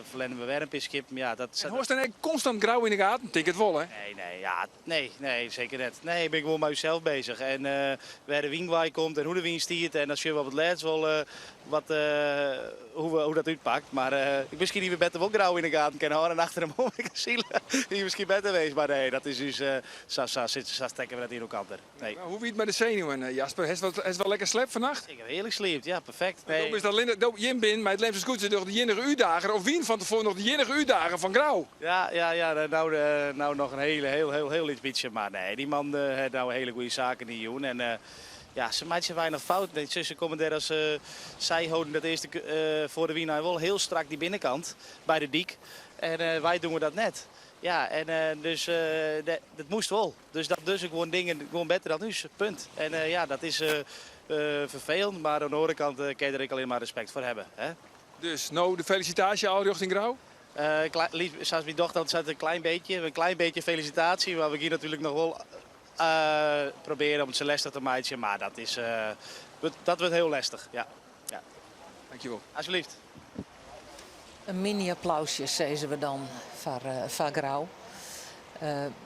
ferlerne we wer in pear skippen. Ja, dat... En hâldst dan ek konstant Grou yn de gaten? Tink it wol, hè? Nee, nee, ja, nee, nee, seker net. Nee, ik bin gewoan mei ússels bezich. En wêr de wyn wei komt en hoe de wyn stiet. En dan sjogge we op it lêst wol wat, hoe, we, hoe dat útpakt. Mar ik miskien hie we better wol Grou yn de gaten kinne hâlde en achter him oan kinne sile. Hie miskien better west, mar nee, dat is ús, sa, sa, sa stekke we net yn elkander. Nee. Hoe wie it mei de senuwen, Jasper? Hast wat, hast wol lekker slept fannacht? Ik ha hearlik sliept, ja, perfekt. Nee. Do bist allinne, do, jim bin mei it Lemster Skûtsje noch de iennige útdager, of wienen fan tefoaren noch de iennige útdager fan Grou. Ja, ja, ja, no, no noch in hiele, hiel, hiel, hiel lyts bytsje, mar nee, dy man hat no hiele goede saken dien jûn en ja, se meitsje weinich fouten. Se komme dêr as sy holden dat earste foar de wyn nei wol hiel strak dy binnenkant by de dyk en wy dogge dat net. Ja, en dus dat moast wol. Dus dat dus gewoan dingen gewoan better dan ús, punt. En ja, dat is ferfelend, mar oan de oare kant kin je der ek allinne mar respekt foar hawwe, hè. Dus no de felisitaasje al rjochting Grou? Sa's myn dochter altyd seit, in klein beetje, in klein beetje felisitaasje, mar we gean natuerlik noch wol probearje om it se lestich te meitsjen, mar dat is, dat wurdt hiel lestich, ja. Ja. Dankjewol. Alsjeblieft. In mini-applausje, sizze we dan foar, foar Grou.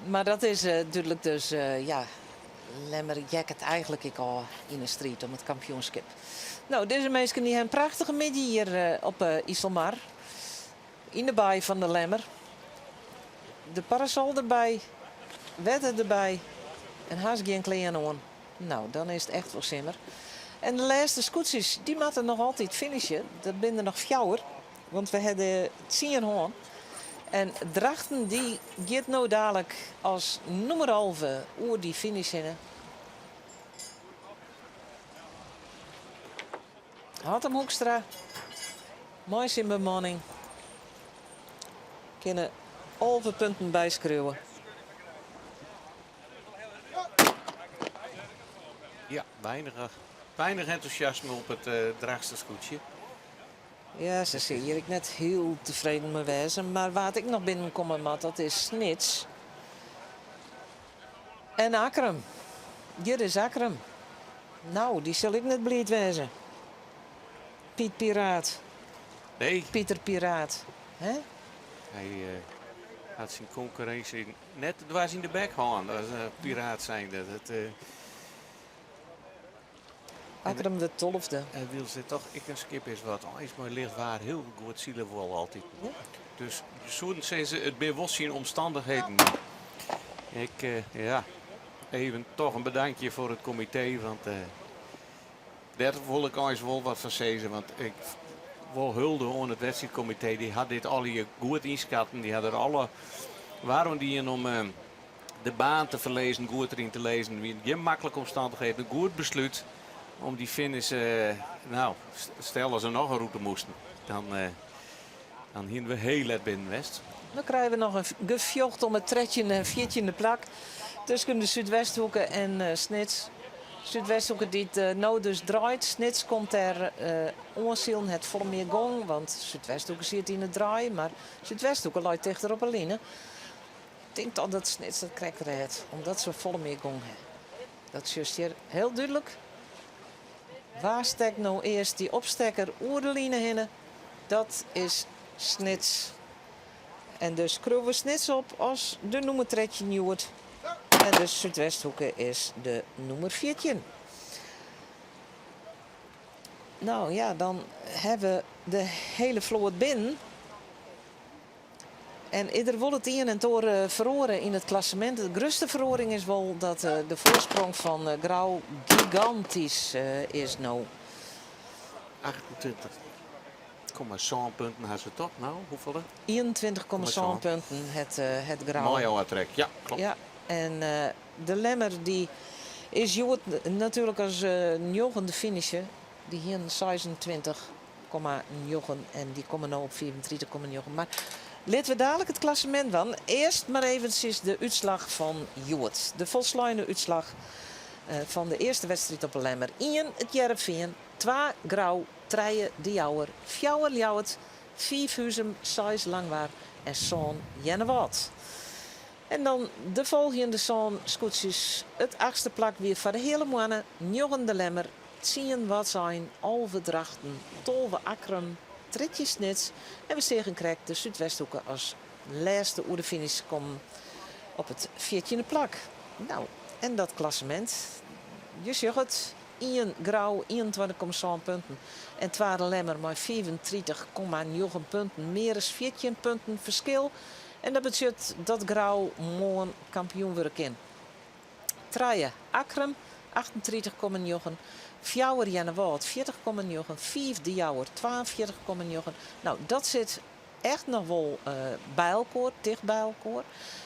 Mar dat is dúdlik dus, ja, Lemmer heakket eigenlik ek ôf yn 'e striid om it kampioenskip. No, dizze minsken dy ha in prachtige middei hjir op 'e Iselmar. Yn de baai fan de Lemmer. De parasol derby, wetter derby en hast gjin klean oan. No, dan is it echt wol simmer. En de lêste skûtsjes, dy moatte noch altyd finishe. Dat binne der noch fjouwer, want we ha der tsien hân. En Drachten dy giet no dalik as nûmer 11 oer dy finish hinne. Hattum Hoekstra mei syn bemanning kinne 11 punten byskriuwe. Ja, weinig, weinig entûsjasme op it Drachtster skûtsje. Ja, se sille hjir ek net hiel tefreden mei wêze. Mar wa't ek noch binnenkomme moat, dat is Snits. En Akkrum. Hjir is Akkrum. No, dy sil ek net bliid wêze. Piet Piraat. Nee. Pieter Piraat. Hè? Hy hat syn konkurrinsje net dwers yn de bek hân as piraat zijnde. Dat, Akkrum wurdt tolfde. En wylst dit toch ek in skip is wat eins mei licht waar hiel goed sile wol altyd. Ja. Dus je soenen sizze, it binne wol syn omstannichheden. Ik, ja, even toch in bedankje foar it komitee, want dêr wol ik eins wol wat fan sizze. Want ik wol hulde oan it wedstriidkomitee. Dy hat dit allegear goed ynskatten. Dy ha der alle war oan dien om de baan te ferlizzen, goed deryn te lizzen. Wie gjin maklike omstannichheden. In goed beslút om dy finish, no, stel as se noch in rûte moasten, dan, dan hiene we hiel let binnen west. Dan krije we noch in gefjocht om it trettjinde en fjirtjinde plak tusken de Súdwesthoeke en Snits. Súdwesthoeke dy't no dus draait. Snits komt dêr oansilen, hat folle mear gong, want Súdwesthoeke siet yn 'e draai, mar Súdwesthoeke leit tichter op 'e line. Ik tink toch dat Snits dat krekt rêdt, omdat se folle mear gong ha. Dat sjochst hjir hiel dúdlik. Wa stekt no earst dy opstekker oer de line hinne? Dat is Snits. En dus skriuwe we Snits op as de nûmer 13 hjoed. En de Súdwesthoeke is de nûmer 14. No ja, dan ha we de hiele float binnen. En is der wol it ien en it oar feroare yn it klassemint. De grutste feroaring is wol dat de foarsprong fan Grou gigantysk is no. 28,7 punten ha se toch no? Hoefolle? 21,7 punten hat het Grou. Mei ôftrek, ja, klopt. Ja, en de Lemmer dy is hjoed natuerlik as njoggende finisher. Dy hienen 26. 9 en dy komme no op 35,9. Mar litte we dalik it klassemint dwaan. Earst mar eventsjes de útslach fan hjoed. De folsleine útslach fan de earste wedstriid op 'e Lemmer. Ien It Hearrenfean, twa Grou, trije De Jouwer, fjouwer Ljouwert, fiif Huzum, seis Langwar en sân Earnewâld. En dan de folgjende sân skûtsjes. It achtste plak wie foar de Heale Moanne, njoggen De Lemmer, Tsien Wâldsein, 11 Drachten, 12 Akkrum, 13 Snits en we seagen krekt de Súdwesthoeke as lêste oer de finish kommen op it fjirtjinde plak. No, en dat klassemint, je sjogge it, ien Grou, 21,7 punten en twa De Lemmer mei 35,9 punten, mear as 14 punten ferskil. En dat betsjut dat Grou moarn kampioen wurde kin. Trije Akkrum, 38,9, fjouwer Earnewâld, 40,9, fiif De Jouwer, 42,9. No, dat sit echt noch wol by elkoar, ticht by elkoar.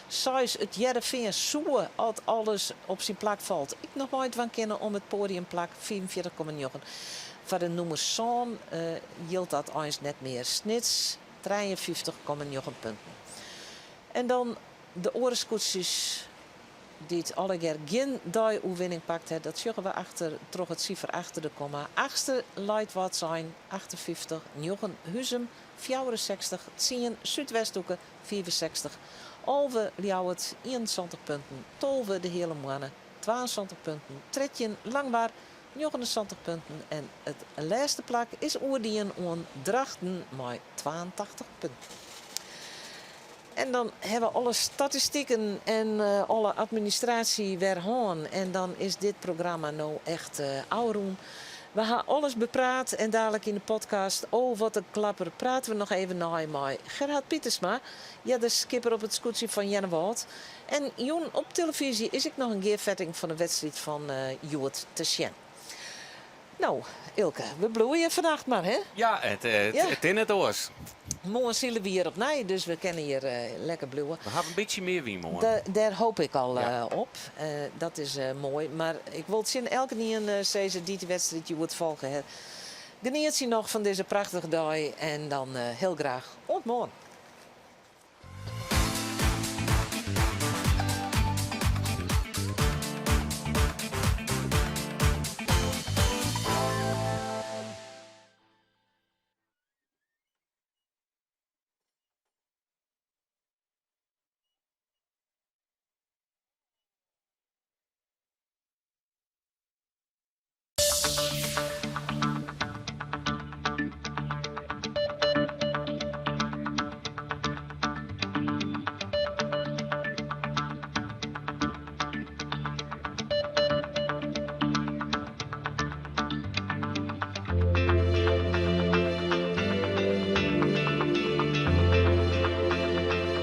Seis It Hearrenfean soe, as alles op syn plak falt, ek noch meidwaan kinne om it poadiumplak, 45,9. Foar de nûmer sân jildt dat eins net mear. Snits, 53,9 punten. En dan de oare skûtsjes dy't allegear gjin dei-oerwinning pakt hat, dat sjogge we achter troch it sifer achter de komma. Achtste leit Wâldsein, 58, njoggen Huzum, 64, tsien Súdwesthoeke, 65, 11 Ljouwert, 71 punten, 12 De Heale Moanne, 72 punten, 13 Langwar, 79 punten en it lêste plak is oerdien oan Drachten mei 82 punten. En dan hawwe we alle statistiken en alle administraasje wer hân. En dan is dit programma no echt ôfrûn. We ha alles bepraat en dalik yn de podcast Oh wat in klapper prate we noch even nei mei Gerhard Pietersma, earder skipper op it skûtsje fan Earnewâld. En jûn op telefyzje is ek noch in gearfetting fan de wedstriid fan hjoed te sjen. No, Eelke, we bliuwe hjir fannacht mar, hè? Ja, it, it is net oars. Moarn sile we hjir opnij, dus we kinne hjir lekker bliuwe. We hawwe in bytsje mear wyn moarn. Dêr hoopje ik al op. Dat is moai. Mar ik wol tsjin elkenien sizze dy't de wedstriid hjoed folge hat, genietsje noch fan dizze prachtige dei en dan hiel graach oant moarn.